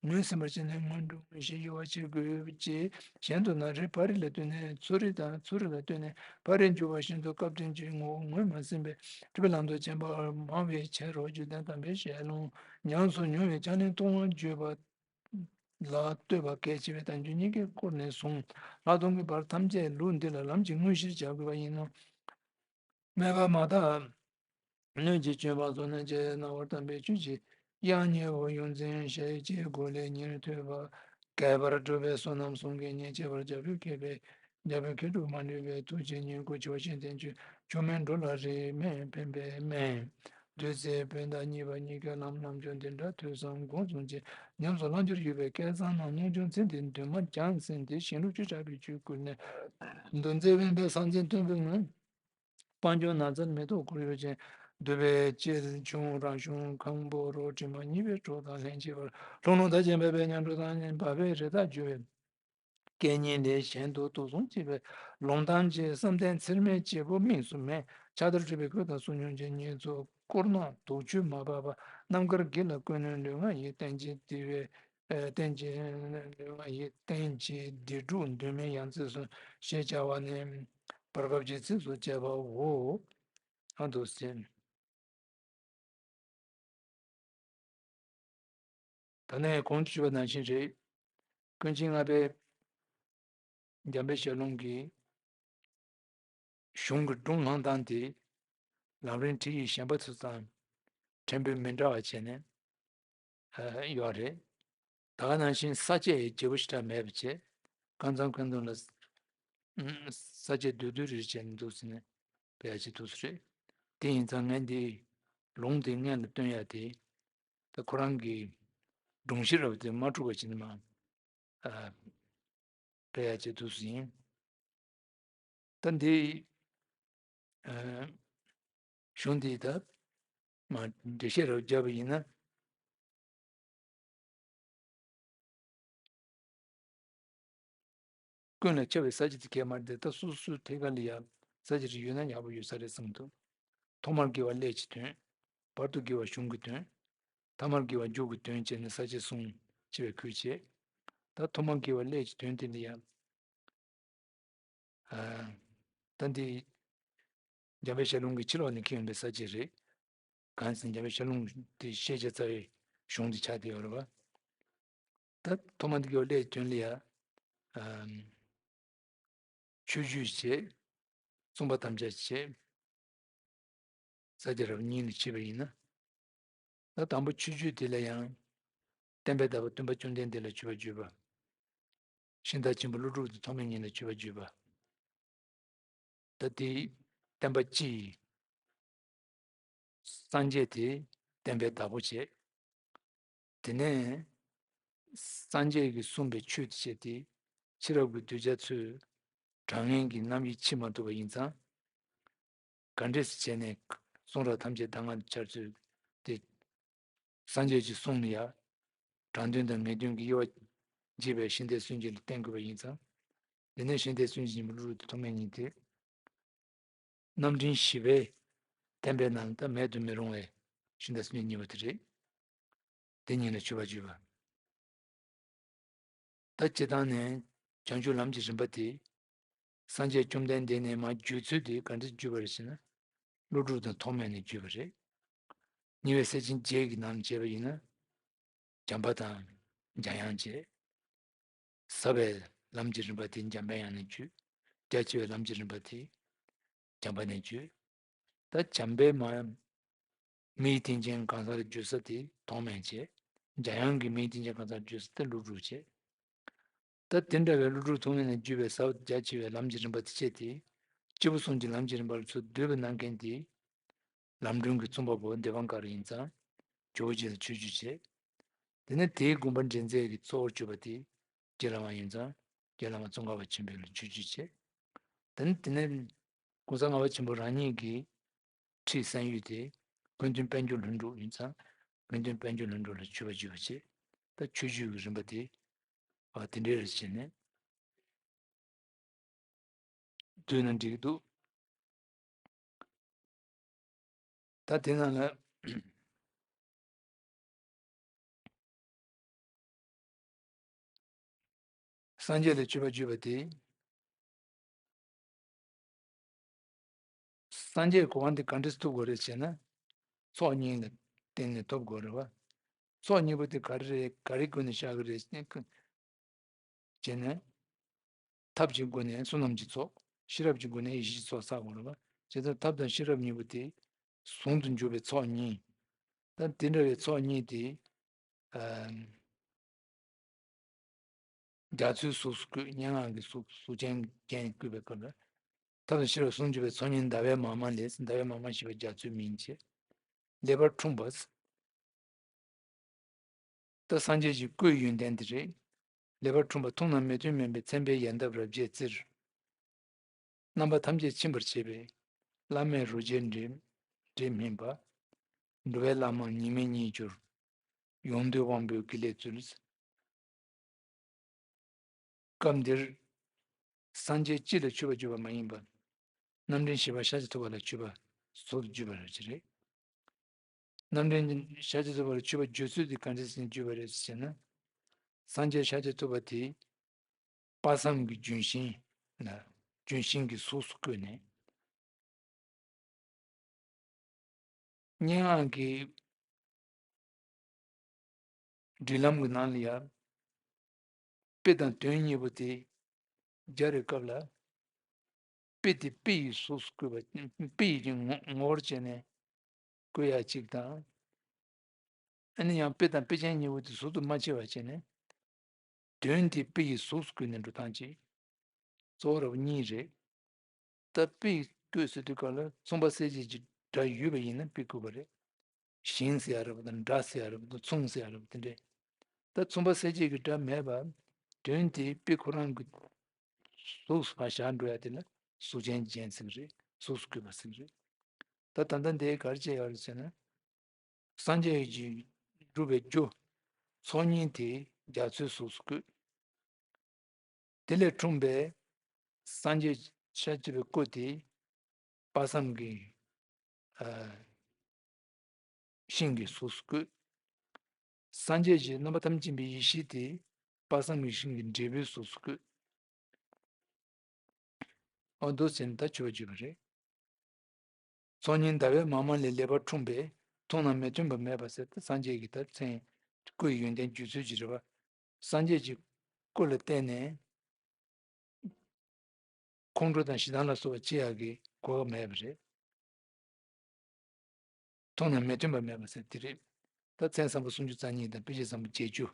ངོས་ཟིན་པར་བྱས་ནས་སྔོན་འགྲོ་དངོས་གཞི་དབྱེ་བ་ཕྱེ་དགོས་ཅེས་གཞན་དུ་ན་རེ་ཕ་རི་ལ་ལྟོས་ནས་ཚུ་རི་དང་ཚུ་རི་ལ་ལྟོས་ནས་ཕ་རི་འཇུག་པ་བཞིན་དུ་སྐབས་དོན་གྱི་ངོ་བོ་ངོས་མ་ཟིན་པའི་སྤྲུལ་པའི་ལམ་དུ་བྱེད་པ་མང་བའི་ཕྱིར་རོ། རྒྱུད་སྡེ་དམ་པའི་ཞལ་ལུང་ཉམས་སུ་མྱོང་བའི་ཕྱག་ལེན་མཐོང་བ་བརྗོད་པ་ལ་ལྟོས་པ་གལ་ཆེ་བས་དང་རྒྱུད་གཉིས་ཀྱི་སྐོར་ནས་བཟུང་ལྷག་མཐོང་གི་བར་ཐམས་ཅད་ལུགས་འདི་ལ་ལམ་གྱི་དངོས་གཞིར་བྱ་དགོས་པ་ཡིན་ནོ། སྨྲས་པ། མ་དག་སྣོད་ཀྱི་སྤྱོད་པ་སོགས་ནི་ཅི། རྣ་བར་དམ་པའི་ཆོས་ཀྱི་དབྱངས་སྙན་པོ་ཡོངས་འཛིན་ཞལ་གྱི་སྒོ་ལས་ཉེར་ཐོས་པ། གད་པར་གྲུབ་པའི་བསོད་ནམས་གསུམ་གྱིས་ཉེར་སྤྱད་པར་རྒྱལ་པོའི་མཁས་པའི་རྒྱལ་པོའི་མཁས་གྲུབ་མ་ལུས་པའི་ཐུགས་རྗེ་བསྙེན་བཀུར་ཆེ་བ་ཤིང་བསྟན་ཆོས་མཆོག་མིན་འགྲོ་ལ་རིས་མེད་ཕན་པའི་སྨན། བདུད་རྩིའི་བུན་དང་གཉིས་པ་གཉིས་ཀའི་ལམ་རྣམ་འབྱོར་འདི་འདྲ་ཐོས་བསམ་སྒོམ་གསུམ་གྱིས་ཉམས་སུ་བླང་འགྱུར་ཡོད་པའི་སྐལ་བཟང་རྣམས་གནོང་ཆུང་ཚེ་འདིའི་འདུན་མ་བྱང་སེམས་དེ་གཞན་ལུགས་ཆོས་གྲགས་པའི་ཆོས་ཀུན་ནས་འདུ་འཛི་དབེན་པའི་ས་འཛིན་སྟོན་པའི་ངང་། སྤང་ལྗོངས་ན་བཙན་མེ་ཏོག་ཁོར་ཡུག་ཅན། འདུས་པའི་སྐྱིད་ཆུང་རང་བྱུང་ཁང་བུ་རོ། དྲི་མ་མྱོས་པའི་གྲོགས་དང་ལྷན་སྐྱེས་པར། ལྷུང་ལྷུང་དར་ཅན་འབབ་པའི་ཉམས་འགྲོ་དང་། འབབ་པའི་རི་དྭགས་རྒྱུ་བའི་སྐད་སྙན་ལས། གཞན་དུ་དུག་གསུམ་སྐྱེས་པའི་ལུང་དང་བཅས། བསམ་གཏན་ཚེར་མའི་སྐྱེས་བུ་དམིགས་སུ་མེད། ཕྱག་དར་སྤྲུལ་པའི་སྐུ་དང་ཚུལ་མྱོང་ཅན། ཉེར་འཚོ་དཀོར་ནག་དུག་ཆུས་མ་སྦགས་པ། རྣམ་དཀར་དགེ་ལ་ཀུན་ནས་ལུས་ངག་ཡིད་བརྟན་གྱི་བདེ་བའི། ཨ་བརྟན་གྱི་ལུས་ངག་ཡིད་བརྟན་གྱི་བདེ་སྒྲུབ་འདུན་མའི་ཡང་རྩེ་སོ་ཞེས་བྱ་བ་ནི། བར་སྐབས་ཀྱི་ཚིགས་སུ་བཅད་པའོ། ཨ་འདུག་ཟེར། ད་ནས་གོང་དུ་ཞུས་པ་ནང་བཞིན་རེད། ཀུན་མཁྱེན་ལྔ་པའི་འཇམ་དཔལ་ཞལ་ལུང་གི་གཞུང་གི་སྒྲུང་བླང་སྟངས་དེ་ལམ་རིམ་ཁྲིད་ཡིག་གཞན་པ་ཚོ་དང་ཕྲན་བུ་མི་འདྲ་བ་བྱས་ནས་ཡོད་རེད། ད་ག་ནང་བཞིན་ས་བཅད་ཡང་བརྗེ་པོ་ཞེ་དྲག་མེད་པ་བྱས། གང་འཚམ་གང་འཚམ་ལ་ས་བཅད་བསྡུས་བསྡུས་རེ་བྱས་ནས་འདུག་ཟེར་ནས་སྤེལ་ཡ་བྱེད་འདུག་ཟེར་རེད། དེ་ཡིན་ཙང་ངས་འདི་ལུང་དེ་སྔོན་ལ་སྟོན་ཡ་དེ། ད་ཁོ་རང་གི་སྒྲུང་ཤེས་རབ་དེ་མ་འཁྲུག་པ་བྱས་ནས་མར་སྤེལ་ཡ་བྱེད་འདུག་ཟེར་ཡིན། ད་འདི་གཞུང་འདི་ད་མ་འགྲེལ་བཤད་རབ་བརྒྱབ་པ་ཡིན་ན། ཀུན་ལ་ཁྱབ་པའི་ས་བཅད་དེ་གས་མ་རེད་དེ། ད་སོ་སོའི་ཐད་ཀ་ལ་ཡང་ས་བཅད་རེ་ཡོད་ན་ཡག་པོ་ཡོད་ས་རེད་བསམ་འདུག་ཐོག་མར་དགེ་བ་ཀླད་ཀྱི་དོན། བར་དུ་དགེ་བ་གཞུང་གི་དོན། ཐ་མར་དགེ་བ་མཇུག་གི་དོན་བྱས་ནས་ས་བཅད་གསུམ་ཕྱེ་བའི་ཁུལ་བྱས། ད་ཐོག་མར་དགེ་བ་ཀླད་ཀྱི་དོན་དེ་ལ་ཡང་། ཨ། ད་འདི་འཇམ་དཔལ་ཞལ་ལུང་གི་ཕྱི་ལོགས་ནས་ཁྱེར་ཡོང་པའི་ས་བཅད་རེད། གང་ཟེར་ན་འཇམ་དཔལ་ཤར་རླུང་དེ་ཤེས་བྱ་རྩ་བའི་གཞུང་དེ་ཆགས་བསྡད་ཡོད་རེད་པ། ད་ཐོག་མ་འདི་གི་སླད་དོན་ལ་ཡ། ཨམ། ཆོས་བརྒྱུད་བྱས། གསུངས་པ་དམ་བཅའ་བྱས། ས་བཅད་རབ་གཉིས་ལ་ཕྱེ་བ་ཡིན་ན། ད་དང་པོ་ཆོས་བརྒྱུད་དེ་ལ་ཡང་། བསྟན་པའི་བདག་པོ་སྟོན་པ་བཅོམ་ལྡན་འདས་ལ་མཆོད་པ་བརྗོད་པ། ཤིང་རྟ་ཆེན་པོ་ཀླུ་སྒྲུབ་དང་ཐོགས་མེད་གཉིས་ལ་མཆོད་པ་བརྗོད་པ། ད་དེ་བསྟན་པ་སྤྱི་ཡི་སངས་རྒྱས་དེ་བསྟན་པའི་བདག་པོ་བྱས། དེ་ནས་སངས་རྒྱས་ཀྱིས་གསུངས་པའི་ཆོས་དེ་བྱས་ཏེ། ཕྱི་རབས་ཀྱི་གདུལ་བྱ་ཚོས་དྲང་ངེས་ཀྱི་རྣམ་དབྱེ་ཕྱེ་མ་ཐུབ་པ་ཡིན་ཙང་། ག་འདྲས་སེ་བྱས་ནས་གསུང་རབ་ཐམས་ཅད་གདམས་ངག་འཆར་ཚུལ་དེ། སངས་རྒྱས་ཀྱི་གསུང་ལ་ཡ། དྲང་དོན་དང་ངེས་དོན་གྱི་དབྱེ་བ་འབྱེད་པའི་ཤིང་རྟའི་སུན་འབྱིན་ལ་བརྟེན་དགོས་པ་ཡིན་ཙང་། དེ་ནས་ཤིང་རྟའི་སུན་འབྱིན་ཉིན་མོ་ཀླུ་སྒྲུབ་དང་ཐོགས་མེད་གཉིས་དེ། རྣམ་འདྲེན་བཞི་པའི་བསྟན་པའི་ནང་ལ་ད་མེད་དུ་མི་རུང་བའི་ཤིང་རྟ་སུན་འབྱིན་གཉིས་པོ་དེ་རེད། དེ་གཉིས་ལ་མཆོད་པ་བརྗོད་པ། ད་སྤྱིར་བཏང་ནས་བྱང་ཆུབ་ལམ་གྱི་རིམ་པ་དེ། སངས་རྒྱས་བཅོམ་ལྡན་འདས་ནས་མར་བརྒྱུད་ཚུལ་དེ་ག་འདྲ་བརྒྱུད་པ་རེད་ཟེར་ན། ཀླུ་སྒྲུབ་དང་ཐོགས་མེད་ནས་བརྒྱུད་པ་རེད། གཉིས་པའི་སྲས་ཆེན་བརྒྱད་ཀྱི་ནང་བྱས་པ་ཡིན་ན། བྱམས་པ་དང་འཇམ་དབྱངས་བྱས། ཟབ་པའི་ལམ་གྱི་རིམ་པ་དེ་འཇམ་པའི་དབྱངས་ནས་བརྒྱུད། རྒྱ་ཆེ་བའི་ལམ་གྱི་རིམ་པ་དེ་བྱམས་པ་ནས་བརྒྱུད། ད་བྱམས་པས་མ། མིའི་རྟེན་ཅན་གང་ཟག་ལ་བརྒྱུད་ས་དེ་ཐོགས་མེད་བྱས། འཇམ་དབྱངས་ཀྱིས་མིའི་རྟེན་ཅན་གང་ཟག་ལ་བརྒྱུད་ས་དེ་ཀླུ་སྒྲུབ་བྱས། ད་དེ་འདྲ་བའི་ཀླུ་སྒྲུབ་ཐོགས་མེད་ནས་བརྒྱུད་པའི་ཟབ་རྒྱ་ཆེ་བའི་ལམ་གྱི་རིམ་པ་དེ་བྱས་ཏེ། སྐྱེས་བུ་གསུམ་གྱི་ལམ་གྱི་རིམ་པ་ལ་ཚུར་བསྡུས་པ་གནང་མཁན་དེ། ལམ་སྒྲོན་གྱི་བཙུན་པ་པོ་དེ་བང་ཀ་ར་ཡིན་ཙང་། ཇོ་བོ་རྗེ་ལ་ཆོས་བརྒྱུད་བྱས། དེ་ནས་དེའི་དགོངས་པ་འདྲེན་མཛད་ཀྱི་གཙོ་བོར་གྱུར་པ་དེ་རྗེ་བླ་མ་ཡིན་ཙང་། རྗེ་བླ་མ་ཙོང་ཁ་པ་ཆེན་པོ་ལ་ཆོས་བརྒྱུད་བྱས། དེ་ནས་དེ་ནས་གོང་ས་ལྔ་པ་ཆེན་པོ་རང་ཉིད་ཀྱི་ཁྲིད་གསན་ཡུལ་དེ་དགེ་འདུན་དཔལ་འབྱོར་ལྷུན་གྲུབ་ཡིན་ཙང་། དགེ་འདུན་དཔལ་འབྱོར་ལྷུན་གྲུབ་ལ་མཆོད་པ་བརྗོད་པ་བྱས། ད་ཆོས་བརྒྱུད་ཀྱི་རིམ་པ་དེ། ཨ། དེ་འདྲའི་རེ་བྱས་ནས་བསྡུས་ན་འགྲིག་གི་འདུག་ད་དེ་ནང་ལ། སངས་རྒྱས་ལ་མཆོད་པ་བརྗོད་པ་དེ། སངས་རྒྱས་གོ་འཕང་དེ་ག་འདྲས་ཐོབ་དགོས་རེད་ཟེར་ན། ཚོགས་གཉིས་ལ་བརྟེན་ནས་ཐོབ་དགོས་རེད་བ། ཚོགས་གཉིས་པོ་དེ་ག་རེ་རེད། ག་རེ་སྒོ་ནས་བཞག་གི་རེད་ཟེར་ན། ཐབས་ཀྱི་སྒོ་ནས་བསོད་ནམས་ཀྱི་ཚོགས། ཤེས་རབ་ཀྱི་སྒོ་ནས་ཡེ་ཤེས་ཀྱི་ཚོགས་བསགས་དགོས་རེད་བ། བྱས་ཙང་ཐབས་དང་ཤེས་རབ་གཉིས་པོ་དེ་ཟུང་དུ་འཇུག་པའི་ཚོགས་གཉིས། ད་དེ་འདྲ་བའི་ཚོགས་གཉིས་དེ། ཨ། རྒྱ་མཚོའི་གཟུགས་སུ་བཀོད། སྙན་ངག་གི་གཟུགས། གཟུགས་ཅན་རྒྱན་བཀོད་པའི་སྐབས་ལ། ཐབས་དང་ཤེས་རབ་ཟུང་འཇུག་པའི་ཚོགས་གཉིས་ཟླ་བའི་མ་མ་ལས། ཟླ་བའི་མ་མ་ཞེས་པ་རྒྱ་མཚོའི་མིང་བྱས། ཀླད་པར་འཁྲུངས་པ། ད་སངས་རྒྱས་ཀྱི་སྐུའི་ཡོན་ཏན་དེ་རེད། ཀླད་པར་འཁྲུངས་པ་མཐོང་ན་མི་མཐོང་མིན་པའི་མཚན་དཔེའི་ཡལ་འདབ་རབ་བརྒྱས་བཙིར། རྣམ་པ་ཐམས་ཅད་ཕྱིན་པར་བྱེད་པའི་བླ་མེད་རོ་བརྒྱའི་འགྲེས་སྨིན་པ། འགྲོ་བའི་ལམ་མང་ཉི་མའི་གཉེར་གྱུར། ཡོངས་འདུའི་དབང་པོའི་དགེ་ལེགས་སྩོལ། སྐབས་འདིར་སངས་རྒྱས་སྤྱི་ལ་མཆོད་པ་བརྗོད་པ་མ་ཡིན་པར། རྣམ་འདྲེན་བཞི་པ་ཤཱཀྱ་ཐུབ་པ་ལ་མཆོད་པ་ཚུལ་དུ་བརྗོད་པ་རེད། རྣམ་འདྲེན་ཤཱཀྱ་ཐུབ་པ་ལ་མཆོད་པ་བརྗོད་ཚུལ་དེ་ག་འདྲ་ཞིག་བརྗོད་པ་རེད་ཟེར་ན། སངས་རྒྱས་ཤཱཀྱ་ཐུབ་པ་དེ་དཔག་བསམ་གྱི་ལྗོན་ཤིང་ལ། ལྗོན་ཤིང་གི་གཟུགས་སུ་བཀོད་ནས། སྙན་ངག་གི་སྒྲིག་ལམ་གྱི་ནང་ལ་ཡང་དཔེ་དང་དོན་གཉིས་པོ་དེ་སྦྱར་བའི་སྐབས་ལ། དཔེ་དེ་དཔེ་ཡི་གཟུགས་སུ་བཀོད་པ། དཔེ་ཡི་ངོ་ངོ་བོར་བྱས་ནས་བཀོད་ཡ་གཅིག་དང་། ཨ་ནི་ཡང་དཔེ་དང་དཔེ་ཅན་གཉིས་པོ་དེ་གཟུགས་སུ་མ་ཕྱེ་བ་བྱས་ནས། དོན་དེ་དཔེ་ཡི་གཟུགས་སུ་བཀོད་ནས་འགྲོ་སྟངས་གཅིག་གཙོ་བོ་ར་བ་གཉིས་རེད། ད་དཔེ་བཀོད་ཟེར་དུས་སྐབས་ལ་མཚུངས་པ་གསལ་བྱེད་ཀྱི་སྒྲ་ཡོད་པ་ཡིན་ན་དཔེ་བཀོད་པ་རེད། ཞིང་ཟེར་ཡ་ར་བ་དང་། འདྲ་ཟེར་ཡ་ར་བ་དང་། མཚུངས་ཟེར་ཡ་ར་བ་དེ་འདྲས། ད་མཚུངས་པ་གསལ་བྱེད་ཀྱི་སྒྲ་མེད་པར། དོན་དེ་དཔེ་ཁོ་རང་གི་གཟུགས་སུ་ཕར་བཞག་འགྲོ་ཡ་དེ་ལ་གཟུགས་ཅན་རྒྱན་ཟེར་གྱི་རེད། གཟུགས་སུ་བཀོད་པ་ཟེར་གྱི་རེད། ད་ད་ལྟ་འདི་ག་རེ་བྱས་ཡོད་རེད་ཟེར་ན། སངས་རྒྱས་ཀྱི་སྒྲུབ་པའི་རྒྱུ་ཚོགས་གཉིས་དེ་རྒྱ་མཚོའི་གཟུགས་སུ་བཀོད། དེ་ལས་འཁྲུངས་པའི་སངས་རྒྱས་ཤཱཀྱ་ཐུབ་པའི་སྐུ་དེ་དཔག་བསམ་གྱི། ཨ། ཤིང་གི་གཟུགས་སུ་བཀོད། སངས་རྒྱས་ཀྱི་རྣམ་པ་ཐམས་ཅད་མཁྱེན་པའི་ཡེ་ཤེས་དེ་དཔག་བསམ་གྱི་ཤིང་གི་འབྲས་བུའི་གཟུགས་སུ་བཀོད། འོ་འདུག་ཟེར་ནས་ད་མཆོད་པ་བརྗོད་པ་རེད། ཚོགས་གཉིས་ཟླ་བའི་མ་མ་ལས། ཀླད་པར་འཁྲུངས་པའི་ མཐོང་ན་མི་མཐུན་པ་མེད་པ་ཟེར་ཏེ་སངས་རྒྱས་ཀྱི་ད་མཚན་སྐུ་ཡི་ཡོན་ཏན་བརྗོད་ཚུལ་གྱི་རེད་བ། སངས་རྒྱས་ཀྱི་སྐུ་ལ་བརྟེན་ནས་ཁོང་ཁྲོ་དང་ཞེ་སྡང་ལ་སོགས་པ་སྐྱེ་ཡག་གི་གོ་སྐབས་མེད་པ་རེད། མཐོང་ན་མི་མཐུན་པ་མེད་པ་ཟེར་དེ་རེད། ད་མཚན་བཟང་པོ་སུམ་ཅུ་རྩ་གཉིས་དང་དཔེ་བྱད་བཟང་པོ་བརྒྱད་ཅུ།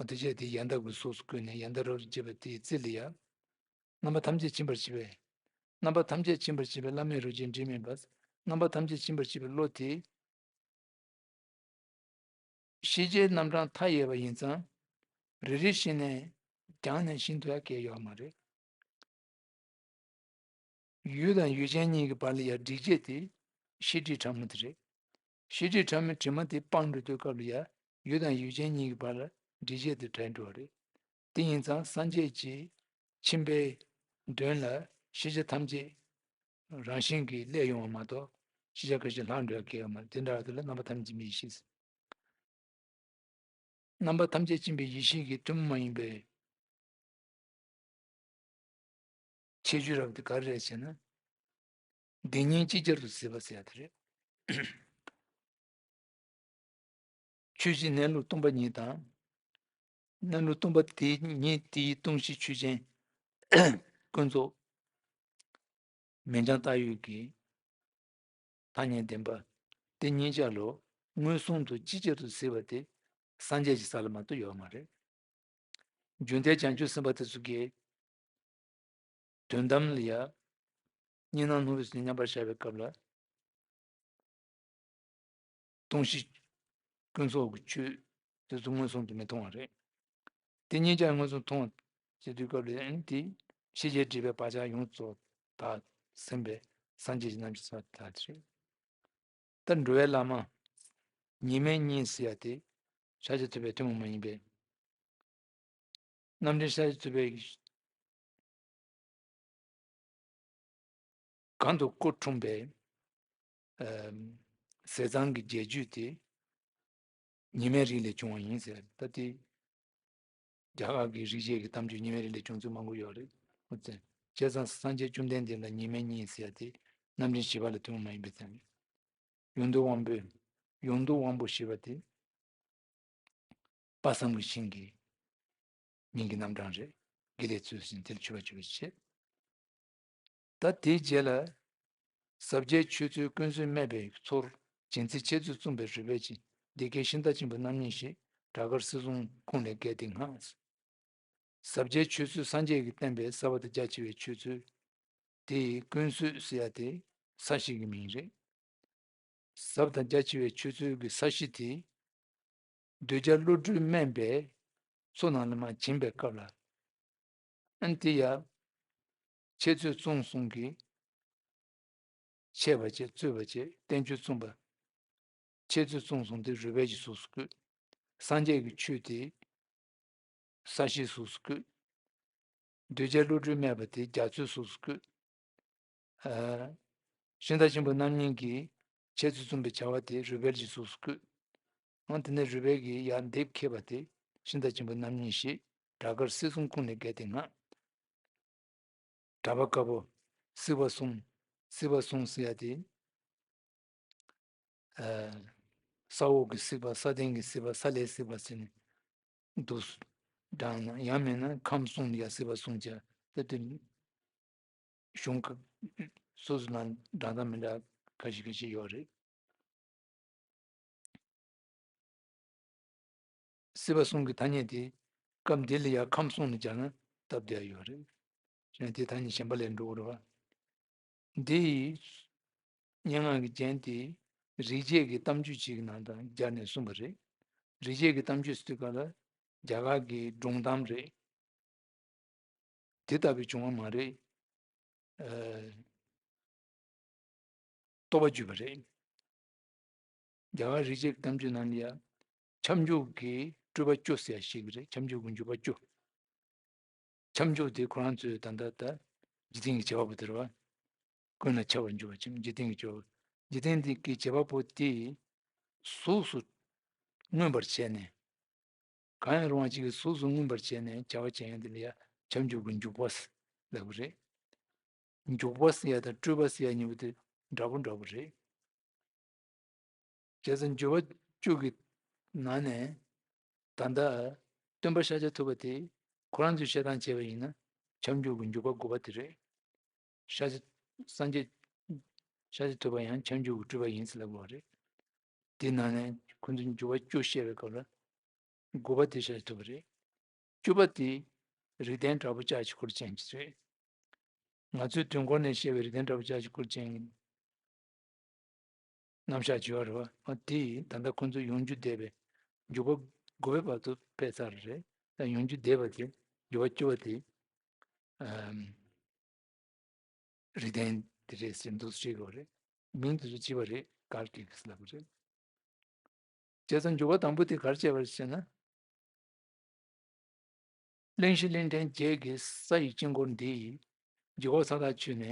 འོ་དེ་བྱས་དེ་ཡལ་འདབ་ཀྱི་གཟུགས་སུ་བཀོད་ནས་ཡལ་འདབ་རབ་ཏུ་འབྱེད་པ་དེའི་རྩེ་ལ་ཡ། རྣམ་པ་ཐམས་ཅད་མཁྱེན་པར་བྱེད་པའི། རྣམ་པ་ཐམས་ཅད་མཁྱེན་པར་བྱེད་པའི་བླ་མེད་རོ་གཅིག་སྒྲིབ་མེད་པ། རྣམ་པ་ཐམས་ཅད་མཁྱེན་པར་བྱེད་པའི་བློ་དེ། ཤེས་བྱའི་རྣམ་གྲངས་མཐའ་ཡས་པ་ཡིན་ཙང་། རེ་རེ་བཞིན་ནས་སྦྱངས་ནས་ཤེས་ཐུབ་ཡ་གང་ཡང་ཡོད་མ་རེད། ཡུལ་དང་ཡུལ་ཅན་གཉིས་ཀྱི་བར་ལ་ཡང་སྒྲིབ་བྱེད་དེ་ཤེས་སྒྲིབ་ཕྲ་མོ་དེ་རེད། ཤེས་སྒྲིབ་ཕྲ་མོའི་དྲི་མ་དེ་སྤངས་འགྲོ་དུས་སྐབས་ལ་ཡང་ཡུལ་དང་ཡུལ་ཅན་གཉིས་ཀྱི་བར་ལ་སྒྲིབ་བྱེད་དེ་བྲལ་འགྲོ་བ་རེད། དེ་ཡིན་ཙང་སངས་རྒྱས་ཀྱི་མཁྱེན་པའི་མདུན་ལ་ཤེས་བྱ་ཐམས་ཅད་རང་བཞིན་གྱིས་སླེབས་ཡོང་བ་མ་གཏོགས་ཤེས་བྱ་ཁ་ཤས་ལྷག་འགྲོ་ཡ་གང་ཡང་ཡོད་མ་རེད། དེ་འདྲ་བ་དེ་ལ་རྣམ་པ་ཐམས་ཅད་མཁྱེན་པའི་ཡེ་ཤེས། རྣམ་པ་ཐམས་ཅད་མཁྱེན་པའི་ཡེ་ཤེས་ཀྱི་ཐུན་མོང་མ་ཡིན་པའི་ཁྱད་ཆོས་རབ་དེ་ག་རེ་རེད་ཟེར་ན། བདེན་གཉིས་ཅིག་ཅར་དུ་གཟིགས་པ་ཟེར་ཡ་དེ་རེད། ཆོས་ཀྱི་གནས་ལུགས་སྟོང་པ་ཉིད་དང་། གནས་ལུགས་སྟོང་པ་དེ་ཉིད་དེའི་སྟོང་གཞི་ཆོས་ཅན། ཀུན་རྫོབ། མིང་བྱང་བཏགས་ཡོད་ཀྱི་ཐ་སྙད་བདེན་པ་དེ་གཉིས་ཆར་ལ་མངོན་སུམ་དུ་ཅིག་ཅར་དུ་གཟིགས་པ་དེ་སངས་རྒྱས་ཀྱི་ས་ལ་མ་གཏོགས་ཡོད་མ་རེད། འཇུག་མཐའི་བྱང་ཆུབ་སེམས་དཔའ་དེ་ཚོ་གིས་དོན་དམ་ལ་ཡ་གཉིས་སྣང་སྣང་བས་མཉམ་པར་བཞག་པའི་སྐབས་ལ། སྟོང་གཞི་ཀུན་རྫོབ་ཀྱི་ཆོས་དེ་ཚོ་མངོན་སུམ་དུ་མི་མཐོང་བ་རེད། དེ་གཉིས་ཀྱང་མངོན་སུམ་མཐོང་བ་བྱེད་དུས་སྐབས་ལ་ཨ་ནི་དེ་ཤེས་བྱའི་སྒྲིབ་པའི་བག་ཆགས་ཡོངས་རྫོགས་དག་ཟིན་པའི་སངས་རྒྱས་ཀྱི་རྣམ་ཤེས་སུ་དག་དེ་རེད། ད་འགྲོ་བའི་བླ་མ་གཉིས་མེད་གཉིས་ཟེར་ཡ་དེ་ཤཱཀྱ་ཐུབ་པའི་ཐུན་མོང་མ་ཡིན་པའི་རྣམ་འདྲེན་ཤཱཀྱ་ཐུབ་པའི་གང་དུ་སྐུ་འཁྲུངས་པའི་ཨ་ཟས་གཙང་གི་རྒྱས་བརྗོད་དེ་ཉི་མའི་རིགས་ལས་བྱུང་བ་ཡིན་ཟེར། ད་དེ་རྒྱ་གར་གྱི་རིག་བྱེད་ཀྱི་གཏམ་རྒྱུད་ཉི་མའི་རིགས་ལས་བྱུང་ཚུལ་མང་པོ་ཡོད་རེད། ཨོ་ཙི། བྱས་ཙང་སངས་རྒྱས་བཅོམ་ལྡན་འདས་ལ་ཉི་མའི་གཉིས་ཟེར་ཡ་དེ་རྣམ་འདྲེན་བཞི་པ་ལ་ཐུན་མོང་མ་ཡིན་པའི་ཚན་རེད། ཡོན་ཏན་དབང་པོས། ཡོན་ཏན་དབང་པོ་ཞེས་པ་དེ། དཔག་བསམ་གྱི་ཤིང་གི་མིང་གི་རྣམ་གྲངས་རེད། དགེ་ལེགས་ཚུལ་ཟིན་དེར་མཆོད་པ་བྱེད་པའི་ཆེད། ད་དེའི་རྗེས་ལ། ཟབ་རྒྱས་ཆོས་ཚུལ་ཀུན་བཟོད་སྨད་པའི་མཚོར་བྱིན་ཚེ་འཆད་རྩོད་གཙུགས་པའི་རོལ་པས་བྱིན། འདི་སྐད་ཤིང་རྟ་ཆེན་པོའི་རྣམ་སྨིན་ཞེས། གྲགས་དཀར་སྲིད་གསུམ་ཁོངས་ལས་བརྒལ་ཏེ་སྔགས། ཟབ་རྒྱས་ཆོས་ཚུལ་སངས་རྒྱས་ཀྱིས་བསྟན་པའི་ཟབ་པ་དང་རྒྱ་ཆེ་བའི་ཆོས་ཚུལ། དེ་ཡི་ཀུན་བཟོད་ཟེར་ཡ་དེ་ས་གཞི་གི་མིང་རེད། ཟབ་དང་རྒྱ་ཆེ་བའི་ཆོས་ཚུལ་གྱི་ས་གཞི་དེ། གདུལ་བྱ་བློ་གྲོས་དམན་པའི་མཚོ་ནང་ལ་མར་བྱིན་པའི་སྐབས་ལ། ཨ་ནི་དེ་ཡང་འཆད་རྩོད་གཙུགས་གསུམ་གྱིས་འཆད་པར་བྱེད། རྩོད་པར་བྱེད། བསྟན་བཅོས་གསུངས་པ། འཆད་རྩོད་གཙུགས་གསུམ་དེ་རོལ་པའི་གི་གཟུགས་སུ་བཀོད། སངས་རྒྱས་ཀྱི་ཆོས་དེ་ས་གཞིའི་གཟུགས་སུ་བཀོད། གདུལ་བྱ་བློ་གྲོས་དམན་པ་དེ་རྒྱ་མཚོའི་གཟུགས་སུ་བཀོད། ཨ། ཤིང་རྟ་ཆེན་པོ་རྣམ་སྨིན་གྱིས་འཆད་རྩོད་གསུངས་པའི་བྱ་བ་དེ་རོལ་པའི་གི་གཟུགས་སུ་བཀོད། ཨང་དེ་ནས་རོལ་པའི་གི་ཡང་སྡེབ་ཁེབས་པ་དེ་ཤིང་རྟ་ཆེན་པོ་རྣམ་སྨིན་ཞེས་གྲགས་དཀར་སྲིད་གསུམ་ཁོངས་ལས་བརྒལ་ཏེ་སྔགས། གྲགས་པ་དཀར་པོ། སྲིད་པ་གསུམ། སྲིད་པ་གསུམ་ཟེར་ཡ་དེ། ཨ། ས་འོག་གི་སྲིད་པ། ས་སྟེང་གི་སྲིད་པ། ས་བླའི་སྲིད་པ་ཟེར་ནས་འདུག། དྲངས་ན་ཡང་མིན་ན་ཁམས་གསུམ་ལ་ཡ་སྲིད་པ་གསུམ་བྱ། ད་དེ་གཞུང་ཁ་སོ་སོ་ནང་འདྲ་དང་མི་འདྲ་ཁ་ཤས་ཁ་ཤས་ཡོད་རེད། སྲིད་པ་གསུམ་གྱི་ཐ་སྙད་དེ་སྐབས་འདི་ལ་ཡང་ཁམས་གསུམ་ལ་སྦྱར་ན་སྟབས་བདེ་ཡ་ཡོད་རེད། གཞན་དེ་ཐ་སྙད་གཞན་པ་ལས་འགྲོ་གི་རེད་བ། འདི་ཡི་སྙན་ངག་གི་རྒྱན་དེ་རིག་བྱེད་ཀྱི་གཏམ་རྒྱུད་ཅིག་གི་ནང་དུ་སྦྱར་ནས་གསུངས་པ་རེད། རིག་བྱེད་ཀྱི་གཏམ་རྒྱུད་ཟེར་དུས་སྐབས་ལ་རྒྱ་གར་གྱི་སྒྲུང་གཏམ་རེད། དེ་ལྟ་བུའི་བྱུང་བ་མ་རེད། ཨ། རྟོགས་པ་བརྗོད་པ་རེད། རྒྱ་གར་རིག་བྱེད་ཀྱི་གཏམ་རྒྱུད་ནང་ལ་ཡང་ཁྱབ་འཇུག་གི་སྤྲུལ་པ་བཅུ་ཟེར་ཡ་ཞིག་རེད། ཁྱབ་འཇུག་གི་འཇུག་པ་བཅུ། ཁྱབ་འཇུག་དེ་ཁོ་རང་ཚོས་ད་ལྟ་ད་འཇིག་རྟེན་གྱི་བྱེད་པ་པོ་དེ་རེད་བ། ཀུན་ལ་ཁྱབ་པར་འཇུག་པ་ཅིག་འཇིག་རྟེན་གྱི་སྤྱོད་པ། འཇིག་རྟེན་འདི་གི་བྱེད་པ་པོ་དེ་གཟུགས་སུ་མངོན་པར་བྱས་ནས། གང་ཡང་རུང་བ་ཅིག་གི་གཟུགས་སུ་མངོན་པར་བྱས་ནས་བྱ་བ་བྱེད་ཡ་དེ་ལ་ཡ་ཁྱབ་འཇུག་གི་འཇུག་པ་ལབ་པ་རེད། འཇུག་པ་ཟེར་ཡ་དང་སྤྲུལ་པ་ཟེར་ཡ་གཉིས་པོ་དེ་འདྲ་པོ་འདྲ་པོ་རེད། བྱས་ཙང་འཇུག་པ་བཅུ་གི་ནང་ནས་ད་ལྟ་སྟོན་པ་ཤཱཀྱ་ཐུབ་པ་དེ་ཁོ་རང་ཚོས་བཤད་སྟངས་བྱས་པ་ཡིན་ན་ཁྱབ་འཇུག་གི་འཇུག་པ་དགུ་པ་དེ་རེད། ཤཱཀྱ་སངས་རྒྱས་ཤཱཀྱ་ཐུབ་པ་ཡང་ཁྱབ་འཇུག་གི་སྤྲུལ་པ་ཡིན་ཟེར་ལབ་དགོས་པ་རེད། དེ་ནང་ནས་ཁོ་ཚོས་འཇུག་པ་བཅུ་བཤད་པའི་སྐབས་ལ་དགུ་པ་དེ་ཤཱཀྱ་ཐུབ་པ་རེད། བཅུ་པ་དེ་རིགས་ལྡན་དྲག་པོ་ལྕགས་ཀྱི་འཁོར་ཅན་གྱི་རེད། ང་ཚོའི་དུས་འཁོར་ནས་བཤད་པའི་རིགས་ལྡན་དྲག་པོ་ལྕགས་ཀྱི་འཁོར་ཅན་གྱི་རྣམ་གཞག་བྱེད་པ་རེད་བ། ཨ་དེ་ད་ལྟ་ཁོ་ཚོ་ཡོངས་རྒྱུ་འདས་པའི་འཇུག་པ་དགུ་པའི་བར་དུ་ཕེབས་ཚར་རེད། ད་ཡོངས་རྒྱུ་འདས་པ་དེ་འཇུག་པ་བཅུ་པ་དེ་ཨམ། རིགས་ལྡན་དེ་རེད་ཟེར་འདུག་སེ་བྲིས་དགོས་རེད། མིང་དེ་ཚོ་གཅིག་པ་རེད། ག་རེ་སྐད་ཀྱིས་ལབ་པ་རེད། བྱས་ཙང་འཇུག་པ་དང་པོ་དེ་ག་རེ་བྱས་པ་རེད་ཟེར་ན། གླིང་བཞི་གླིང་ཕྲན་བརྒྱད་ཀྱི་ས་ཡི་དཀྱིལ་འཁོར་འདི་ཡི་ལྗིད་ཁོག་ས་དག་ཆོད་ནས་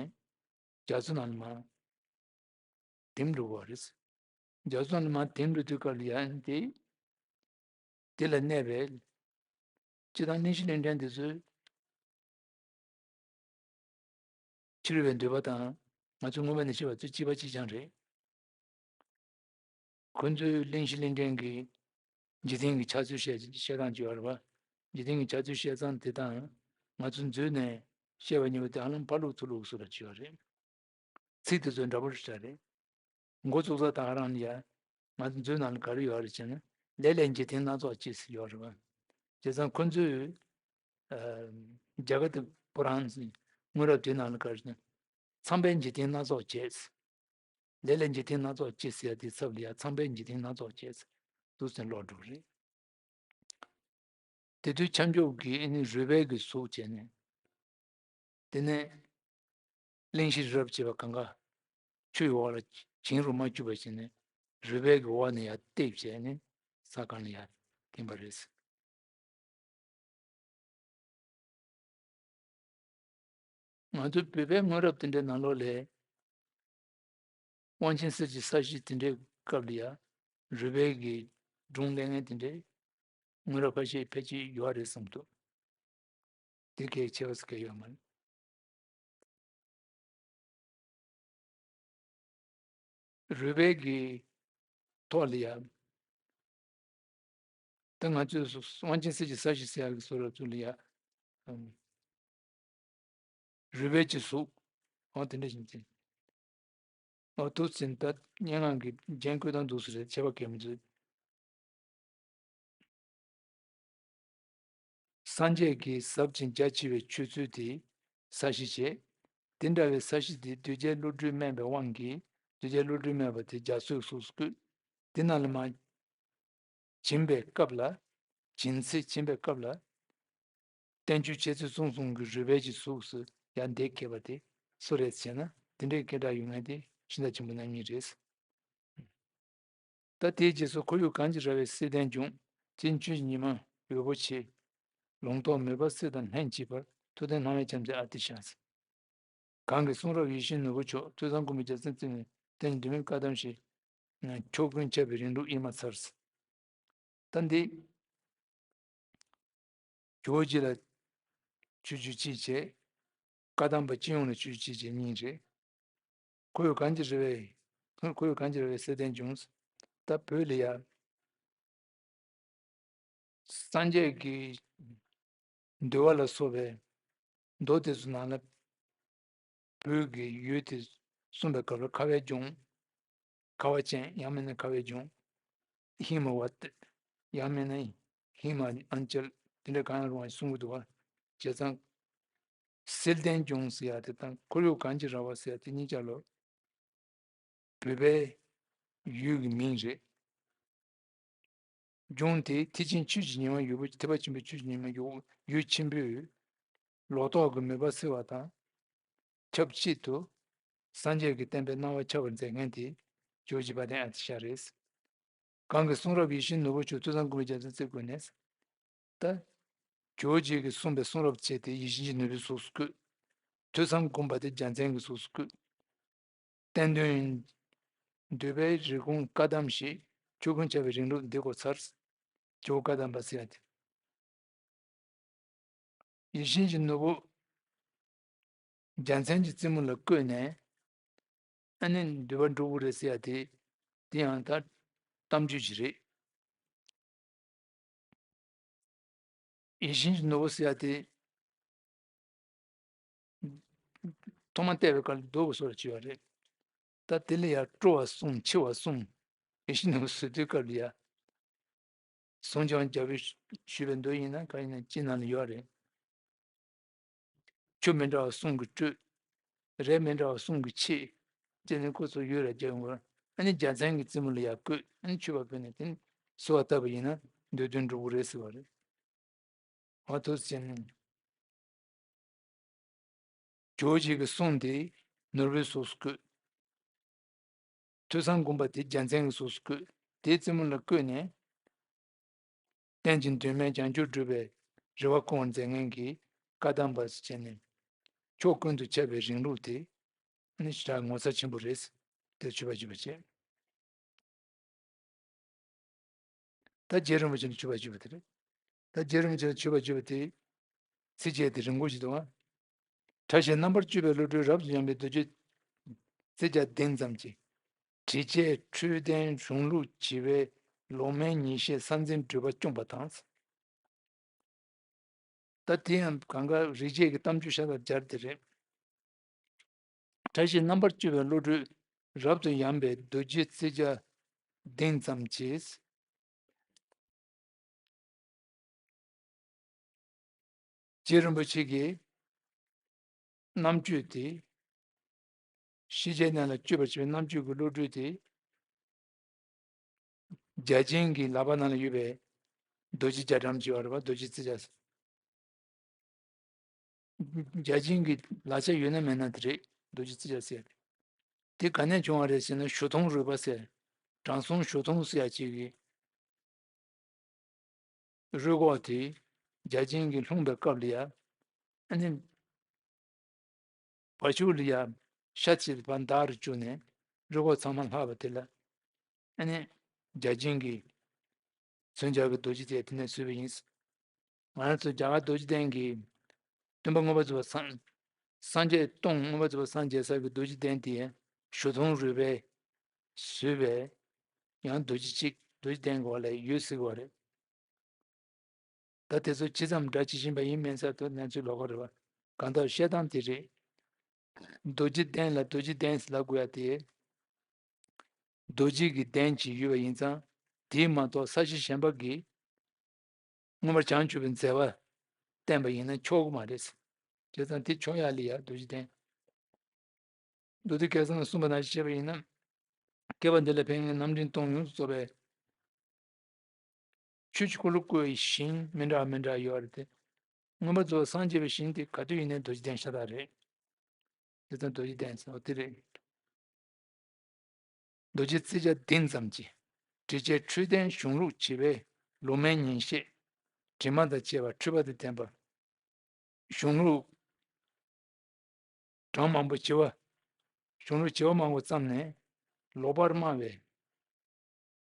རྒྱ་མཚོ་ནང་ལ་མར་ཐིམ་འགྲོ་བ་རེད། རྒྱ་མཚོ་ནང་ལ་མར་ཐིམ་འགྲོ་དུས་སྐབས་ལ་ཡང་དེ་དེ་ལ་གནས་པའི་སྤྱིར་བཏང་གླིང་བཞི་གླིང་ཕྲན་འདི་ཚོའི་ཕྱི་རོལ་པའི་འདོད་པ་དང་ང་ཚོ་སྔོན་མ་ནས་བཤད་པ་ཚོ་གཅིག་པ་གཅིག་རྐྱང་རེད། ཁོ་ཚོའི་གླིང་བཞི་གླིང་ཕྲན་གྱི་འཇིག་རྟེན་གྱི་ཆགས་ཚུལ་བཤད་བཤད་སྟངས་ཅིག་ཡོད་རེད་བ། འཇིག་རྟེན་གྱི་ཆགས་ཚུལ་བཤད་སྟངས་དེ་དང་ང་ཚོ་མཛོད་ནས་བཤད་པ་གཉིས་པོ་དེ་ཧ་ལམ་ཕར་ལུགས་ཚུར་ལུགས་སུ་ར་ཅིག་ཡོད་རེད། ཚིག་དེ་ཚོ་འདྲ་པོ་རེད་འདྲ་རེད། འགོ་བཙུགས་ས་ད་ག་རང་ལ་ཡ། ང་ཚོ་མཛོད་ནང་ལ་ག་རེ་ཡོད་རེད་ཟེར་ན། ལས་ལས་འཇིག་རྟེན་སྣ་ཚོགས་སྐྱེས་ཟེར་ཡོད་རེད་བ། བྱས་ཙང་ཁོ་ཚོས་ཨ་རྒྱ་གར་དུ་པུ་རཱན་ཟེར་སྔོན་རབས་དེ་ནང་ལ་ག་རེ་ཟེར་ན། ཚངས་པས་འཇིག་རྟེན་སྣ་ཚོགས་བྱས། ལས་ལས་འཇིག་རྟེན་སྣ་ཚོགས་སྐྱེས་ཟེར་ཡ་དེའི་ཚབ་ལ་ཡ་ཚངས་པས་འཇིག་རྟེན་སྣ་ཚོགས་བྱས། འདུག་སེ་ཀློག་འགྲོ་གི་རེད། དེ་དུས་ཁྱབ་འཇུག་གིས་ཨ་ནི་རུས་སྦལ་གྱི་གཟུགས་བྱས་ནས། དེ་ནས་གླིང་བཞི་རི་རབ་ཅེས་པ་གང་ག་ཆུ་ཡི་འོག་ལ་བྱིང་རུ་མ་བཅུག་པ་བྱས་ནས་རུས་སྦལ་གྱི་འོག་ནས་ཡར་བཏེགས་བྱས་ནས་ས་སྒང་ལ་ཡར་ཐིམ་པ་རེད། ང་ཚོ་བོད་པའི་སྔོན་རབས་དེ་འདྲའི་ནང་ལོགས་ལ། དབང་ཆེན་གསེར་གྱི་ས་གཞི་དེ་འདྲའི་སྐབས་ལ་ཡ། རུས་སྦལ་གྱི་སྒྲུང་ལེན་མཁན་དེ་འདྲའི་སྔོན་རབས་ཁ་ཤས་ཕལ་ཆེར་ཡོད་རེད་བསམ་འདུག་དེ་གལ་ཆེ་བ་ཟེར་གྱི་ཡོད་མ་རེད། རུས་སྦལ་གྱི་ཐོག་ལ་ཡ། ད་ང་ཚོས་སུ་དབང་ཆེན་གསེར་གྱི་ས་གཞི་ཟེར་ཡག་གི་བཟོ་འདྲ་ཚོ་ལ་ཡ། ཨམ། རུས་སྦལ་གྱི་གཟུགས། འོ་དེ་འདྲ་ཞིག་ཅིག་འོ་འདུག་ཟིན་ད་སྙན་ངག་གི་རྒྱན་བཀོད་སྟངས་འདུག་སེ་རེད། ཁྱད་པར་གང་ཡང་མི་འདུག་སངས་རྒྱས་ཀྱི་ཟབ་ཅིང་རྒྱ་ཆེ་བའི་ཆོས་ཚུལ་དེ་ས་གཞི་བྱས། དེ་འདྲ་བའི་ས་གཞི་དེ་གདུལ་བྱའི་བློ་གྲོས་དམན་པའི་དབང་གིས་གདུལ་བྱའི་བློ་གྲོས་དམན་པ་དེ་རྒྱ་མཚོའི་གཟུགས་སུ་བཀོད། དེ་རྣམས་ལ་མར་བྱིང་བའི་སྐབས་ལ། བྱིང་ཚེ་བྱིང་བའི་སྐབས་ལ། བསྟན་བཅོས་འཆད་རྩོད་གསུམ་གསུམ་གྱི་རུས་སྦལ་གྱི་གཟུགས་སུ་ཡར་འདེགས་ཁེལ་བ་དེ་སུ་རེད་ཟེར་ན། དེ་འདྲའི་སྐད་གྲགས་ཡོད་མཁན་དེ་ཤིན་ཏུ་ཆེན་པོ་རྣམ་གཉིས་རེད། ད་དེའི་རྗེས་སུ་ཁོར་ཡུག་གངས་ཀྱིས་ར་བའི་བསིལ་ལྡན་འབྱུང་། རྩེ་ཆུ་ཉི་མ་འོད་པོ་ཆེ། ལུང་རྟོགས་མོས་པ་སེམས་དང་ལྷན་གཅིག་པར། ཐུབ་བསྟན་སྣང་བས་བྱམས་བརྩེའི་ཨ་ཏི་ཤ། གང་གི་གསུང་རབ་ཡིད་བཞིན་ནོར་བུ་མཆོག་ཐོས་བསམ་སྒོམ་པའི་རྒྱལ་མཚན་བརྩེགས་ནས། བསྟན་འགྲོ་མིའི་བཀའ་གདམས་ཤིང་། ཕྱོགས་ཀུན་ཁྱབ་པའི་རིང་ལུགས་དབྱེར་མ་ཚར། ད་འདི། ཇོ་བོ་རྗེ་ལ་ཆོས་བརྒྱུད་གཅིག་བྱས། བཀའ་གདམས་པ་སྤྱི་ཡོངས་ལ་ཆོས་བརྒྱུད་གཅིག་བྱས་གཉིས་རེད། ཁོར་ཡུག་གངས་ཀྱིས་ར་བའི། ཁོར་ཡུག་གངས་ཀྱིས་ར་བའི་བསིལ་ལྡན་འབྱུང་། ད་བོད་ལ་ཡ། སངས་རྒྱས་ཀྱི་འདུལ་བ་ལ་སོགས་པའི་མདོ་དེ་ཚོ་ནང་ལ་བོད་ཀྱི་ཡུལ་དེ་གསུངས་པའི་སྐབས་ལ་ཁ་བའི་ལྗོངས། ཁ་བ་ཅན། ཡང་མིན་ན་ཁ་བའི་ལྗོངས། ཧི་མ་ཝ་ཏི། ཡང་མིན་ན་ཧི་མ་ཨན་ཅལ། དེ་འདྲ་གང་ཡང་རུང་བ་གསུང་གི་འདུག་བ། བྱས་ཙང་། བསིལ་ལྡན་ལྗོངས་ཟེར་ཡ་དེ་དང་ཁོར་ཡུག་གངས་ཀྱིས་ར་བ་ཟེར་ཡ་དེ་གཉིས་ཆ་ལོ། བོད་པའི་ཡུལ་གྱི་མིང་རེད། ལྗོངས་དེ་ཐེག་ཆེན་ཆོས་ཀྱི་ཉི་མ་འོད་པོ། ཐེག་པ་ཆེན་པོའི་ཆོས་ཀྱི་ཉི་མ་འོད་ཆེན་པོས་ལོག་རྟོག་གི་མུན་པ་སེལ་བ་དང་། ཆབས་ཅིག་ཏུ་སངས་རྒྱས་ཀྱི་བསྟན་པའི་སྣང་བ་འཆར་བར་མཛད་མཁན་དེ་ཇོ་བོ་རྗེ་དཔལ་ལྡན་ཨ་ཏི་ཤ་རེད། གང་གི་གསུང་རབ་ཡིད་བཞིན་ནོར་བུ་མཆོག་ཐོས་བསམ་སྒོམ་པའི་རྒྱལ་མཚན་བརྩེགས་བཀོད་ནས། ད། ཇོ་བོ་རྗེ་གིས་གསུངས་པའི་གསུང་རབ་བཅས་དེ་ཡིད་བཞིན་གྱི་ནོར་བུའི་གཟུགས་སུ་བཀོད། ཐོས་བསམ་སྒོམ་པ་དེ་རྒྱལ་མཚན་གྱི་གཟུགས་སུ་བཀོད། བསྟན་དོན་འདུལ་བའི་རིགས་ཀུན་བཀའ་གདམས་ཤིང་། ཕྱོགས་ཀུན་ཁྱབ་པའི་རིང་ལུགས་འདི་གོ་ཚར། ཇོ་བོ་བཀའ་གདམས་པ་ཟེར་ཡ་དེ། ཡིད་བཞིན་གྱི་ནོར་བུ་རྒྱལ་མཚན་གྱི་རྩེ་མོ་ལ་བཀོད་ནས། ཨ་ནི་འདུལ་བ་འགྲུབ་ཀྱི་རེད་ཟེར་ཡ་དེ། དེ་ཡང་ད་ གཏམ་རྒྱུད་ཅིག་རེད། ཡིད་བཞིན་གྱི་ནོར་བུ་ཟེར་ཡ་དེ། ཐོག་མ་བལྟས་པའི་སྐབས་ལ་རྡོ་གི་བཟོ་ལ་བྱས་པ་རེད། ད་དེ་ལ་ཡང་སྤྲོ་བ་གསུམ་འཆི་བ་གསུམ། ཡིད་བཞིན་ནོར་བུ་ཟེར་དུས་སྐབས་ལ་ཡ། ཟུང་འཇུག་རྒྱལ་པོས་ཞུས་པའི་མདོ་ཡིན་ན་གང་ཡིན་ན་ཅི་ནང་ལ་ཡོད་རེད། ཆུ་མི་འདྲ་བ་གསུམ་གྱིས་སྤྲུལ། རས་མི་འདྲ་བ་གསུམ་གྱིས་ཕྱེ། ཅེས་ནས་ཁོ་ཚོ་ཡུལ་ལ་རྒྱལ་ཡོང་བར། ཨ་ནི་རྒྱལ་མཚན་གྱི་རྩེ་མོ་ལ་ཡར་བཀོད། ཨ་ནི་མཆོད་པ་ཕུལ་ནས་དེ་ནི་གསོལ་བ་བཏབ་པ་ཡིན་ན་འདོད་དོན་འགྲུབ་ཀྱི་རེད་ཟེར་བ་རེད། འོ་ཐུགས་རྗེ་ཆེ། ཇོ་བོ་རྗེ་གི་གསུང་དེ་ནོར་བུའི་གཟུགས་སུ་བཀོད། ཐོས་བསམ་སྒོམ་པ་དེ་རྒྱལ་མཚན་གྱི་གཟུགས་སུ་བཀོད། དེའི་རྩེ་མོ་ལ་བཀོད་ནས། རྟེན་ཅིང་ལྡན་མིན་བྱང་ཆུབ་སྒྲུབ་པའི་རེ་བ་སྐོང་བར་མཛད་མཁན་གྱི་བཀའ་གདམས་པ་ཟེར་བྱས་ནས། ཕྱོགས་ཀུན་ཏུ་ཁྱབ་པའི་རིང་ལུགས་དེ་ནི་ཞེ་དྲག་ངོ་མཚར་ཆེན་པོ་རེད། དེར་མཆོད་པ་ཞུ་བ་བྱས། ད་རྗེ་རིན་པོ་ཆེ་ལ་མཆོད་པ་ཞུས་པ་དེ་རེད། ད་རྗེ་རིན་པོ་ཆེ་ལ་མཆོད་པ་ཞུས་པ་དེ། ཚིགས་བཅད་དེ་རིང་པོ་ཞིག་འདུག་ཨ། ཕྲ་ཞིང་རྣམ་པར་དཔྱོད་པའི་བློ་གྲོས་རབ་ཏུ་ཡངས་པའི་རྡོ་རྗེ་རྩེ་བརྒྱད་ལྡན་ཙམ་གྱིས། དྲི་བཅས་འཕྲོད་ལྡན་གཞུང་ལུགས་བྱེ་བའི་ལོག་མེད་ཉིན་ཤས་ས་འཛིན་སྒྲིབ་པ་བསྐྱུངས་པ་དང་། ད་དེ་ཡང་གང་ག་རིག་བྱེད་ཀྱི་གཏམ་རྒྱུད་ཤ་སྟག་སྦྱར་དེ་རེད། ཕྲ་ཞིང་རྣམ་པར་དཔྱོད་པའི་བློ་གྲོས་རབ་ཏུ་ཡངས་པའི་རྡོ་རྗེ་རྩེ་བརྒྱད་ལྡན་ཙམ་གྱིས། རྗེ་རིན་པོ་ཆེ་གི་རྣམ་དཔྱོད་དེ། ཤེས་བྱའི་གནས་ལ་དཔྱོད་པར་བྱེད་པའི་རྣམ་དཔྱོད་ཀྱི་བློ་གྲོས་དེ། བརྒྱ་བྱིན་གྱི་ལག་པ་ནང་ལ་ཡོད་པའི་རྡོ་རྗེ་རྒྱ་གྲམ་ཅིག་ཡོད་རེད་པ། རྡོ་རྗེ་རྩེ་བརྒྱད། བརྒྱ་བྱིན་གྱི་ལག་ཆ་ཡོད་ན་མེད་ན་དེ་རེད། རྡོ་རྗེ་རྩེ་བརྒྱད་ཟེར་ཡ་དེ། དེ་ག་ནས་བྱུང་བ་རེད་ཟེར་ན་ཞུ་མཐོང་རོལ་པ་ཟེར། དྲང་སྲོང་ཞུ་མཐོང་ཟེར་ཡ་ཅིག་གིས། རུས་ཁོག་དེ་བརྒྱ་བྱིན་གྱིས་ལྷུང་བའི་སྐབས་ལ་ཡ། ཨ་ནི། བ་ཕྱུགས་ལ་ཡ་ཤ་བྱེད་པ་འདར་རུ་བཅུག་ནས་རུས་ཁོག་ཚང་མ་ལྷག་པ་དེ་ལ། ཨ་ནི། བརྒྱ་བྱིན་གྱིས་མཚོན་བྱ་གི་རྡོ་རྗེ་དེ་དེ་ནས་བཟོས་པ་ཡིན། ང་རང་ཚོ་རྒྱ་གར་རྡོ་རྗེ་གདན་གྱི་སྟོན་པ་མངོན་པར་རྫོགས་པར་སངས། སངས་རྒྱས་སྟོང་མངོན་པར་རྫོགས་པར་སངས་རྒྱས་ས་གི་རྡོ་རྗེ་གདན་དེ་ཞུ་མཐོང་རོལ་པས་བཟོས་པའི་ཡང་རྡོ་རྗེ་གཅིག་རྡོ་རྗེ་གདན་གྱི་འོག་ལ་ཡོད་ཟེར་གྱི་ཡོད་རེད། ད་དེ་ཚོ་ཇི་ཙམ་འདྲ་ཇི་བཞིན་པ་ཡིན་མིན་ས་དེ་གནས་ཚུལ་ལོགས་ཀ་རེད་པ། གང་ལྟར་བཤད་སྟངས་དེ་རེད། རྡོ་རྗེ་གདན་ལ་རྡོ་རྗེ་གདན་ཟེར་ལབ་དགོས་ཡ་དེ། རྡོ་རྗེ་གི་གདན་ཅིག་ཡོད་པ་ཡིན་ཙང་། དེས་མ་གཏོགས་ས་གཞི་གཞན་པ་གིས་མངོན་པར་བྱང་ཆུབ་པའི་མཛད་པ་བསྟན་པ་ཡིན་ན་ཆོག་གི་མ་རེད། བྱས་ཙང་དེ་ཆོག་ཡ་ལ་ཡ་རྡོ་རྗེ་གདན། མདོ་སྡེ་སྐལ་བཟང་ལ་གསུངས་པ་ནང་བཞིན་བྱས་པ་ཡིན་ན། བསྐལ་པ་འདི་ལ་ཕན་ཡོན་རྣམ་འདྲེན་སྟོང་ཡོངས་སུ་རྫོགས་པའི་ཆོས་ཀྱི་འཁོར་ལོ་བསྐོར་བའི་ཞིང་མི་འདྲ་བ་མི་འདྲ་བ་ཡོད་རེད་དེ། མངོན་པར་རྫོགས་པར་སངས་རྒྱས་པའི་ཞིང་དེ་ག་དུས་ཡིན་ནའི་རྡོ་རྗེ་གདན་ཤ་སྟག་རེད། དེ་ཙམ་རྡོ་རྗེ་གདན་ཟེར་བ་དེ་རེད། རྡོ་རྗེ་རྩེ་བརྒྱད་ལྡན་ཙམ་གྱིས། དྲི་བཅས་འཕྲོད་ལྡན་གཞུང་ལུགས་བྱེ་བའི་ལོག་མེད་ཉིན་ཤས། དྲི་མ་དང་བཅས་པ་འཁྲུལ་པ་དང་ལྡན་པ། གཞུང་ལུགས་གྲངས་མང་པོ་བྱེ་བ། གཞུང་ལུགས་བྱེ་བ་མང་པོ་བརྩམས་ནས་ལོག་པར་སྨྲ་བའི།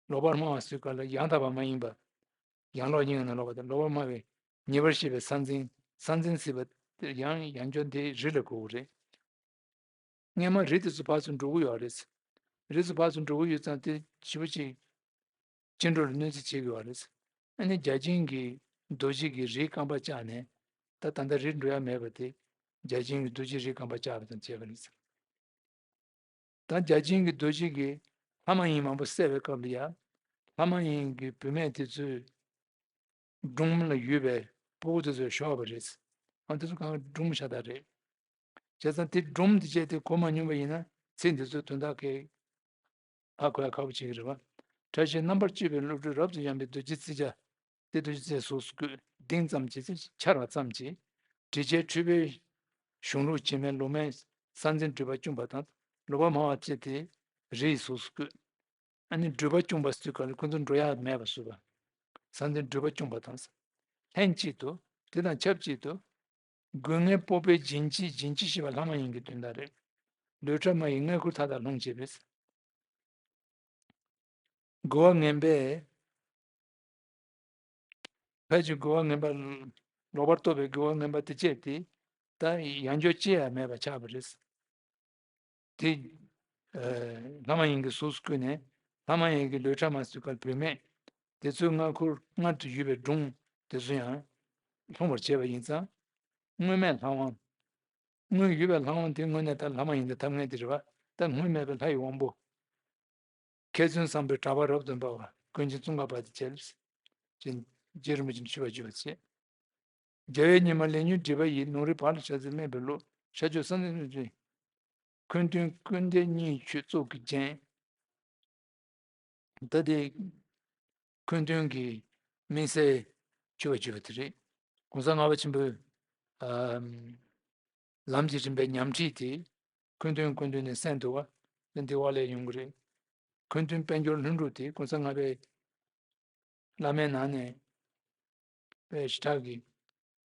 ལོག་པར་སྨྲ་བ་ཟེར་སྐབས་ལ་ཡང་དག་པ་མ་ཡིན་པ། ཡང་ལོག་ཡིན་ཡང་ན་ལོག་པ་དང་ལོག་པར་སྨྲ་བའི་ཉེས་པར་བཤད་པའི་ས་འཛིན། ས་འཛིན་ཟེར་བ་དེ་ཡང་ཡང་བསྐྱར་འདི་རི་ལ་གོ་དགོས་རེད། སྔས་མ་རི་དེ་ཚོ་ཕར་ཚུར་འགྲོ་གི་ཡོད་རེད། རི་ཚོ་ཕར་ཚུར་འགྲོ་གི་ཡོད་ཙང་དེ་ཞེ་པོ་ཅིག་སྐྱེ་འགྲོ་ལ་གནོད་འཚེ་བྱེད་ཀྱི་ཡོད་རེད། ཨ་ནི་བརྒྱ་བྱིན་གྱིས་རྡོ་རྗེ་གི་རིའི་རྐང་པ་བཅག་ནས། ད་ད་ལྟ་རི་འགྲོ་ཡ་མེད་པ་དེ་བརྒྱ་བྱིན་གྱིས་རྡོ་རྗེ་རིའི་རྐང་པ་བཅག་པ་དང་བཅས་པ་རེད། ད་བརྒྱ་བྱིན་གྱིས་རྡོ་རྗེ་གི་ལྷ་མ་ཡིན་མང་པོ་བསད་པའི་སྐབས་ལ་ཡ། ལྷ་མ་ཡིན་གྱི་བུད་མེད་དེ་ཚོས་སྒྲུང་ལ་ཡོད་པའི་ཕྲུ་གུ་དེ་ཚོ་ཤོར་བ་རེད། ཨ་དེ་ཚོ་གང་སྒྲུང་ཤ་སྟག་རེད། བྱས་ཙང་དེ་སྒྲུང་དེ་བྱས་ཏེ་གོ་མ་མྱོང་པ་ཡིན་ན་ཚིག་འདི་ཚོའི་དོན་དག་གི་ཧ་གོ་ཡ་ཁག་པོ་ཅིག་རེད་བ། ཕྲ་ཞིང་རྣམ་པར་དཔྱོད་པའི་བློ་གྲོས་རབ་ཏུ་ཡངས་པའི་རྡོ་རྗེ་རྩེ་བརྒྱད། དེ་རྡོ་རྗེ་རྩེའི་གཟུགས་སུ་བཀོད། ལྡན་ཙམ་བྱས་ཚེ་འཆར་བ་ཙམ་གྱིས། དྲི་བཅས་འཕྲོད་པའི་གཞུང་ལུགས་བྱེ་མའི་ལོག་མེད་ས་འཛིན་སྒྲིབ་པ་བསྐྱུངས་པ་དང་། ལོག་པར་སྨྲ་བ་བཅས་དེ་རིའི་གཟུགས་སུ་བཀོད། ཨ་ནི་སྒྲིབ་པ་བསྐྱུངས་པ་ཟེར་དུས་སྐབས་ལ་ཁོ་ཚོ་འགྲོ་ཡ་མེད་པ་བཟོས་པ། ས་འཛིན་སྒྲིབ་པ་བསྐྱུངས་པ་དང་། ལྷན་ཅིག་ཏུ། དེ་དང་ཆབས་ཅིག་ཏུ། དགོས་ངེས་སྤོབས་པས་བྱིན་གྱིས། བྱིན་གྱིས་ཞེས་པ་ལྷ་མ་ཡིན་གྱི་དོན་དག་རེད། ལུས་ཕྲ་མ་ཡིས་མངལ་ཁུར་མཐའ་དག་ལྷུང་བྱེད་པས། རྒོལ་བ་ངན་པས། ཕལ་ཆེར་རྒོལ་བ་ངན་པ། ལོག་པར་རྟོག་པའི་རྒོལ་བ་ངན་པ་དེ་བཅས་དེ། ད་ཡང་འགྱོ་ཅི་ཡང་མེད་པ་ཆགས་པ་རེད། དེ། ཨ། ལྷ་མ་ཡིན་གྱི་གཟུགས་སུ་བཀོད་ནས། ལྷ་མ་ཡིན་གྱི་ལུས་ཕྲ་མ་ཟེར་ག་ལ་བུད་མེད་དེ་ཚོའི་མངལ་ཁུར་མངལ་དུ་ཡོད་པའི་སྒྲུང་དེ་ཚོ་ཡང་སློང་བར་བྱེད་པ་ཡིན་ཙང་། དངོས་མེད་ལྷ་དབང་། དངོས་ཡོད་པའི་ལྷ་དབང་དེ་དངོས་གནས་ད་ལྷ་མ་ཡིན་གྱི་ཐབས་ངན་དེ་རེད་བ། ད་དངོས་མེད་པའི་ལྷ་ཡི་དབང་པོ། མཁས་བཙུན་བསམ་པའི་གྲགས་པ་རབ་ཏུ་འབར་བ། ཀུན་མཁྱེན་ཙོང་ཁ་པ་དེ་བྱས། ཅེས་རྗེ་རིན་པོ་ཆེས་ཞུས་པ་བརྗོད་པར་བྱེད། རྒྱལ་བའི་ཉི་མ་ལས་མྱུར་འགྲིབ་པ་ཡི། ནོར་རིགས་བག་ལ་ཞ་ཚིལ་སྨྲས་པའི་གླུ། ཤར་ཕྱོགས་སྲང་བཙན་ནས་མཁོན་སྟོན་ཀུན་ལྡན་གཉིས་མཆོད་ཙོག་གི་རྒྱན། ད་དེ་མཁོན་སྟོན་གྱི་དམིགས་བསལ་མཆོད་པ་བརྗོད་པ་དེ་རེད། གོང་ས་ལྔ་པ་ཆེན་པོའི་ཨམ་ལམ་གྱི་རིམ་པའི་ཉམས་ཁྲིད་དེ་མཁོན་སྟོན་སྐུ་མདུན་ནས་གསན་འདུག་བ། དེ་འདི་བ་ལས་ཡོང་གི་རེད། མཁོན་སྟོན་དཔལ་འབྱོར་ལྷུན་གྲུབ་དེ་གོང་ས་ལྔ་པའི་བླ་མའི་ནང་ནས་དཔེ་ཞེ་དྲག་གི་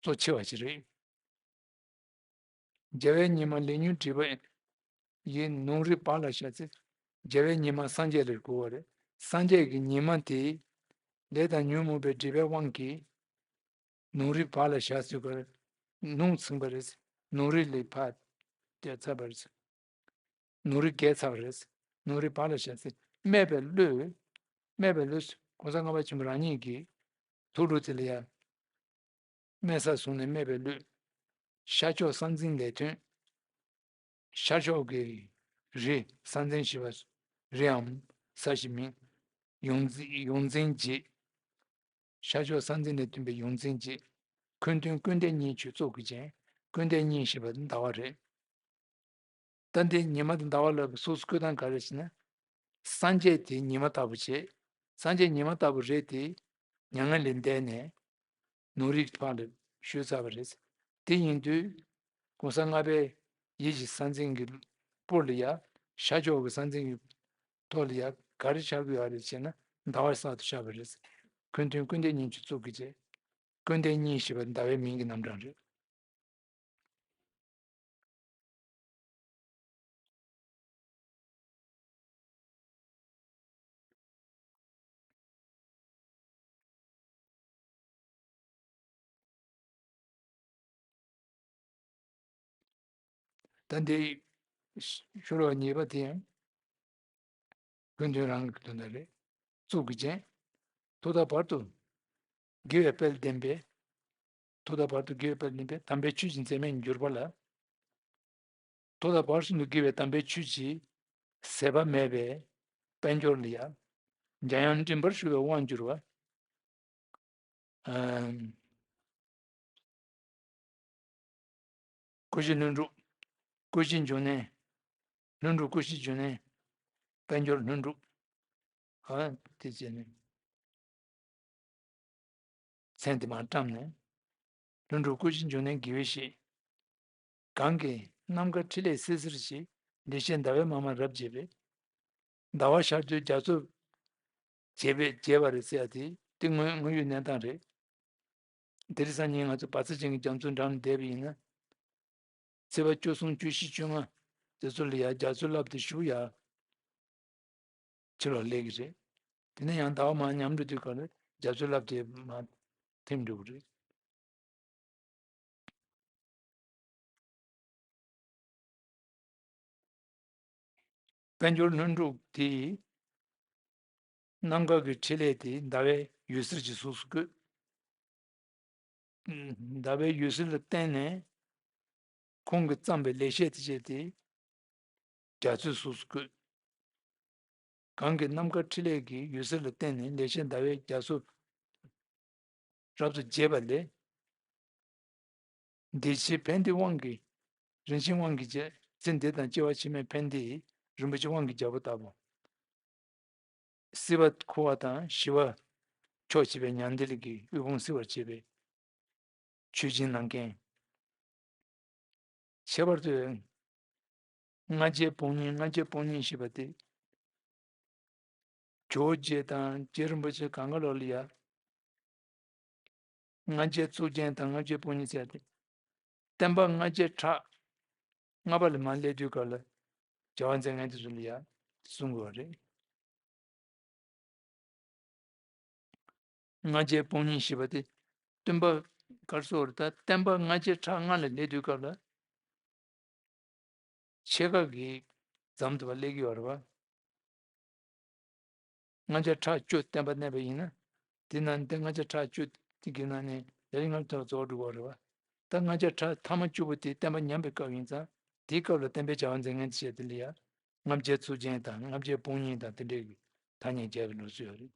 གཙོ་ཆེ་བ་ཞིག་རེད། རྒྱལ་བའི་ཉི་མ་ལས་མྱུར་འགྲིབ་པ་ཡི། ནོར་རིགས་བག་ལ་ཞ་ཚིལ། རྒྱལ་བའི་ཉི་མ་སངས་རྒྱས་ལ་གོ་བ་རེད། སངས་རྒྱས་ཀྱི་ཉི་མ་དེ་ལས་དང་ཉོན་མོངས་པའི་སྒྲིབ་པའི་དབང་གིས་ནོར་རིགས་བག་ལ་ཞ་ཚིལ་གྱིས་ནོར་ཚིག་པ་རེད། ནོར་རིགས་ལས་ཕར་དེ་ཚར་བ་རེད། ནོར་རིགས་རྒས་ཚར་བ་རེད། ནོར་རིགས་བག་ལ་ཞ་ཚིལ། སྨྲས་པའི་གླུ། སྨྲས་པའི་གླུ། གོང་ས་ལྔ་པ་ཆེན་པོ་རང་ཉིད་ཀྱི་ཐུགས་ལུ་དེ་ལ་ཡ། སྨྲས་ས་བཟུང་ནས་སྨྲས་པའི་གླུ། ཤར་ཕྱོགས་སྲང་བཙན་ལས་ཐོན། ཤར་ཕྱོགས་ཀྱི་རི་སྲང་བཙན་ཞེས་པ་རིའམ་ས་ཞིག་མིན། ཡོངས་འཛིན་ཡོངས་འཛིན་རྗེ། ཤར་ཕྱོགས་སྲང་བཙན་ལས་ཐོན་པའི་ཡོངས་འཛིན་རྗེ། མཁོན་སྟོན་ཀུན་ལྡན་གཉིས་མཆོད་ཙོག་གི་རྒྱན། ཀུན་ལྡན་གཉིས་ཞེས་པ་ཟླ་བ་རེད། ད་འདི་ཉི་མ་དང་ཟླ་བ་ལ་སོ་སོ་བཀོད་སྟངས་ག་རེ་ཟེར་ན། སངས་རྒྱས་དེ་ཉི་མ་ལྟ་བུ་བྱས། སངས་རྒྱས་ཉི་མ་ལྟ་བུ་རེད་དེ། མྱ་ངན་ལས་འདས་ནས་ནོར་རིགས་ཕར་ལ་ཞུས་ཚར་བ་རེད། དེ་ཡིན་དུས་གོང་ས་ལྔ་པའི་ཡིད་ཀྱི་སྲང་བཙན་གྱི་སྤུར་ལ་ཡ། ཤར་ཕྱོགས་ཀྱི་སྲང་བཙན་གྱི་ཐོག་ལ་ཡ་ག་རེ་ཆགས་ཀྱི་ཡོད་རེད་ཟེར་ན་ཟླ་བ་གསར་དུ་ཆགས་པ་རེད། མཁོན་སྟོན་ཀུན་ལྡན་གཉིས་མཆོད་ཙོག་གི་རྒྱན། ཀུན་ལྡན་གཉིས་ཞེས་པ་ཟླ་བའི་མིང་གི་རྣམ་གྲངས་རེད། ད་འདི་ཤོ་ལོ་ཀ་གཉིས་པ་དེ་ཡང་ཀུན་འདུས་རང་གི་དོན་དག་རེད། གཙུག་གི་རྒྱན། ཐོག་མཐའ་བར་དུ་དགེ་བའི་དཔལ་ལྡན་པའི། ཐོག་མཐའ་བར་དུ་དགེ་བའི་དཔལ་ལྡན་པའི་དམ་པའི་ཆོས་ཀྱི་མཛད་མས་གྱུར་པ་ལ། ཐོག་མཐའ་བར་གསུམ་དུ་དགེ་བའི་དམ་པའི་ཆོས་ཀྱི་ཟད་པ་མེད་པའི་དཔལ་འབྱོར་ལ་ཡང་འཇམ་དབྱངས་མགྲིན་པར་ཞུ་བའི་དབང་བསྒྱུར་བ། ཨམ། སྐུ་བཞི་ལྷུན་གྲུབ། སྐུ་བཞི་འབྱུང་གནས། ལྷུན་གྲུབ་སྐུ་བཞི་འབྱུང་གནས། དཔལ་འབྱོར་ལྷུན་གྲུབ། ཨ་དེ་བྱས་ནས། མཚན་དེ་མར་བཀྲམ་ནས། ལྷུན་གྲུབ་སྐུ་བཞི་འབྱུང་གནས་དགེ་བའི་བཤེས། གང་གི་ནམ་མཁའ་ཕྲིན་ལས་སིལ་སིལ་བྱེད། ལེགས་བཤད་ཟླ་བའི་མ་མ་རབ་རྒྱས་པའི། ཟླ་བ་ཤར་དུས་རྒྱ་མཚོ་རྒྱས་པའི་རྒྱས་པ་རེད་ཟེར་ཡ་དེ་དེ་དངོས་དངོས་ཡོད་གནས་སྟངས་རེད། དེ་རིང་སང་ཉིན་ང་ཚོ་བར་ཚ་ཅན་གྱི་རྒྱ་མཚོའི་འགྲམ་ལ་བསྡད་པ་ཡིན་ན། ཚེས་པ་བཅུ་གསུམ་བཅུ་བཞི་བཅོ་ལྔ་དེ་ཚོ་ལ་ཡ་རྒྱ་མཚོའི་རླབས་དེ་ཞུ་ཡ། ཕྱི་ལོགས་སླེབས་ཀྱི་རེད། དེ་ནས་ཡང་ཟླ་བ་མར་ཉམས་འགྲོ་དུས་སྐབས་ལ་རྒྱ་མཚོའི་རླབས་དེ་མར་ཐིམ་འགྲོ་གི་རེད། དཔལ་འབྱོར་ལྷུན་གྲུབ་དེ་ནམ་མཁའ་གི་ཕྲིན་ལས་དེ་ཟླ་བའི་འོད་ཟེར་གྱི་གཟུགས་སུ་བཀོད། ཟླ་བའི་འོད་ཟེར་ལ་བརྟེན་ནས་ཁོང་གིས་བརྩམས་པའི་ལེགས་བཤད་དེ་བྱས་ཏེ་རྒྱ་མཚོའི་གཟུགས་སུ་བཀོད། གང་གི་ནམ་མཁའ་ཕྲིན་ལས་ཀྱི་འོད་ཟེར་ལ་བརྟེན་ནས་ལེགས་བཤད་ཟླ་བའི་རྒྱ་མཚོ་རབ་ཏུ་རྒྱས་པ་ལས། བདེ་ཆེན་ཕན་བདེའི་དབང་གིས་རིན་ཆེན་དབང་གིས་རྒྱས། ཚེ་འདི་དང་སྐྱེ་བ་ཕྱི་མའི་ཕན་བདེ་རིན་པོ་ཆེ་དབང་གི་རྒྱལ་པོ་ལྟ་བུ། སྲིད་པ་འཁོར་བ་དང་ཞི་བ་མཆོག་བྱེད་པའི་མྱང་འདས་ལས་ཀྱི་དབུལ་ཕོངས་སེལ་བར་བྱེད་པའི་ཆོས་སྦྱིན་གནང་མཁན། ཁྱད་པར་དུ་ལྔ་བརྒྱའི་དཔུང་གཉེན། ལྔ་བརྒྱའི་དཔུང་གཉེན་ཞེས་པ་དེ་ཇོ་བོ་རྗེ་དང་རྗེ་རིན་པོ་ཆེ་གང་ག་ལོག་ལ་ཡ། ལྔ་བརྒྱའི་གཙུག་རྒྱན་དང་ལྔ་བརྒྱའི་དཔུང་གཉེན་ཟེར་ཏེ། བསྟན་པ་ལྔ་བརྒྱའི་ཕྲག་ལྔ་པ་ལ་མར་སླེབས་དུས་སྐབས་ལ་རྒྱལ་བ་མཚན་ལྔ་འདི་ཚོ་ལ་ཡ་གསུང་དགོས་པ་རེད། ལྔ་བརྒྱའི་དཔུང་གཉེན་ཞེས་པ་དེ་སྟོན་པ་གར་སོགས་རེད། ད་བསྟན་པ་ལྔ་བརྒྱའི་ཕྲག་ལྔ་ལ་སླེབས་དུས་སྐབས་ལ་ཕྱེད་ཀ་གི་འཛམ་དུ་བ་སླེབས་ཀྱི་ཡོད་རེད་བ། ལྔ་བརྒྱ་ཕྲག་བཅུ་བསྟན་པ་གནས་པ་ཡིན་ན། དེ་ན་འདི་ལྔ་བརྒྱ་ཕྲག་བཅུ་དེ་གི་ནང་ནས་ཡ་རིགས་ལྔ་བརྒྱ་ཕྲག་རྫོགས་འགྲོ་གི་རེད་བ། ད་ལྔ་བརྒྱ་ཕྲག་ཐ་མ་བཅུ་པོ་དེ་བསྟན་པ་ཉམས་པའི་སྐབས་ཡིན་ཙང་དེའི་སྐབས་ལ་བསྟན་པའི་བྱ་བ་མཛད་མཁན་བྱས་དེ་ལ་ཡ། ལྔ་བརྒྱའི་ཚུལ་ཅན་དང་ལྔ་བརྒྱའི་དཔུང་གཉེན་དང་དེ་འདྲའི་གི་ཐ་སྙད་རྒྱག་གི་ལུགས་སྲོལ་ཡོད་རེད།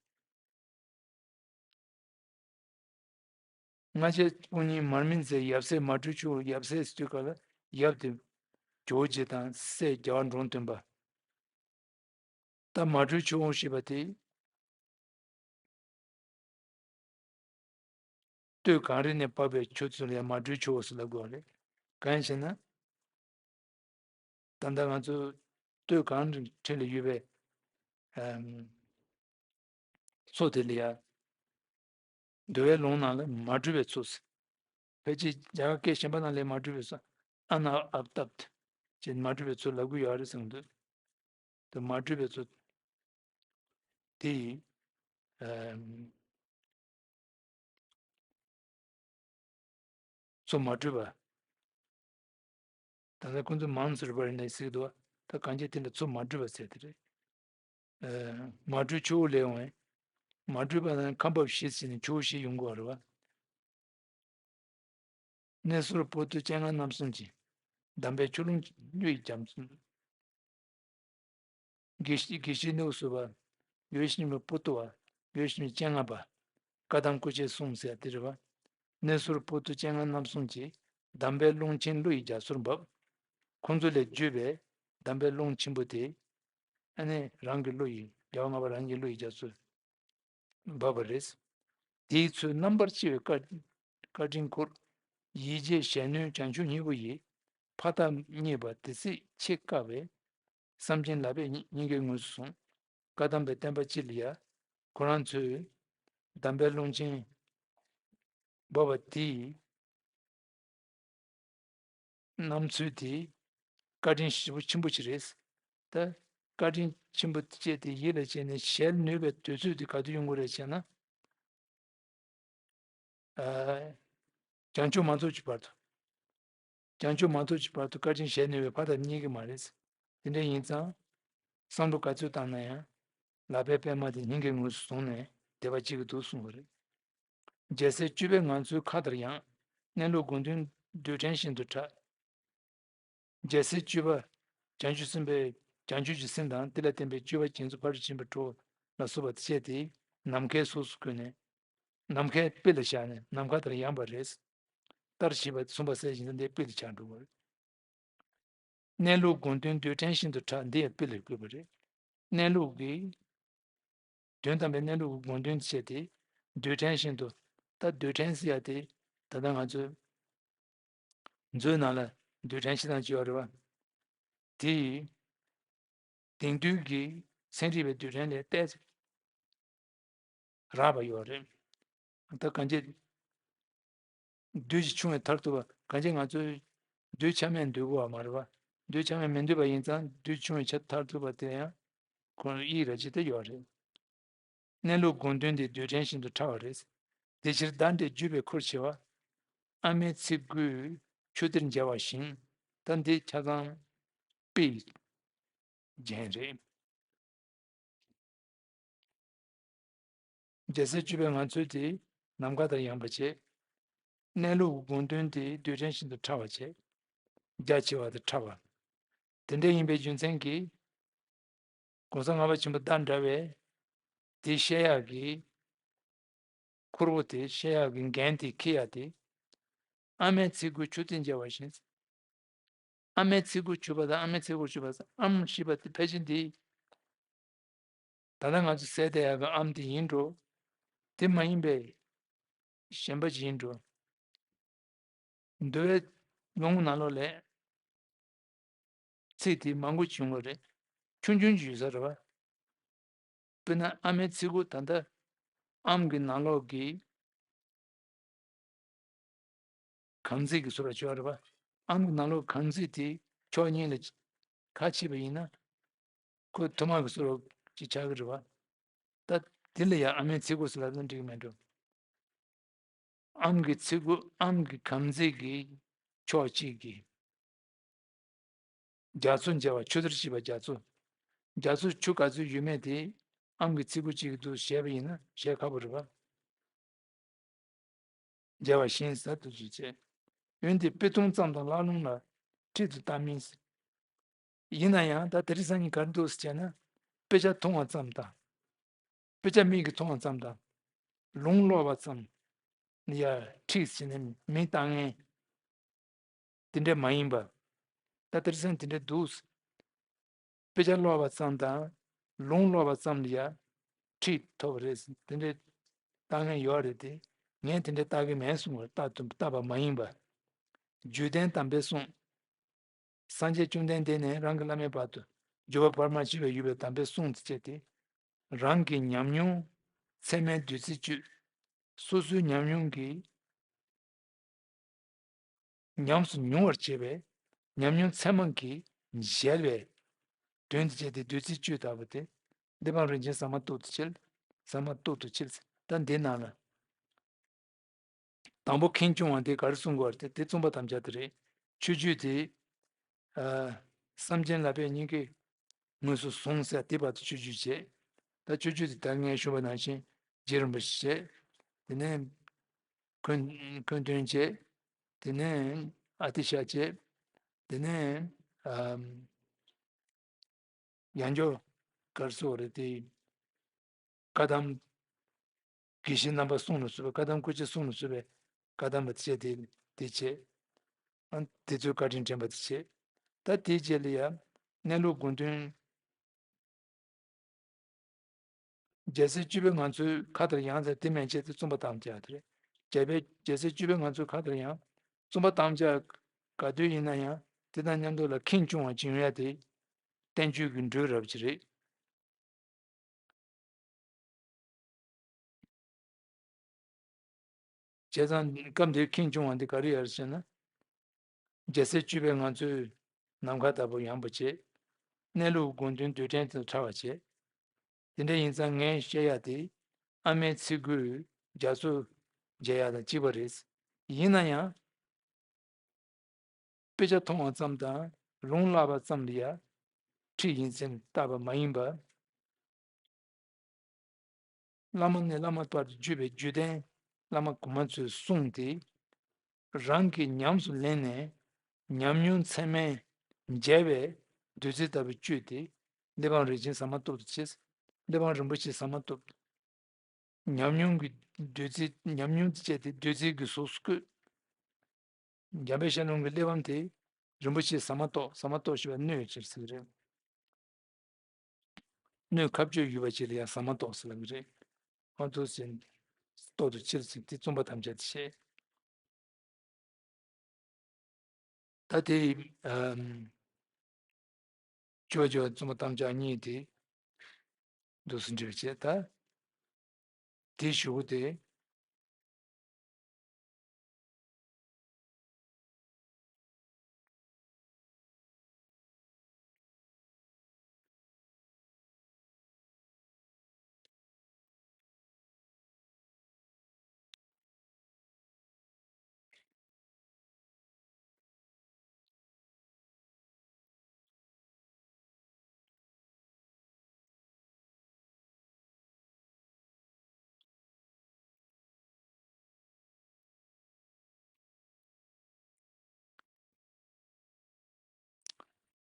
ལྔ་བརྒྱའི་དཔུང་གཉེན་མར་མེ་མཛད་ཡབ་སྲས་མ་དྲོས་ཆུ་བོ། ཡབ་སྲས་ཟེར་དུས་སྐབས་ལ་ཡབ་དེ་ཇོ་བོ་རྗེ་དང་སྲས་རྒྱལ་བ་འབྲོམ་སྟོན་པ། ད་མ་དྲོས་ཆུ་བོ་ཞེས་པ་དེ། སྟོད་གངས་རི་ནས་བབས་པའི་ཆུ་ཚོད་ལ་མ་དྲོས་ཆུ་བོ་ཟེར་ལབ་དགོས་རེད། གང་ཡིན་ཞེ་ན། ད་ལྟ་ང་ཚོ་སྟོད་གངས་རི་འཁྲིས་ལ་ཡོད་པའི་ཨམ། མཚོ་དེ་ལ་ཡ། འདུལ་བའི་ལུང་ནང་ལ་མ་དྲོས་པའི་མཚོ་ཟེར། ཕལ་ཆེར་རྒྱ་གར་སྐད་གཞན་པ་ནང་ལ་མ་དྲོས་པའི་མཚོ། ཨ་ན་ཨབ་ཏབ་ཅེས་མ་དྲོས་པའི་མཚོ་ལབ་ཀྱི་ཡོད་རེད་གསུངས་འདུག་དེ་མ་དྲོས་པའི་མཚོ་དེ་ཡིན། ཨམ། མཚོ་མ་དྲོས་པ། ད་ལྟ་ཁོང་ཚོ་མང་ཟེར་བ་ནས་ཟེར་འདུག་ད་གང་ཅི་དེ་ལ་མཚོ་མ་དྲོས་པ་ཟེར་དེ་རེད། ཨ། མ་དྲོས་ཆུ་བོ་ལས་འོང་བས། མ་དྲོས་པ་ན་ཁམས་འབབ་བཞི་ཟེར་ནས་ཆུ་བོ་བཞི་ཡོང་གི་ཡོད་རེད་བ། གནས་ཟུར་པོ་ཏི་སྤྱན་སྔ་རྣམ་གསུམ་གྱི། གདམས་པའི་ཆུ་ཀླུང་ཀླུ་ཡི་རྒྱ་མཚོ། དགེ་བཤེས་དགེ་བཤེས་ནུ་ཟུར་པ། ཡོད་བཞིན་པའི་པོ་ཏི་བ། ཡོད་བཞིན་པའི་སྤྱན་སྔ་པ། བཀའ་གདམས་སྐུ་མཆེད་གསུམ་ཟེར་དེ་རེད་བ། གནས་ཟུར་པོ་ཏི་སྤྱན་སྔ་རྣམ་གསུམ་གྱི། གདམས་པའི་ཀླུང་ཆེན་ཀླུ་ཡི་རྒྱ་མཚོར་འབབ། ཁོང་ཚོ་ལས་བརྒྱུད་པའི་གདམས་པའི་ཀླུང་ཆེན་པོ་དེ། ཨ་ནི་རང་གི་ཀླུ་ཡི་རྒྱལ་བ་ལྔ་པ་རང་གི་ཀླུ་ཡི་རྒྱ་མཚོ། འབབ་པ་རེད། དེའི་ཚུལ་རྣམ་པར་ཕྱེ་བའི་བཀའ་བཀའ་དྲིན་འཁོར། ཡིད་ཆེས་གཞན་གནོད་བྱང་ཆུབ་སྙིང་པོ་ཡི། ཕ་མཐའ་གཉིས་པ་དེ་སྲིད་ཆེས་དཀའ་བའི། བསམ་གྱིན་ལག་པས་སྙིང་གའི་ངོས་སུ་བཟུང་། བཀའ་གདམས་པའི་བསྟན་པ་སྤྱི་ལ་ཡ། ཁོ་རང་ཚོས་གདམས་པའི་ཀླུང་ཆེན་འབབ་པ་དེའི་རྣམ་ཚུལ་དེ་བཀའ་དྲིན་ཞེ་པོ་ཆེན་པོ་ཞིག་རེད། ད་བཀའ་དྲིན་ཆེན་པོ་སྤྱད་དེ་ཡིད་ལ་བྱས་ནས་གཞལ་ནུས་པའི་དུས་ཚོད་དེ་ག་དུས་ཡོང་གི་རེད་ཟེར་ན། ཨ། བྱང་ཆུབ་མ་ཐོབ་ཀྱི་བར་དུ། བྱང་ཆུབ་མ་ཐོབ་ཀྱི་བར་དུ་བཀའ་དྲིན་གཞལ་ནུས་པའི་ཕ་མཐའ་རྙེད་ཀྱི་མ་རེད། དེ་འདྲ་ཡིན་ཙང་། བསམ་བློ་ག་ཚོད་བཏང་ན་ཡང་། ལག་པའི་པད་མ་དེ་སྙིང་གའི་ངོས་སུ་བཟུང་ནས་བསྡད་པ་གཅིག་གི་འདུག་གསུངས་པ་རེད། རྒྱལ་སྲས་སྤྱོད་པས་ང་ཚོའི་ཁ་ལྟར་ཡང་། གནས་ལུགས་དགོངས་དོན་རྡུལ་ཕྲན་བཞིན་དུ་གྲགས། རྒྱལ་སྲས་སྤྱོད་པ། བྱང་ཆུབ་སེམས་དཔའི་བྱང་ཆུབ་ཀྱི་སེམས་དང་དེ་ལ་བརྟེན་པའི་སྤྱོད་པ་རྒྱ་མཚོ་ཕ་རོལ་ཕྱིན་པའི་གྲོགས་ལ་སོགས་པ་བཅས་ཏེ་ནམ་མཁའི་གཟུགས་སུ་བཀོད་ནས། ནམ་མཁའི་དཔེ་ལ་བཞག་ནས་ནམ་མཁའ་ལྟར་ཡངས་པ་རེད། ལྟར་ཞེས་པ་གསུངས་པ་གསལ་བཞིན་དུ་འདི་དཔེ་ལ་ཆགས་འགྲོ་བ་རེད། གནས་ལུགས་དགོངས་དོན་རྡུལ་ཕྲན་བཞིན་དུ་གྲགས། འདི་ཡང་དཔེ་ལ་བཀོད་པ་རེད། གནས་ལུགས་ཀྱི་དོན་དམ་པའི་གནས་ལུགས་ཀྱི་དགོངས་དོན་བྱས་ཏེ་རྡུལ་ཕྲན་བཞིན་དུ། ད་རྡུལ་ཕྲན་ཟེར་ཡ་དེ་ད་ལྟ་ང་ཚོའི་མཛོད་ནང་ལ་རྡུལ་ཕྲན་ཞིག་དང་བཅས་པ་རེད་བ། དེ་ཡི་དེང་དུས་ཀྱི་ཚན་རིག་པའི་རྡུལ་ཕྲན་ལས་ཏོག་ཙམ་རགས་པ་ཡོད་རེད། ད་གང་ཅི། རྡུལ་གྱི་ཆུང་བའི་མཐར་ཐུག་པ་གང་ཅི་ང་ཚོས་རྡུལ་ཆ་མེད་འདོད་དགོས་པ་མ་རེད་བ། རྡུལ་ཆ་མེད་མི་འདོད་པ་ཡིན་ཙང་རྡུལ་ཆུང་བའི་ཆ་མཐར་ཐུག་པ་དེ་ཡང་ཁོང་དབྱིག་ར་ཅི་ལྟར་ཡོད་རེད། གནས་ལུགས་དགོངས་དོན་དེ་རྡུལ་ཕྲན་བཞིན་དུ་ཕྲ་བ་རེད། དེ་ཕྱིར་བརྡ་འདྲེས་བརྒྱུད་པའི་འཁོར་བྱེ་བ། ཨ་མའི་ཚིག་གུས་ཆུ་གཏེར་མཇལ་བ་བཞིན། ད་འདི་ཆ་ཚང་དཔེ་རྒྱན་རེད། རྒྱལ་སྲས་སྤྱོད་པས་ང་ཚོའི་དེ་ནམ་མཁའ་ལྟར་ཡངས་པར་བྱས། གནས་ལུགས་དགོངས་དོན་དེ་རྡུལ་ཕྲན་བཞིན་དུ་ཕྲ་བར་བྱས། རྒྱ་ཆེ་བ་དང་ཕྲ་བ། དེ་འདྲ་ཡིན་པའི་རྒྱུ་མཚན་གྱིས། གོང་ས་ལྔ་པ་ཆེན་པོ་བརྡ་འདྲ་བས། དེ་བཤད་ཡག་གི། ཁུར་པོ་དེ་བཤད་ཡག་གི་འགན་དེ་འཁྱེར་ཡག་དེ། ཨ་མའི་ཚིག་གུས་ཆུ་གཏེར་མཇལ་བ་བཞིན། ཨ་མའི་ཚིག་གུ་གྱུར་པ་དང་ཨ་མའི་ཚིག་གུ་གྱུར་པ་དང་ཨམ་ཞེས་པ་དེ་ཕལ་ཆེར་འདི། ད་ལྟ་ང་ཚོ་བསད་བསྡད་ཡག་གི་ཨམ་དེ་ཡིན་འགྲོ། དེ་མ་ཡིན་པའི་གཞན་པ་ཅིག་ཡིན་འགྲོ། འདུལ་བའི་ལུང་ནང་ལོགས་ལས་ཚིག་དེ་མང་པོ་བྱུང་བ་རེད། ཆུང་ཆུང་ཅིག་ཡོད་ས་རེད་བ། དཔེར་ན་ཨ་མའི་ཚིག་གུ་ད་ལྟ་ཨམ་གྱི་ནང་ལོགས་ཀྱི་གང་ཚིག་གི་ཟུར་ལ་བཅོས་རེད་བ། ཨམ་གྱི་ནང་ལོགས་གང་ཚིག་དེ་ཕྱོགས་གཉིས་ལ་ཁ་ཕྱེ་བ་ཡིན་ན། ཁོ་ཐུར་མ་གི་ཟུར་ཅིག་ཆགས་ཀྱི་རེད་བ། ད་དེ་ལ་ཡང་ཨ་མའི་ཚིག་གུ་ཟེར་ལབ་ན་འགྲིག་གི་མེད་འགྲོ། ཨམ་གྱི་ཚིག་གུ་ཨམ་གྱི་གང་ཚིག་གི་ཕྱོགས་གཅིག་གི། རྒྱ་མཚོ་མཇལ་བ་ཆུ་གཏེར་ཞེས་པ་རྒྱ་མཚོ། རྒྱ་མཚོ་ཆུ་ག་ཚོད་ཡོད་མེད་དེ། ཨམ་གྱི་ཚིག་གུ་གཅིག་གི་འདུག་བཤད་པ་ཡིན་ན་བཤད་ཁག་པོ་རེད་པ། མཇལ་བ་ཤིན་ཟེར་དུ་བརྗོད་བྱེད། འོན་ཏེ་དཔེ་ཐུང་ཙམ་དང་བཀླག་ལུང་ལ་ཁྲིད་དུ་བཏགས་མིན། ཡིན་ན་ཡང་ད་དེ་རིང་སང་ཉིན་ག་རེ་འདུག་ཟེར་བྱས་ན། དཔེ་ཆ་མཐོང་བ་ཙམ་དང་། དཔེ་ཆ་མིག་གིས་མཐོང་བ་ཙམ་དང་། ལུང་ཀློག་པ་ཙམ་ཡ་ཁྲིད་ཟེར་ནས་མིང་བཏགས་མཁན་དེ་འདྲ་མ་ཡིན་པ། ད་དེ་རིང་སང་དེ་འདྲ་འདུག་དཔེ་ཆ་ཀློག་པ་ཙམ་དང་ལུང་ཀློག་པ་ཙམ་ལ་ཡ་ཁྲིད་ཐོབ་པ་རེད། དེ་འདྲ་བཏགས་མཁན་ཡོད་རེད་དེ། ངས་དེ་འདྲ་བཏགས་ཀྱི་མེད་གསུངས་པ། བཏགས་བཏགས་པ་མ་ཡིན་པ། བརྒྱུད་ལྡན་དམ་པའི་གསུང་། སངས་རྒྱས་བཅོམ་ལྡན་འདས་ནས་རང་གི་བླ་མའི་བར་དུ་བརྒྱུད་པ་བར་མ་ཆད་པའི་ཡོད་པའི་དམ་པའི་གསུང་དེ་བྱས་ཏེ། རང་གི་ཉམས་མྱོང་ཚད་མའི་བདུད་རྩི་གཅོད། སོ་སོའི་ཉམས་མྱོང་གིས་ཉམས་སུ་མྱོང་བར་བྱེད་པའི་ཉམས་མྱོང་ཚད་མ་གིས་འཇལ་བའི་དོན་དུ་བྱས་ཏེ་བདུད་རྩི་གཅོད་ལྟ་བུ་སྟེ། འདི་འབངས་རིན་ཆེན་ཟ་མ་ཏོག་ཏུ་འཁྱིལ། ཟ་མ་ཏོག་ཏུ་འཁྱིལ། ད་འདི་ནང་ལ། དང་པོ་ཁེངས་སྐྱུང་བ་འདི་ག་རེ་གསུང་དགོས་པ་རེད། དེ་བཙུན་པ་དམ་བཅའ་དེ་རེད། མཆོད་བརྗོད་དེ། ཨ། བསམ་གཏན་ལ་ཕན་སྙིང་གའི་ངོས་སུ་བཟུང་ཟེར་དེ་བར་དུ་མཆོད་བརྗོད་བྱས། ད་མཆོད་བརྗོད་དེ་ད་ངས་ཞུས་པ་ནང་བཞིན་རྗེ་རིན་པོ་ཆེ་བྱས། དེ་ནས་འཁོན་འཁོན་སྟོན་བྱས། དེ་ནས་ཨ་ཏི་ཤ་བྱས། དེ་ནས་ཨམ། ཡང་སྐྱར་ག་རེ་ཟེར་དགོས་རེད་དེ། བཀའ་གདམས་དགེ་བཤེས་རྣམ་པ་གསུང་ལ་སོགས་པའི། བཀའ་གདམས་སྐུ་མཆེད་གསུང་ལ་སོགས་པའི་བཀའ་གདམས་པ་དེ་བྱས་ཏེ་དེ་བྱས། ཨ། དེ་ཚོའི་བཀའ་དྲིན་དྲན་པ་དེ་བྱས། ད་དེའི་རྗེས་ལ་ཡང་གནས་ལུགས་དགོངས་དོན། རྒྱལ་སྲས་བཅུ་པའི་ངང་ཚུལ་མཁའ་ལྟར་ཡངས་ཟེར་དེ་མན་ཆད་དེ་བཙུན་པ་དམ་བཅའ་དེ་རེད། རྒྱལ་པོའི་རྒྱལ་སྲས་བཅུ་པའི་ངང་ཚུལ་མཁའ་ལྟར་ཡངས། བཙུན་པ་དམ་བཅའ་ག་དུས་ཡིན་ན་ཡང་དེ་དང་མཉམ་དུ་ལ་ཁེངས་སྐྱུང་བ་ཅིག་ཡོང་ཡ་དེ་བསྟན་བཅོས་ཀྱི་འགྲོས་རབ་ཅིག་རེད། བྱས་ཙང་སྐབས་འདིར་ཁེངས་སྐྱུང་བ་འདི་ག་རེ་ཡོད་ཟེར་ན། རྒྱལ་སྲས་བཅུ་པའི་ངང་ཚུལ་ནམ་མཁའ་ལྟ་བུ་ཡངས་པོ་བྱས། གནས་ལུགས་དགོངས་དོན་རྡུལ་ཕྲན་དུ་ཕྲ་བ་བྱས། དེ་འདྲ་ཡིན་ཙང་ངས་བཤད་ཡ་དེ་ཨ་མའི་ཚིག་གུས་རྒྱ་མཚོ་མཇལ་ཡ་དང་གཅིག་པ་རེད། ཡིན་ན་ཡང་། དཔེ་ཆ་མཐོང་བ་ཙམ་དང་ལུང་བཀླགས་པ་ཙམ་ལ་ཡ་ཁྲིད་ཡིན་ཟེར་བཏགས་པ་མ་ཡིན་པ། བླ་མ་ནས་བླ་མ་བར་དུ་བརྒྱུད་པའི་བརྒྱུད་ལྡན་བླ་མ་གོང་མ་ཚོའི་གསུང་དེ་རང་གིས་ཉམས་སུ་ལེན་ནས་ཉམས་མྱོང་ཚད་མས་འཇལ་བའི་བདུད་རྩི་ལྟ་བུ་བཅུད་དེ་གླེགས་བམ་རིན་ཆེན་ཟ་མ་ཏོག་ཏུ་བྱས། གླེགས་བམ་རིན་པོ་ཆེ་ཟ་མ་ཏོག་ཏུ། ཉམས་མྱོང་གི་བདུད་རྩི། ཉམས་མྱོང་དེ་བཅས་ཏེ་བདུད་རྩི་གི་གཟུགས་སུ་བཀོད། འཇམ་དཔལ་ཤར་ལུང་གི་གླེགས་བམ་དེ་རིན་པོ་ཆེ་ཟ་མ་ཏོག་ཟ་མ་ཏོག་ཞེས་པ་སྣོད་ཅེས་ཟེར་གྱི་རེད། སྣོད་ཁ་བཅོས་ཡོད་པ་ཅིག་ལ་ཡང་ཟ་མ་ཏོག་ཟེར་ལབ་ཀྱི་རེད། ཨ། ཏོག་ཏུ་འཁྱིལ་ཟེར་དེ་བཙུན་པ་དམ་བཅའ་དེ་བྱས། ད་དེ། ཨམ། བཅོ་བརྒྱད་བཙུན་མ་དམ་བཅའ་གཉིས་དེ་འདུག་སེ་འབྲི་བ་བྱས། ད་དེའི་གཞུག་གུ་དེ།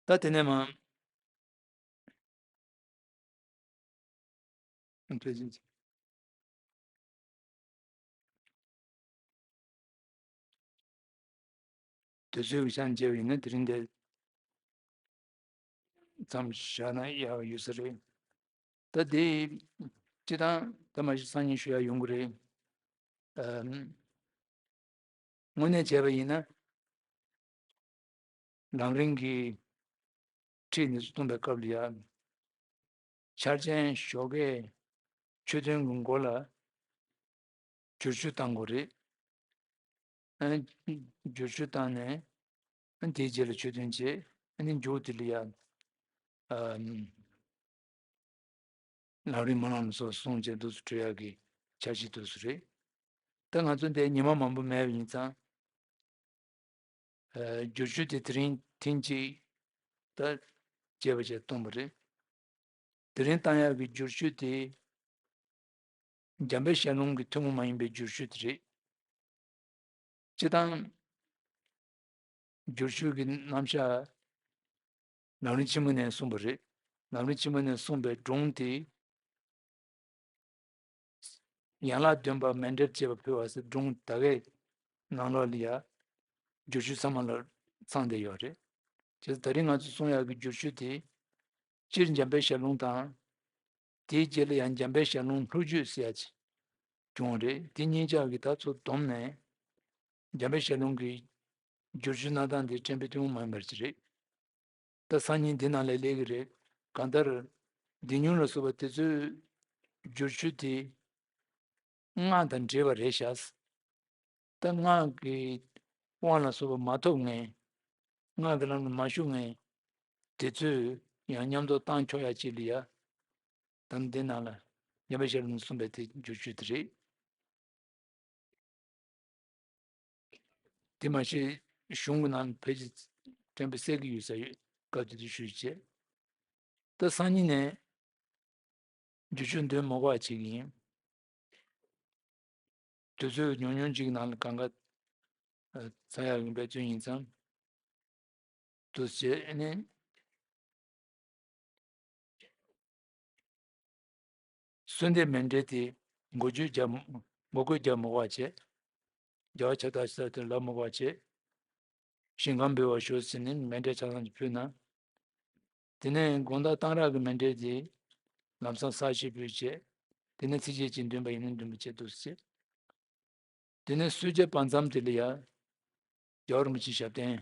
ད་དེ་ནས་མ། དེ་ཚོའི་གི་ཤན་མཇལ་བ་ཡིན་ན་དེ་རིང་འདི་མཚམས་བཞག་ན་ཡག་ཡོད་ས་རེད། ད་དེ་སྤྱིར་བཏང་ད་མ་གཞི་སང་ཉིན་ཞུ་ཡག་ཡོང་གི་རེད། ཨམ། དངོས་གནས་བྱས་པ་ཡིན་ན། ལམ་རིམ་གྱི་ཁྲིད་འདི་ཚོ་གཏོང་པའི་སྐབས་ལ་ཡང་། འཆར་ཅན་ཞོགས་ཀས་ཆོས་ཐུན་གྱི་མགོ་ལ་བསྒྱུར་བཅོས་བཏང་དགོས་རེད། ཨ། བསྒྱུར་བཅོས་བཏང་ནས། ཨ། དེའི་རྗེས་ལ་ཆོས་ཐུན་བྱས། ཨ་ནི་མཇུག་དེ་ལ་ཡང་། ཨམ། ལམ་རིམ་སྨོན་ལམ་སོགས་གསུངས་བྱས་འདུག་སེ་གྲོལ་ཡག་གི་འཆར་གཞི་འདུག་སེ་རེད། ད་ང་ཚོ་འདིར་ཉི་མ་མང་པོ་མེད་པ་ཡིན་ཙང་། ཨ། བསྒྱུར་བཅོས་དེ་དེ་རིང་ཐེངས་གཅིག་ད་བྱས་པ་བྱས་གཏོང་བ་རེད། དེ་རིང་བཏང་ཡག་གི་བསྒྱུར་བཅོས་དེ། འཇམ་དཔལ་ཞལ་ལུང་གི་ཐུན་མོང་མ་ཡིན་པའི་བསྒྱུར་བཅོས་དེ་རེད། སྤྱིར་བཏང་བསྒྱུར་བཅོས་ཀྱི་རྣམ་གཞག་ལམ་རིམ་ཆེན་མོ་ནས་གསུངས་པ་རེད། ལམ་རིམ་ཆེན་མོ་ནས་གསུངས་པའི་སྒྲུང་དེ། ཡན་ལག་བདུན་པ་མཎྜལ་བཅས་པ་ཕུལ་བ་ཟེར་སྒྲུང་དེ་གའི་ནང་ལོགས་ལ་ཡ་བསྒྱུར་བཅོས་ཚང་མ་ལ་ཚང་བསྡད་ཡོད་རེད། བྱས་ཙང་ད་རིང་ང་ཚོས་གསུང་ཡག་གི་བསྒྱུར་བཅོས་དེ། སྤྱིར་འཇམ་དཔལ་ཞལ་ལུང་དང་། དེའི་རྗེས་ལ་ཡང་འཇམ་དཔལ་ཞལ་ལུང་ལྷུག་བརྗོད་ཟེར་ཡ་ཅིག་བྱུང་བ་རེད། དེ་གཉིས་ཆ་གི་ད་ཚོ་བསྡོམས་ནས་འཇམ་དཔལ་ཞལ་ལུང་གི་བསྒྱུར་བཅོས་གནང་སྟངས་དེ་ཕྲན་བུ་ཐུན་མོང་མ་ཡིན་པ་ཅིག་རེད། ད་སང་ཉིན་འདི་ནང་ལ་སླེབས་ཀྱི་རེད། གང་ལྟར་འདི་ཉུང་ལ་སོགས་པ་དེ་ཚོའི་བསྒྱུར་བཅོས་དེ་སྔགས་དང་འབྲེལ་བ་རེད་ཤག་ད་སྔགས་ཀྱི་དབང་ལ་སོགས་པ་མ་ཐོབ་མཁན། སྔགས་ཀྱི་ལམ་ལ་མ་ཞུགས་མཁན་དེ་ཚོས་ཡང་མཉམ་དུ་བཏང་ཆོག་ཡ་ཅིག་ལ་ཡ། ད་འདི་ནང་ལ་འཇམ་དཔལ་ཞལ་ལུང་གསུངས་པའི་དེ་བསྒྱུར་བཅོས་དེ་རེད། དེ་མ་ཟད་གཞུང་གི་ནང་ཕལ་ཆེར་ཕྲན་བུ་གསལ་གྱི་ཡོད་ས་ཡོད། སྐབས་དེ་དུས་ཞུས་བྱས། ད་སང་ཉིན་ནས་བསྒྱུར་བཅོས་འདོན་མ་དགོས་པ་བྱེད་ཀྱི་ཡིན། དུས་ཚོད་ཉུང་ཉུང་ཅིག་ནང་ལ་གང་ག་ཚར་ཡག་གི་འབད་བརྩོན་ཡིན་ཙང་། དུ་བྱས་ནས། གསོལ་འདེབས་མཎྜལ་དེ་འགོ་བརྗོད་རྒྱབ། འགོ་བཀོད་རྒྱབ་མ་དགོས་པ་བྱས། རྒྱལ་བ་ཁྱབ་བདག་ཤེས་རབ་ལབ་མ་དགོས་པ་བྱས། ཞིང་ཁམས་འབུལ་བར་ཞུ་ཟེར་ནས་མཎྜལ་ཆ་ཚང་ཅིག་ཕུལ་ན། དེ་ནས་དགོང་དག་གཏང་རག་གི་མཎྜལ་དེ་ལམ་སང་གསར་ཞིག་ཕུལ་བྱས། དེ་ནས་ཚིགས་བཅད་གཅིག་འདོན་པ་ཡིན་ན་འདོན་པ་བྱས་འདུག་ཟེར། དེ་ནས་གསོལ་ཇ་བར་མཚམས་དེ་ལ་ཡ། རྒྱལ་བ་རིན་པོ་ཆེའི་ཞབས་བརྟན་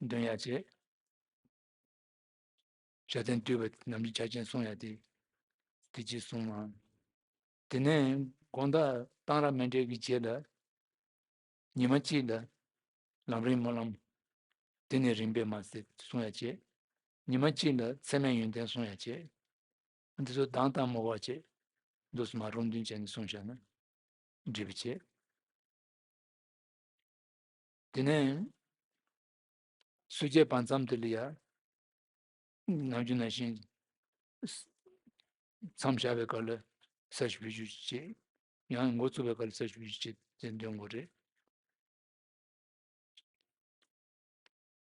འདོན་ཡ་བྱས། ཞབས་བརྟན་བསྟོད་པ་ནམ་རྒྱུན་ཆ་ཅན་གསུང་ཡ་དེ། དེ་གཅིག་གསུངས་ལ། དེ་ནས་དགོང་དག་གཏང་རག་མཎྜལ་གྱི་རྗེས་ལ། ཉི་མ་གཅིག་ལ་ལམ་རིམ་སྨོན་ལམ། དེ་ནས་རིམ་པས་མ་ཟད་གསུང་ཡ་བྱས། ཉི་མ་གཅིག་ལ་ཚད་མེད་ཡོན་ཏན་གསུང་ཡ་བྱས། འདི་ཚོ་གདངས་བཏང་མ་དགོས་པ་བྱས། འདུག་སེ་མར་རུམ་བདུན་བྱས་ནས་གསུངས་བཞག་ན་འགྲིག་པ་བྱས། དེ་ནས་གསོལ་ཇའི་བར་མཚམས་དེ་ལ་ཡ། ནམ་རྒྱུན་ནང་བཞིན་མཚམས་བཞག་པའི་སྐབས་ལ་ས་ཞིག་བེད་སྤྱོད་བྱེད། ཡང་འགོ་བཙུགས་པའི་སྐབས་ལ་ས་ཞིག་བེད་སྤྱོད་བྱེད་ཅེས་འདོན་དགོས་རེད།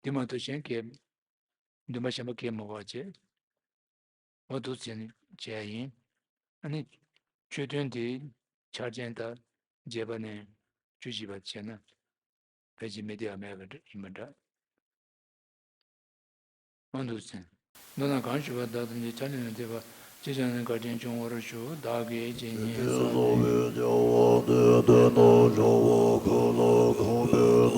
དེ་མ་གཏོགས་གཞན་གྱི་འདུན་པ་གཞན་པ་གས་མ་དགོས་པ་བྱས། འོ་འདུག་བྱས་ནས་བྱས་ཡིན། ཨ་ནི་མཆོད་རྟེན་དེ་འཆར་ཅན་དང་རྒྱས་པ་ནས་བཅུ་བཞི་པ་བྱས་ན་ཕལ་ཆེར་མི་བདེ་བ་མེད་པ་ཡིན་པ་འདྲ། འོ་འདུག་ཟེར། མདོར་ན་གང་ཞུ་བ་དག་ཐམས་ཅད་ཆ་ལས་མི་འདས་པ། ཅི་བྱས་ནས་བཀའ་དྲིན་འབྱུང་བར་ཤོག། བདག་གིས་ཇི་སྙེད་བསགས་པའི། དེ་ལ་བའི་བྱ་བ་དེ་དེ་ན་བྱ་བ་གང་ལ་གང་འབད་